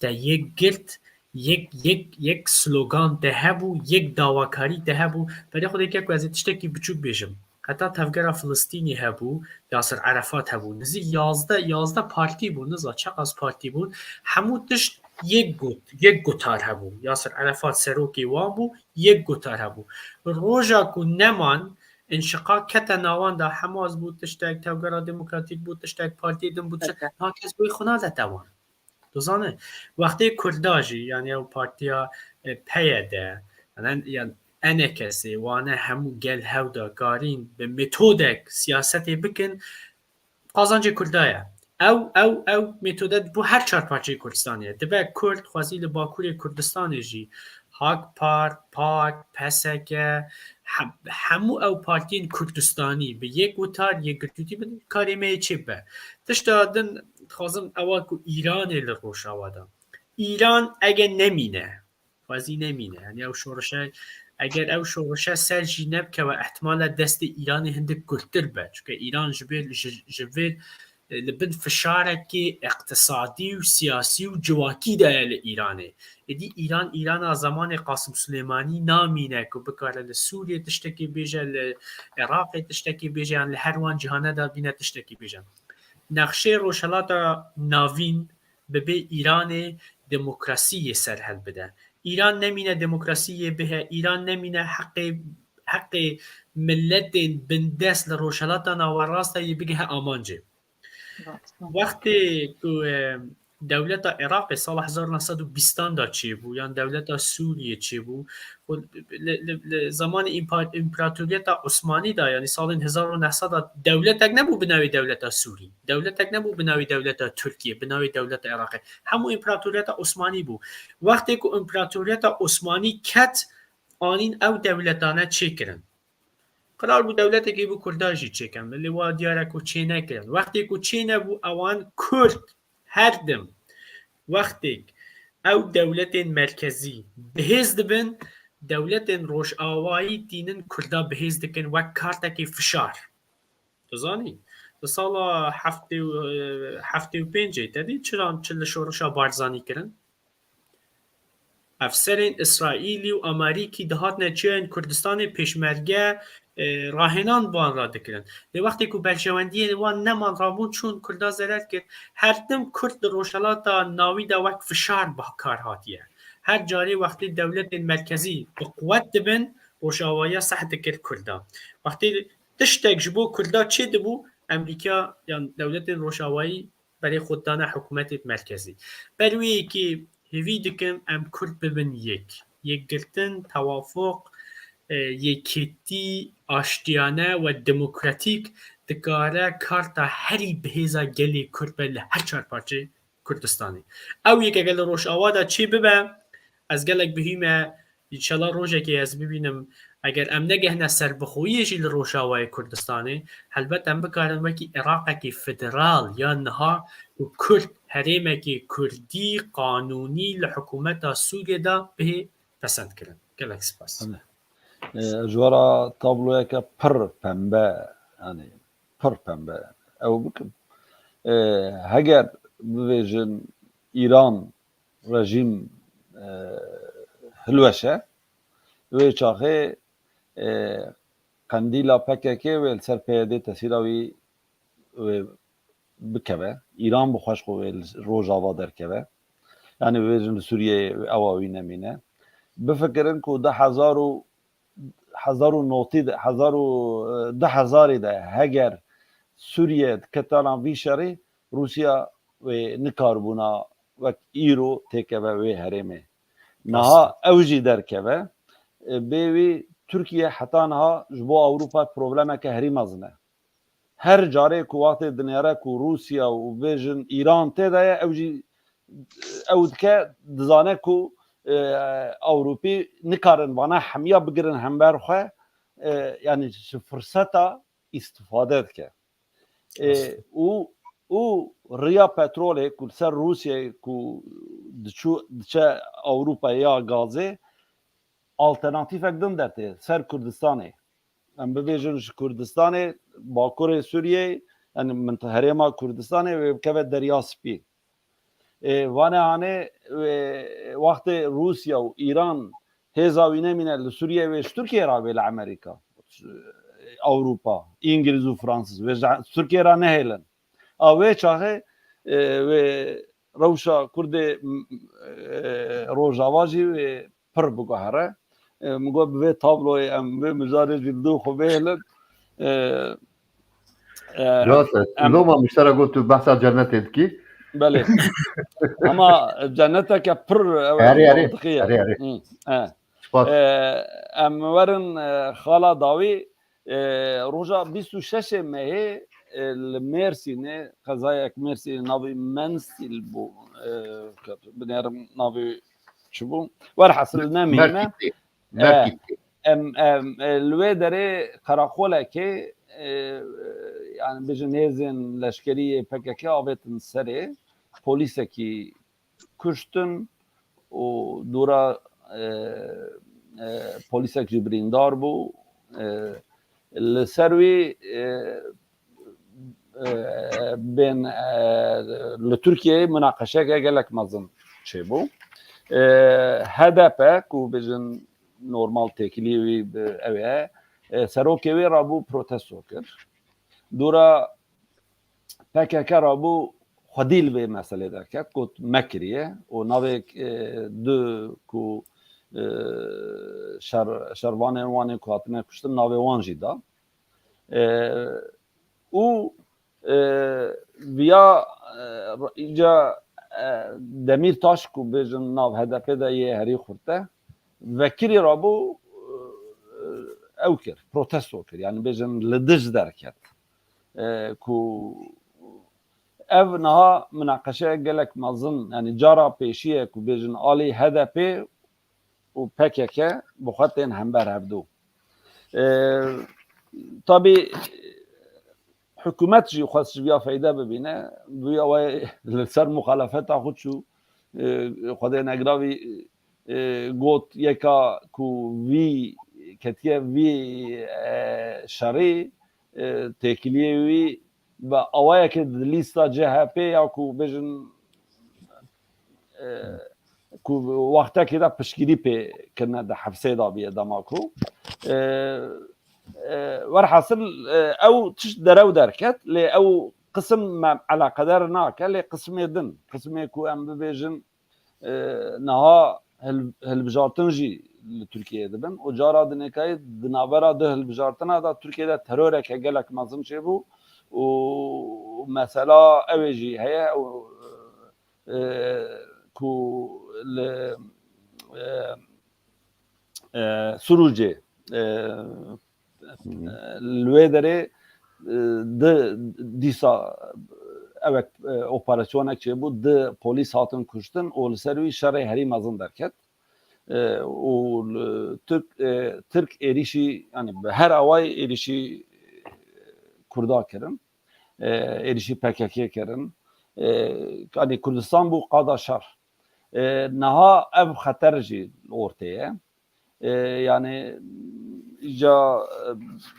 Te yek girt, yek, yek, yek slogan te hebû, yek dawakarî te hebû. Berê xwe dê keko ez ê tiştekî biçûk bêjim. Heta tevgera Filistînê hebû, Yasir Erefat hebû. Nizî yazdeh, yazdeh partî bû, niza çeqas partî bûn. Hemû tişt yek got, yek gotar hebû. Yasir Erefat serokê wan bû, yek gotar hebû. Roja ku neman, înşiqaq kete nawan da, Hamas bû tiştek, Tevgera Demokratîk bû tiştek, partiyê din bû tiştek. Niha kes wê xwe nadete wan. Dizane, wextê Kurda jî, yanî ew partiya, e, P Y D, yan, yan E N K'ê, wane hemû gel hewda karîn bi metodek siyasetê bikin, qazancê Kurda ye. Ew, ew, ew metode bo her çar parçeyê Kurdistanê ye. Dibe Kurd xwezî li Bakurê Kurdistanê jî Hak Park, PAK, P S K, he-, hemû ew partiyên Kurdistanî bi yek wita Yekgirtûtî bin, karê me yê çê bibe. Tişta din dixwazim ewa ku Îranê li Rojava de. Îran ege nemîne, xwezî nemîne. Yani ew şoreşe, eger ew şoreşe ser jî nebikeve, ihtimala destê Îranê hindik kurtir be. Çunke Îran ji vê, ji, ji vê, e, li bin fişarekê iqtisadî û siyasî û civakî de ye li Îranê. Êdî Îran, Îrana zamanê Qasim Sulêmanî namîne ku bikare li Sûriyê tiştekê bêje, li Iraqê tiştekê bêje, yan li her wan cihane de bîne tiştekê bêje. Nexşê Rojhelata Navîn bi bê Îranê demokrasiyê ser hev bide. Îran nemîne demokrasiyê bihe, Îran nemîne heqê, heqê miletên bindest li Rojhelata Nawerast de yê bigihe amancê. Wextê ku, e, dewleta Iraqê sala hezar neh sed û bîstan de çêbû, yan dewleta Sûriyê çêbû, û li, li, li zamanê împa-, împaratoriyeta Osmanî de, yanî salên hezar û neh sed de dewletek nebû bi navê dewleta Sûrî, dewletek nebû bi navê dewleta Tirkiyê, bi navê dewleta Iraqê. Hemû împaratoriyeta Osmanî bû. Wextê ku împaratoriyeta Osmanî ket, anîn ew dewletane çêkirin. Qerar bû dewletekî bo Kurda jî çêkin. Lê wa diyar e ku çênekirin. Wextê ku çênebû, ewan Kurd her tim wextêk ew dewletên merkezî bihêz dibin, dewletên rojavayî tînin Kurda bihêz dikin wek kartekê fişar. Tu zanî? Di sala heftê û, heftê û pêncê te dî çira çi li şoreşa Barzanî kirin? Efserên Îsraîlî û Amerîkî dihatine çiyayên Kurdistanê pêşmerge, e, rahênan bi wan re dikirin. Lê wextê ku berjewendiyên wan neman, rabûn çûn Kurda zerer kir, her tim Kurd di Rojhelata Navîn de wek fişar bi kar hatiye. Her carê wextê dewletên merkezî bi quwet dibin, Rojavaya seh dikir Kurda. Wextê tiştek ji bo Kurda çêdibû, Amerîka yan dewletên Rojavayî berê xwe dane hikûmetê merkezî. Ber wê yekê hêvî dikim em Kurd bibin yek. Yekgirtin, tewafuq, e, yekêtî, aştiyane we demokratîk dikare karta herî bihêza gelê Kurd be li her çar parçeyê Kurdistanê. Ew yek eger li Rojava de çê bibe, ez gelek bihî me, înşallah rojekê ez bibînim, eger em negehne serbixweyiyê jî li Rojavayê Kurdistanê, helbet em bikarin wekî Iraqekî federal ya niha ku Kurd herêmekê Kurdî qanûnî li hikûmeta Sûriyê de bihê pesend kirin. Gelek spas. Belê. E, ji we re tabloyeke pir pembe, yani pir pembe ew bikim. E, heger bibêjin Îran rejîm, e, hilweş e, wê çaxê, e, qendîla P K K wê li ser P Y D tesîra wî wê bikeve. Îran bi xwe ji xwe wê li Rojava derkeve. Yani bibêjin li Sûriyeyê ewa wî nemîne. Bifikirin ku du hezar û, hezar û notî de, hezar û, e, du hezarî de heger Sûriye diketana vî şerî, Rûsya wê nikaribûna wek îro têkeve wê herêmê. Niha ew jî derkeve. E, bê wî Tirkiye heta niha ji bo Ewropa problemeke herî mezin e. Her carê ku wextê dinêre ku Rûsya û bêjin Îran tê de ye, ew jî, ew dike, dizane ku, e, Ewropî nikarin vana hemiya bigirin hember xwe, e, yani ji firseta îstifade dike. E, û, û riya petrolê ku li ser Rûsyayê ku diçû, diçe Ewropa ya gazê, alternatîfek din dertê ser Kurdistanê. Em bibêjin ji Kurdistanê, Bakurê Sûriyeyê, yani minte-, herêma Kurdistanê wê bikeve Derya Spî. Ê, vane hanê, wê, wextê Rûsya û Îran hêza wî nemîne li Sûriyeyê, wê ji Tirkiyê re bê li Amerîka, Ewropa, Îngiliz û Fransız, wê ji Tirkiyê re nehêlin. A wê çaxê, e, wê rewşa Kurdê, m, e, Rojava jî wê pir biguhere. E, min got, bi vê tabloyê em vê mijarê jî li dû xwe bihêlin. E, e, Rast e. Em loma miştera got tu behsa cennetê dikî. Belê. Ama cenneteke pir, ew Herê, herê. Mantiqî ye. Herê, herê. Hı, e. Spas. E, em werin, e, xala dawî, e, roja bîst û şeş mehê, e, li Mêrsînê, qezayek Mêrsînê navê Mensîl bû, e, binêrim navê çi bû? Werhasil nemîne. Merkî tê. Merkî tê. Em, em, e, li wê derê qeraxolekê, e, yani bêjin hêzên leşkerî yê P K K avêtin serê, polîsekî kuştin û dûra, e, e, polîsek jî birîndar bû. E, li ser wî, e, e, bên, e, li Tirkiyeyê munaqeşeke gelek mezin çêbû. E, H D P ku bêjin normal têkiliyê wî bi ew e, e, serokê wê rabû protesto kir. Dûra P K K rabû xwedî li vê meselê derket, got mekiriye û navê, e, du ku, e, şer, şervanên wan ê ku hatine kuştin navê wan jî da. E, û, e, viya, e, îca, e, Demîrtaş ku bêjin nav H D P de yê herî xurt e, vekirî rabû, e, ew kir, protesto kir. Yani bêjin li dij derket. E, ku ev niha munaqeşeyek gelek mezin, yani cara pêşî ye ku bêjin alî H D P û P K K bi xwe tên hember hevdû. E, tabî hikûmet jî xwest ji viya feyde bibîne, viya wê li ser muxalefeta xwe çû, e, Xwedê Negravî, e, got yeka ku vî ketiye vî, e, şerî, e, têkiliyê wî bi awayekê di lîsta C H P ya ku bêjin, e, ku wextekê de piştgirî pê kirine di hefsê de bûye dema ku, e, e, werhasil, e, ew tişt derew derket, lê ew qisim me eleqedar nake, lê qismê din, qismê ku em bibêjin, e, niha hil-, hilbijartin jî li Tirkiyeyê dibin û cara dinêkayê di navbera du hilbijartina de Tirkiyeyê de teroreke gelek mezin çêbû û mesela ew ê jî heye û, e, ku li, e, e, Sirûcê, e, li wê derê, e, di dîsa ewek, e, operasyonek çêbû, di polîs hatin kuştin û li ser wî şerê herî mezin derket. E, û li Tirk, e, Tirk êrîşî, yani bi her awayî êrîşî Kurda kirin. E, êrîşî P K K kirin. E, yani Kurdistan bû qada şer. E, niha ev xeter jî li ortê ye. E, yani îca,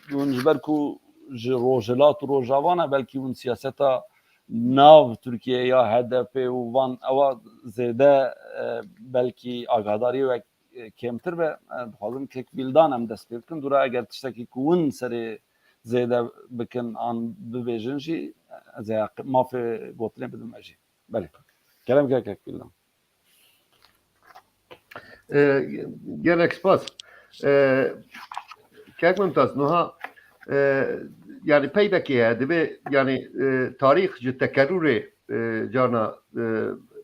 e, hûn ji ber ku ji Rojhilat û Rojava ne, belkî hûn siyaseta nav Tirkiye ya H D P û van ewa zêde, e, belkî agahdarî wek, e, kêmtir be. E, dixwazim kek Vîldan em dest pê bikin. Dûra eger tiştekî ku hûn serê zêde bikin an bibêjin jî, ez ê heq-, mafê gotinê bidim me jî. Belê. Kerem ke kek Vîldan. E, gelek spas. E, Kek Mumtaz, nuha, e, yani peybekê ye, divê yani, e, tarîx ji tekerrûrê, e, carna, e,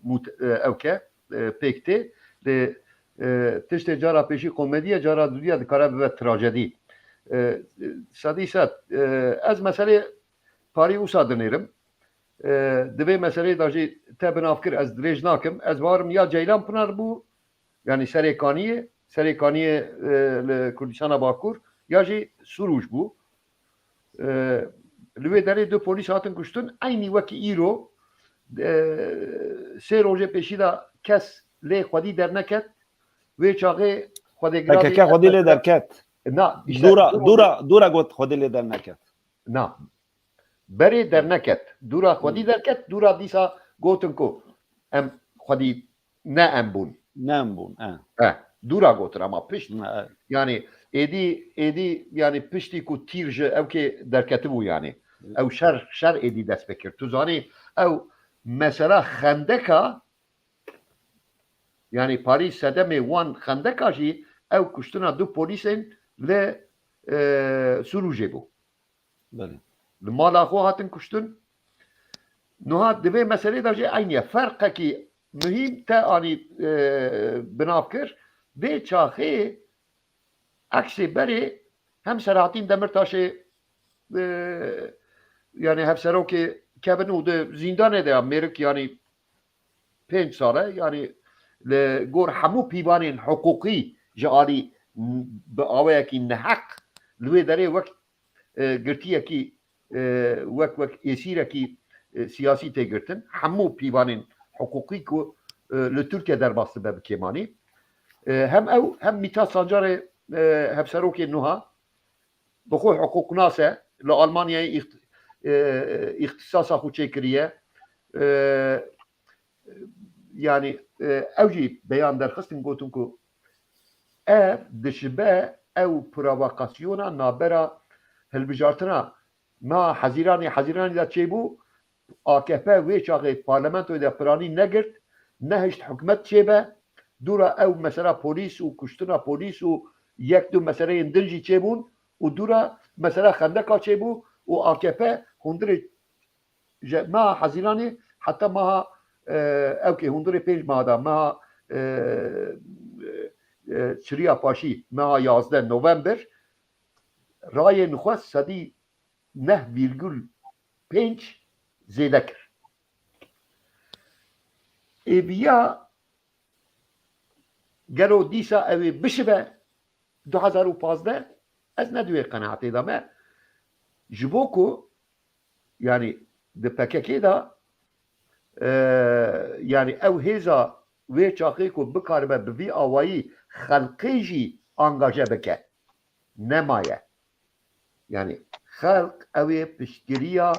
mût-, e, ew ke, e, pêk tê. Lê, e, tiştê cara pêşî komedî ye, cara dûdî ye dikare bibe trajedî. E, sedî sed, e, ez meselê parî wisa dinêrim. E, di vê meseleyê de jî te binav kir, ez dirêj nakim. Ez bawerim ya Ceylan Pinar bû, yani Serê Kaniyê, Serê Kaniyê, e, li Kurdistana Bakur, ya jî Sirûc bû. E, li wê derê du polîs hatin kuştin, eynî wekî îro, e, sê rojê pêşî de kes lê xwedî derneket, wê çaxê xwedêgira P K K xwedî lê derket. Na, işte, dûra, dûra, dûra got xwedî lê derneket. Na. Berê derneket. Dûra xwedî derket, dûra dîsa gotin ku em xwedî ne em bûn. Ne em bûn, e. E, dûra gotin ama pişt. E, e. Yani êdî, êdî yani piştî ku tîr ji ewkê derketibû yani. Ew şer, şer êdî dest pê kir. Tu zanî ew mesela xendeka, yani parî sedemê wan xendeka jî ew kuştina du polîsên li, e, Sirûcê bû. Belê. Li mala xwe hatin kuştin. Nuha di vê meselê de jî eynî ye. Ferqekî muhîm te anî, e, binav kir. Vê çaxê eksê berê hem Selahattin Demirtaşê, e, yani hevserokê kevin û di zîndanê de ya mêrik yani pênc sal e, yani, li gor hemû pîvanên hiqûqî ji alî bi awayekî neheq li wê derê wek e, girtiyekî, e, wek, wek êsîrekî, e, siyasî tê girtin. Hemû pîvanên hiqûqî ku, e, li Tirkiye derbas dibe bi kêmanî. E, hem ew hem Mîtat Sancarê, e, hevserokê nuha bi xwe hiqûqnas e, li Almanyayê îxt-, e, îxtisasa xwe çêkiriye. E, yanî, e, ew jî beyan derxistin, gotin ku ev dişibe ew provokasyona nabera hilbijartina meha Hezîranê, Hezîranê de çêbû, A K P wê çaxê parlamentoyê de piranî negirt, nehişt hikûmet çêbe, dûra ew mesela polîs û kuştina polîs û yek du meseleyên din jî çêbûn û dûra mesela xendeka çêbû û A K P hundirê ji meha Hezîranê heta meha, e, ewkê hundirê pênc meha de, meha, e, e, çiriya paşî, meha yazdeh November, rayên xwe sedî neh vîrgul pênc zêde kir. Êviya gelo dîsa ew ê bişibe du hezar û pazdeh, ez ne di wê qenaetê de me. Ji bo ku, yanî di P K K de, e, yanî ew hêza wê çaxê ku bikaribe bi vî awayî xelqê jî angaje bike, nemaye. Yanî xelq ew ê piştgiriya,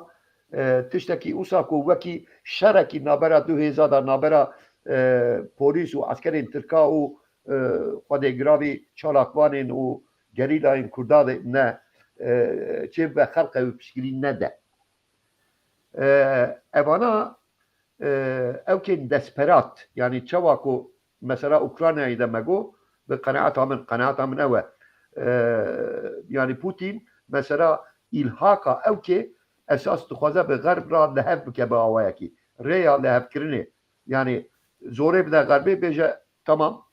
e, tiştekî wisa ku wekî şerekî nabera du hêza de, nabera, e, polîs û eskerên tirka û, e, xwedê giravî çalakvanên û gerîlayên kurda de ne, e, çêbibe, xelq ew ê piştgirî nede. E, evana, e, ewkên desperat, yanî çawa ku mesela Ukraynayê de me got, bi qenaeta min, qenaeta min ew e. E, yanî Putin mesela îlhaka ewkê esas dixwaze bi Xerb re lihev bike bi awayekî. Rêya lihevkirinê. Yanî zorê bide Xerbê, bêje, tamam,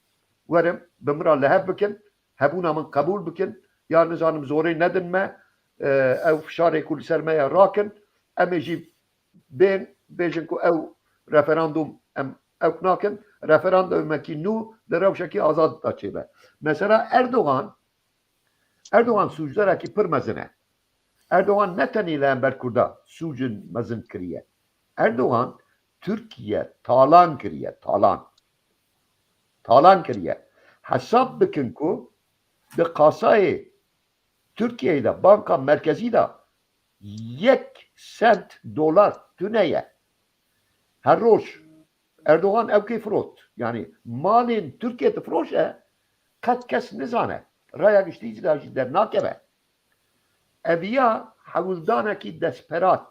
werin, bi min re lihev bikin, hebûna min qebûl bikin, ya nizanim zorê nedin me, e, ew fişarê ku li ser me ye rakin, em ê jî bên bêjin ku ew referandûm em ewk nakin, referandûmekî nû di rewşekî azad de çêbe. Mesela Erdogan, Erdogan sûcdarekî pir mezin e. Erdogan ne tenê li hember Kurda sûcin mezin kiriye. Erdogan Tirkiye talan kiriye, talan. Talan kiriye. Hesab bikin ku di kasayê Tirkiyeyê de, banka merkezî de yek sent dolar tune ye. Her roj Erdogan ewkê firot. Yanî malên Tirkiye difiroşe, qet kes nizane. Raya giştî jî de jî dernakeve. Eviya hewldanekî desperat,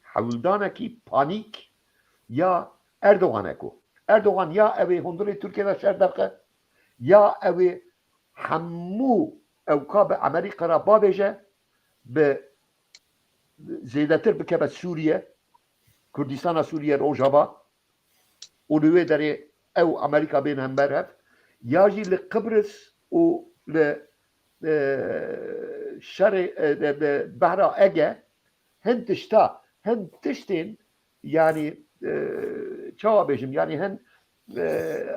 hewldanekî panîk ya Erdogan e ku. Erdogan ya ew ê hundirê Tirkiye de şer derxe, ya ew ê hemû ewka bi Amerîka re bavêje, bi zêdetir bikeve Sûriye, Kurdistana Sûriye, Rojava û li wê derê ew Amerîka bên hember hev, ya jî li Qibris û li, e, şerê, e, li, li Behra Ege hin tişta, hin tiştên, yanî, e, çawa bêjim, yanî hin, e,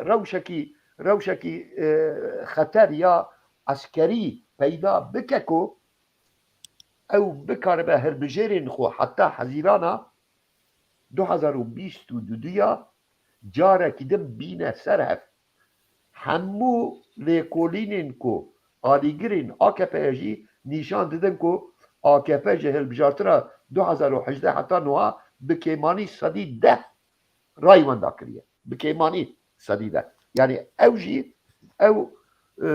rewşekî, rewşekî, e, xeter ya eskerî peyda bike ku ew bikaribe hilbijêrên xwe heta Hezîrana du hezar û bîst û du ya carekî din bîne ser hev. Hemû lêkolînên ku alîgirên A K P'ê jî nîşan didin ku A K P ji hilbijartina du hezar û hejdeh heta niha bi kêmanî sedî deh rayî wenda kiriye. Bi kêmanî sedî deh. Yanî ew jî, ew, e,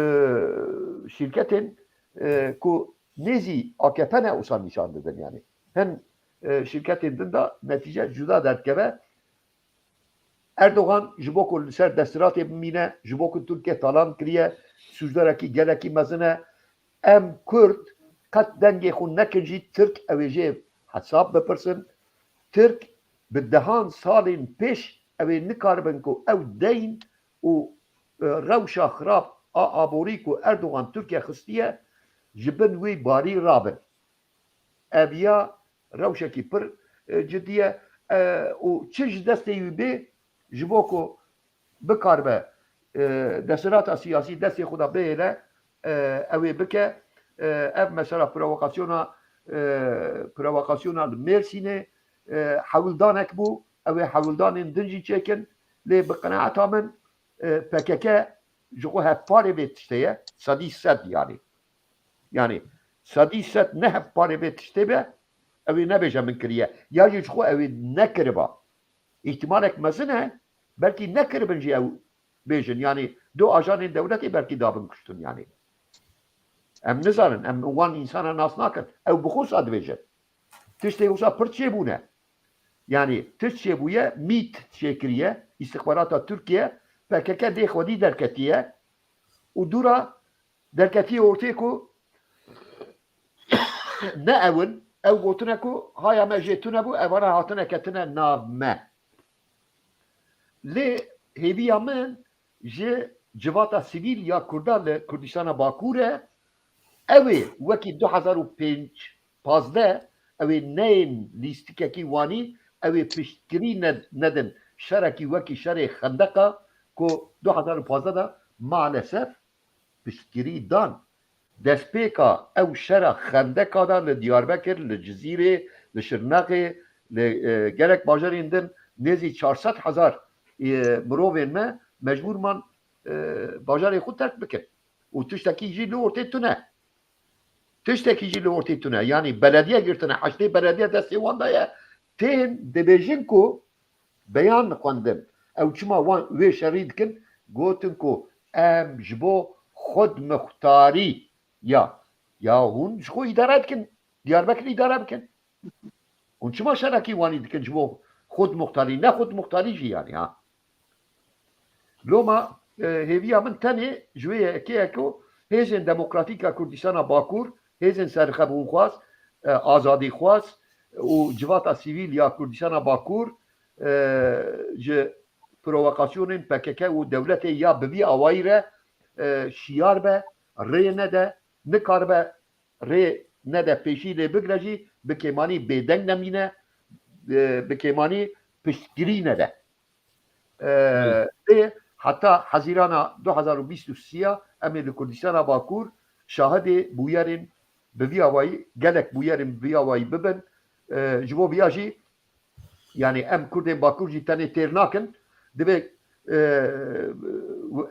şîrketên, e, ku nêzî A K P ne, wisa nîşan didin yanî. Hin, e, şîrketên din de netîce cuda derdikeve. Erdogan ji bo ku li ser desthilatê bimîne, ji bo ku Tirkiye talan kiriye, sûcdarekî gelekî mezin e. Em Kurd qet dengê xwe nekin jî Tirk ew ê jê hesab bipirsin. Tirk bi dehan salên pêş ew ê nikaribin ku ew deyn û, e, rewşa xirab a aborî ku Erdogan Tirkiye xistiye ji bin wî barî rabin. Ev ya rewşekî pir, e, cidî ye, e, û çi ji destê wî bê, ji bo ku bikaribe, e, desthilata siyasî destê xwe de bihêle, e, ew ê bike. E, ev mesela provokasyona, e, provokasyona li Mêrsînê, e, hewldanek bû. Ew ê hewldanên din jî çêkin. Lê bi qenaeta min, e, P K K ji xwe hevparê vê tiştê ye. Sedî sed yanî. Yanî sedî sed ne hevparê vê tiştê be, ew ê nebêje min kiriye. Ya jî ji xwe ew ê nekiriba. Îhtimalek mezin e, belkî nekiribin jî ew bêjin. Yanî du ajanên dewletê belkî dabin kuştin yanî. Em nizanin, em wan însana nas nakin. Ew bi xwe wisa dibêjin. Tiştê wisa pir çêbûne. Yanî tişt çêbûye, mît çêkiriye, îstixbarata Tirkiye, P K K dê xwedî derketiye û dûra derketiye ortê ku ne ew in, ew gotine ku haya me jê tune bû, evana hatine ketine nav me. Lê hêviya min ji civata sivîl ya Kurda li Kurdistana Bakur e, ew ê wekî du hezar û pênc pazdeh, ew ê neyên lîstikekî wanî, ew ê piştgirî ne-, nedin şerekî wekî şerê Xendeqa ku du hezar û pazdeh de maalesef piştgirî dan. Destpêka ew şera Xendeka de li Diyarbekir, li Cizîrê, li Şirnexê, li, e, gelek bajarên din nêzî çar sed hezar, e, mirovên me mecbûr man, e, bajarê xwe terk bikin. Û tiştekî jî li ortê tune. Tiştekî jî li ortê tune. Yanî belediye girtine, heştê belediye destê wan de ye. Tên dibêjin ku beyan xwendin. Ew çima wan wê şerî dikin? Gotin ku em ji bo xudmuxtarî ya, ya hûn ji xwe îdare dikin, Diyarbekir îdare bikin. Hûn çima şerekî wanî dikin ji bo xudmuxtarî? Ne xudmuxtarî jî yanî ha. Loma, e, hêviya min tenê ji wê yekê ye ku hêzên demokratîk ya Kurdistana Bakur, hêzên serxebûnxwaz, e, azadîxwaz û civata sivîl ya Kurdistana Bakur, e, ji provokasyonên P K K û dewletê ya bi vî awayî re, e, şiyar be, rê nede, nikaribe rê nede pêşî lê bigre jî bi kêmanî bêdeng nemîne, e, bi kêmanî piştgirî nede. E, Lê heta Hezîrana du hezar û bîst û sê ya em ê li Kurdistana Bakur şahidê bûyerên bi vî awayî, gelek bûyerên bi vî awayî bibin. E, ji bo viya jî, yanî em Kurdên Bakur jî tenê têr nakin, divê, e,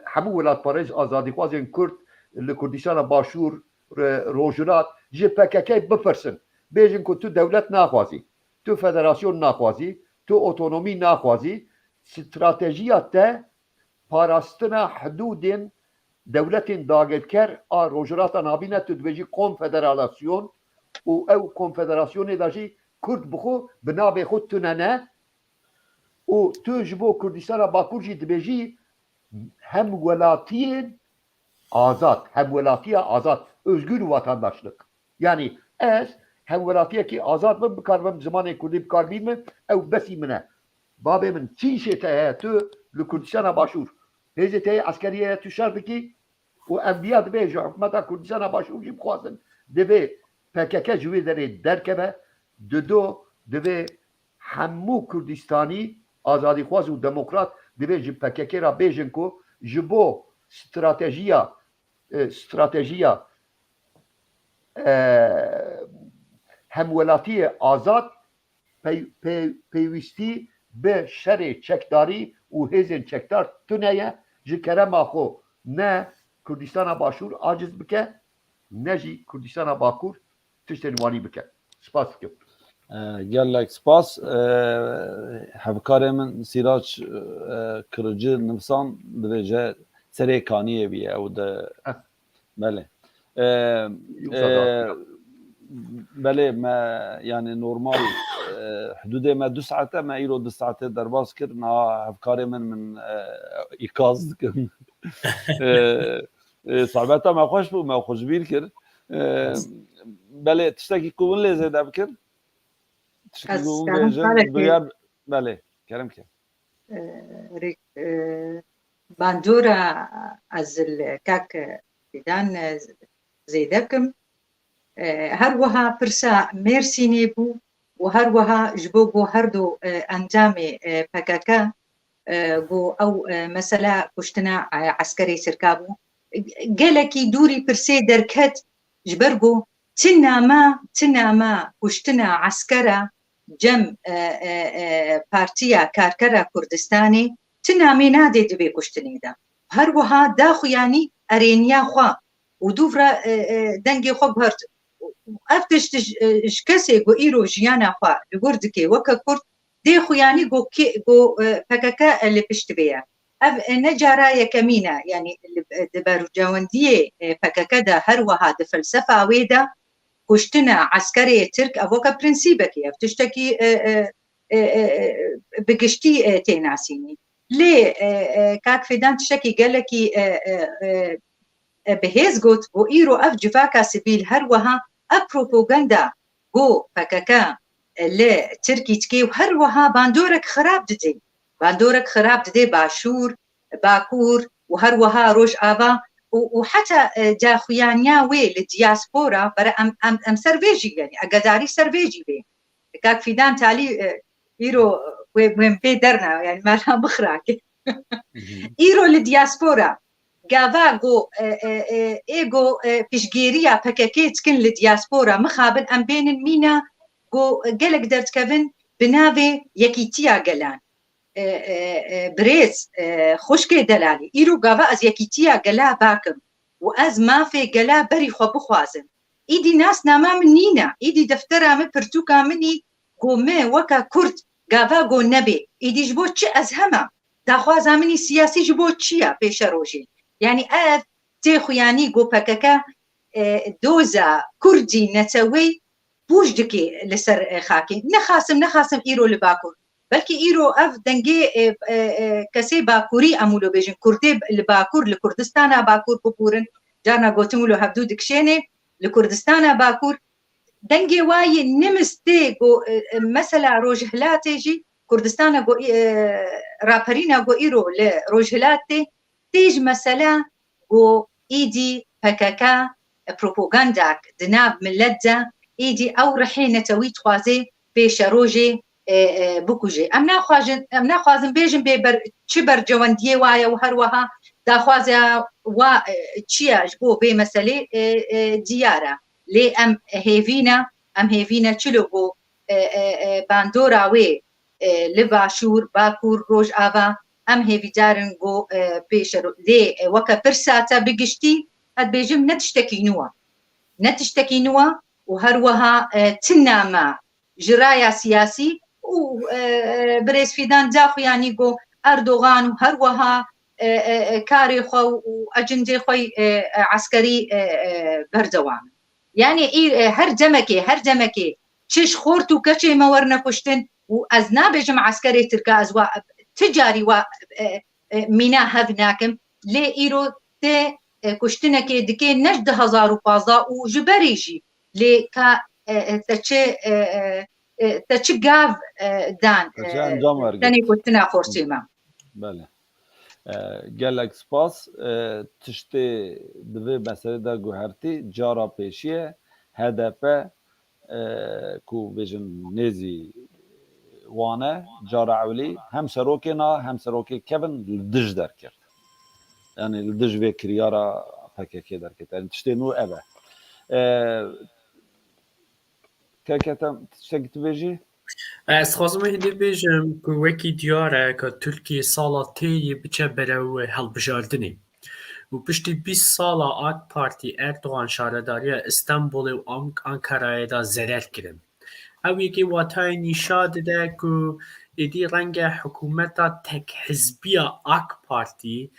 hemû welatparêz azadîxwazên Kurd li Kurdistana Başûr, re-, Rojhilat ji P K K bipirsin. Bêjin ku tu dewlet naxwazî, tu federasyon naxwazî, tu otonomî naxwazî, stratejiya te parastina hidûdên dewletên dagirker a Rojhilata Navîn e, tu dibêjî konfederalasyon û ew konfederasyonê de jî Kurd bi xwe bi navê xwe tune ne û tu ji bo Kurdistana Bakur jî dibêjî hemwelatiyên azad, hemwelatiya azad, özgür vatandaşlık. Yanî ez hemwelatiyekî azad bim, bikaribim zimanê kurdî bikarbînim, ew besî min e. Babê min, çi îşê te heye tu li Kurdistana Başûr? Hêzê te yê eskerî heye tu şer dikî? Û ev viya divê ji hikûmeta Kurdistana Başûr jî bixwazin. Divê P K K ji wê derê derkeve, dido divê hemû Kurdistanî azadîxwaz û demokrat divê ji P K K re bêjin ku ji bo stratejiya, e, stratejiya, e, hemwelatiyê azad pey-, pey-, pêwîstî bi şerê çekdarî û hêzên çekdar tune ye, ji kerema xwe ne Kurdistana Başûr aciz bike, ne jî Kurdistana Bakur tiştên wanî bike. Spas dikim. E, gelek spas. E, hevkarê min Sîrac, e, Kirici nivsan dibêje serê kaniyê bûye ew de. Heh. Belê. E, Yoksa e, da- belê me, yani normal, e, hududê me du saete, me îro du saete derbas kir. Niha hevkarê min, min, e, îkaz dikim. E, e, sohbeta me xweş bû, me xwe ji bîr kir. E, belê, tiştekî ku hûn lê zêde bikin? Tiştekî Ez ku hûn kerem bêjin, karekê. Bi ya, belê, kerem ke. E, rê-, e, bandora ez li kak Fidan, e, zêde kim. E, her wiha pirsa Mêrsînê bû û her wiha ji bo ku her du, e, encamê, e, P K K e, ku ew, e, mesela kuştina, e, eskerê Tirka bû. Gelekî dûrî pirsê derket, ji ber ku ti nama, ti nama kuştina eskera cem, e, e, e, Partiya Karkera Kurdistanê ti namê nadê di vê kuştinê de. Her wiha daxuyanî erêniya xwe û dûvra, e, e, dengê xwe guhert. Û ev tişt ji, e, ji kesê ku îro jiyana xwe li wir dike weke Kurd, dê xuyanî ku kê, ku, e, P K K li pişt vê ye. Ev, e, ne cara yekemîn e, yanî li, e, di berjewendiyê, e, P K K de her wiha di felsefa wê de kuştina eskerê Tirk ev weke prensîbekê, ev tiştekî, e, e, e, e, e, bi giştî, e, tê nasînî. Lê, e, e, kak Fîdan tiştekî gelekî, e, e, e, e, bi hêz got, ku îro ev civaka sivîl her wiha ev propaganda ku P K K li Tirkî dike û her wiha bandorek xirab didê. Bandorek xirab didê Başûr, Bakur û her wiha Rojava û, û heta, e, daxuyaniya wê li diaspora, bere em, em, em ser vê jî, yanî agedarî ser vê jî bê. Kak Fîdan talî, e, îro wê, wê pê derna, yanî mala bixirake. Îro li diaspora, gava ku, e, e, e, ê ku, e, piştgêriya P K K dikin li diaspora, mixabin em bênin mîna ku gelek derdikevin bi navê yekîtiya gelan. E, e, e, birêz, e, xwişkê delalî, îro gava ez yekîtiya gela bakim û ez mafê gela berî xwe bixwazim. Îdî nasnama min nîne, îdî deftera min, pirtûka min î ku min weke Kurd gava ku nebê, îdî ji bo çi ez hema? Daxwaza min î siyasî ji bo çi ye pêşerojê? Yanî ev tê xuyanî ku P K K, e, doza Kurdî neteweyî pûç dike li ser, e, xakê. Nexasim, nexasim îro li Bakur. Belkî îro ev dengê, e, e, e, kesê Bakurî em wilo bêjin, Kurdê li Bakur, li Kurdistana Bakur bibûrin. Carna gotin wilo hevdû dikişênê, li Kurdistana Bakur dengê wa yê nimis tê ku, e, e, mesela Rojhilatê jî, Kurdistana ku, e, raperîna ku îro li Rojhilat tê, tê ji mesela ku îdî P K K propagandak di nav milet de, îdî ew rihê netewî dixwaze pêşerojê, e, e, bikuje. Em naxwajin, em naxwazin bêjin bê ber, çi bercewendiyê wa ye û her wiha daxwaza wa, e, çi ye ji bo vê meselê, e, e, diyar e. Lê em hêvî ne, em hêvî ne çilo ku, e, e, e, bandora wê, e, li Başûr, Bakur, Rojava, em hêvîdar in ku, e, pêşero-, lê, e, weke pirsa te bi giştî, ez dibêjim ne tiştekî nû e. Ne tiştekî nû e û her wiha, e, ti nama ji raya siyasî û, e, e, birêz Fîdan daxuyanî ku Erdogan û her wiha, e, e, e, karê xwe û ecindê xwe, e, e, eskerî, e, e, berdewam in. Yanî î, e, her demekê, her demekê çi ji xort û keçê me werne kuştin û ez nabêjim eskerê Tirka ez wa, ti carî wa, e, e, mîna hev nakim. Lê îro tê, e, kuştinekê dike ne ji du hezar û pazdeh û ji berê jî. Lê ka, e, e, te çi, e, e, e, te çi gav, e, dan, te çi e, encam wergirt? Tenê kuştina xortê me. Belê. E, gelek spas. E, tiştê di vê meselê de guhertî, cara pêşiye H D P, e, ku bêjin nêzî wan e, cara ewlî hem serokê na, hem serokê kevin li dij derkir. Yanî li dij vê kiryara P K K derket. Yanî tiştê nû ev e. E, Keke te tiştekî tu bêjî? Ez dixwazim hindê bêjim ku wekî diyar e ku Tirkiye sala tê yê biçe berew hilbijardinê. Û piştî bîst sala AK Partî Erdogan şaredariya Stenbolê û Ank-, Ankarayê de zerer kirin. Ew yekê watayê nîşa dide ku êdî renge hikûmeta tekhizbiya AK Partî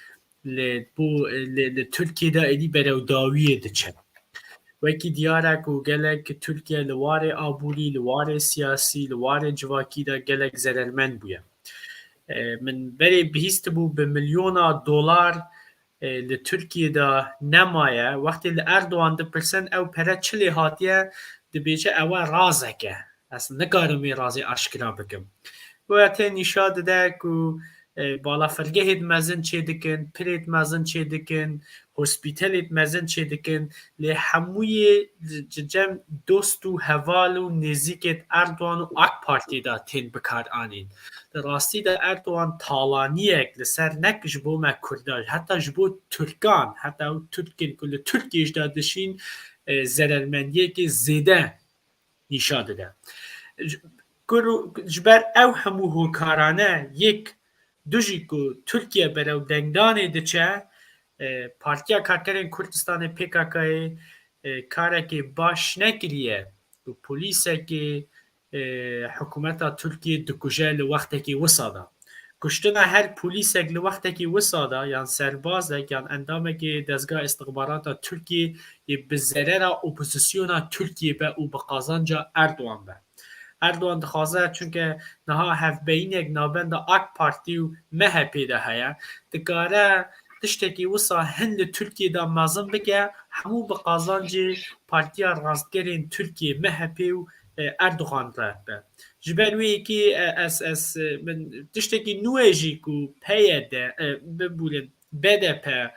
li, bo, li, li Tirkiyê de êdî berewdawiyê diçe. Wekî diyar e ku gelek Tirkiye li warê aborî, li warê siyasî, li warê civakî de gelek zerermend bûye. E, min berê bihîstibû bi milyona dolar, e, li Tirkiyê de nemaye. Wextê li Erdogan dipirsin ew pere çi lê hatiye, dibêje ew e razek e. Ez nikarim vê razê aşkera bikim. Wê tê nîşa dide ku, e, balafirgehêd mezin çêdikin, pirêd mezin çêdikin, hospîtelêd mezin çêdikin, lê hemûyê ji cem dost û heval û nêzîkêd Erdogan û AK Partiyê de tên bikaranîn. Di rastî de Erdogan talaniyek li ser nek ji bo me Kurdan, heta ji bo Tirkan, heta ew Tirkên ku li Tirkiyê jî de dişîn, e, zerermendiyekê zêde nîşa dide. Ji, ku, ji ber ew hemû holkarane yek du jî ku Tirkiye berew dengdanê diçe, e, Partiya Karkerên Kurdistanê P K K'yê, e, karekê baş nekiriye ku polîsekê, e, hikûmeta Tirkiyê dikuje li wextekî wisa de. Kuştina her polîsek li wextekî wisa de, yan serbazek, yan endamekê dezga îstixbarata Tirkiyê yê bi zerera opozisyona Tirkiyê be û bi qazanca Erdogan be. Erdogan dixwaze, çunke niha hevbeyînek navbenda AK Partî û M H P de heye, dikare tiştekî wisa hin li Tirkiyê de mezin bike, hemû bi qazancê Partiya Rastgerên Tirkiyê, M H P û, e, Erdogan re be. Ji ber wê yekê, e, ez, ez, e, min tiştekî nû ye jî ku P Y D, e, bibûrin, B D P,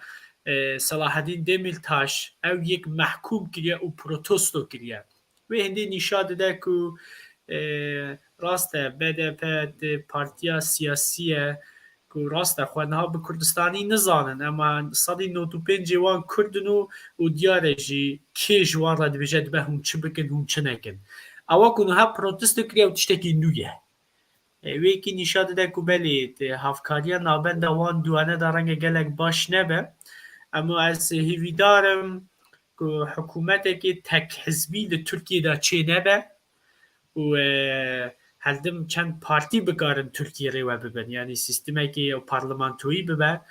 e, Selahaddin Demirtaş, ew yek mehkûm kiriye û protesto kiriye. Wê hindê nîşa dide ku, e, rast e, B D P di partiya siyasî ye ku rast e, xwe niha bi Kurdistanî nizanin, ema sedî nod û pêncê wan Kurd in û, û diyar e jî kê ji wan re dibêje dibe hûn çi bikin, hûn çi nekin. Ewa ku niha protesto kiriye ew tiştekî nû ye. E, wê yekî nîşa dide ku belê, di havkariya navbenda wan duane de renge gelek baş nebe. Ema ez hêvîdar im ku hikûmetekê tekhizbî li Tirkiyê de çê nebe û, e, her tim çend partî bikarin Tirkiyê rê we bibin. Yanî sîstemekê ew parlamentoyî bibe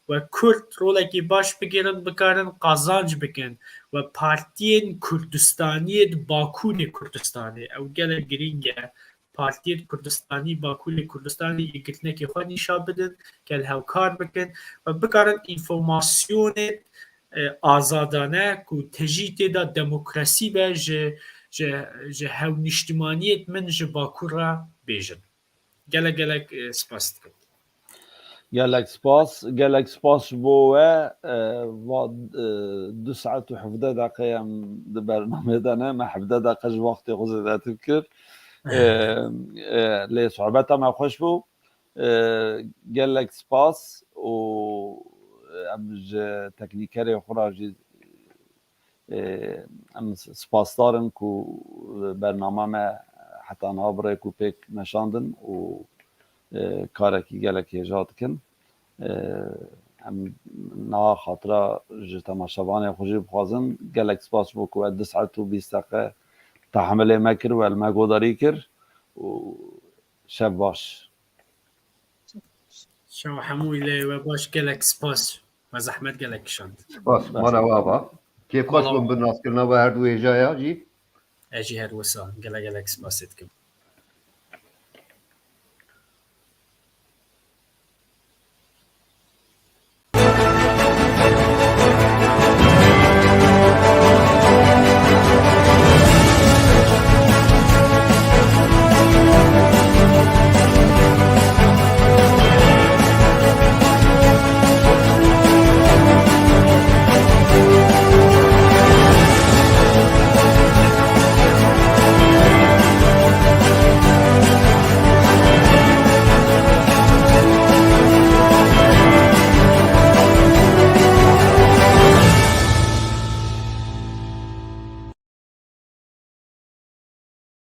we Kurd rolekî baş bigirin, bikarin qazanc bikin we partiyên Kurdistaniyê di Bakurê Kurdistanê. Ew gelek girîng e. Partiyên Kurdistanî, Bakurê Kurdistanê yekgirtinekê xwe nîşa bidin, gel hevkar bikin ve bikarin înformasyonê, e, azadane ku tejî tê de demokrasî be ji, ji, ji hewnîştimaniyê min ji Bakur re bêjin. Gelek gelek, e, spas dikim. Gelek spas, gelek spas ji bo we. E, va, e, du saet û hevdeh deqe em di bernamê de ne, me hevdeh deqe ji wextê xwe zêdetir kir. E, e, lê sohbeta me xweş bû. E, gelek spas û em ji teknîkerê xwe re jî, e, em spasdar in ku bernama me heta niha bi rêk û pêk meşandin û, e, karekî gelek hêja dikin. E, em niha xatira ji temaşevanê xwe jî bixwazin. Gelek spas bo ku we du saet û bîst deqe tehemilê me kir, we li me godarî kir û şev baş. Şev hemû lê we baş, gelek spas. We zehmet gelek kişand. Spas, mala we ava. Kêfxweş bûm bi naskirina we her du hêjaya jî. Ez jî her wisa gelek gelek spasê dikim.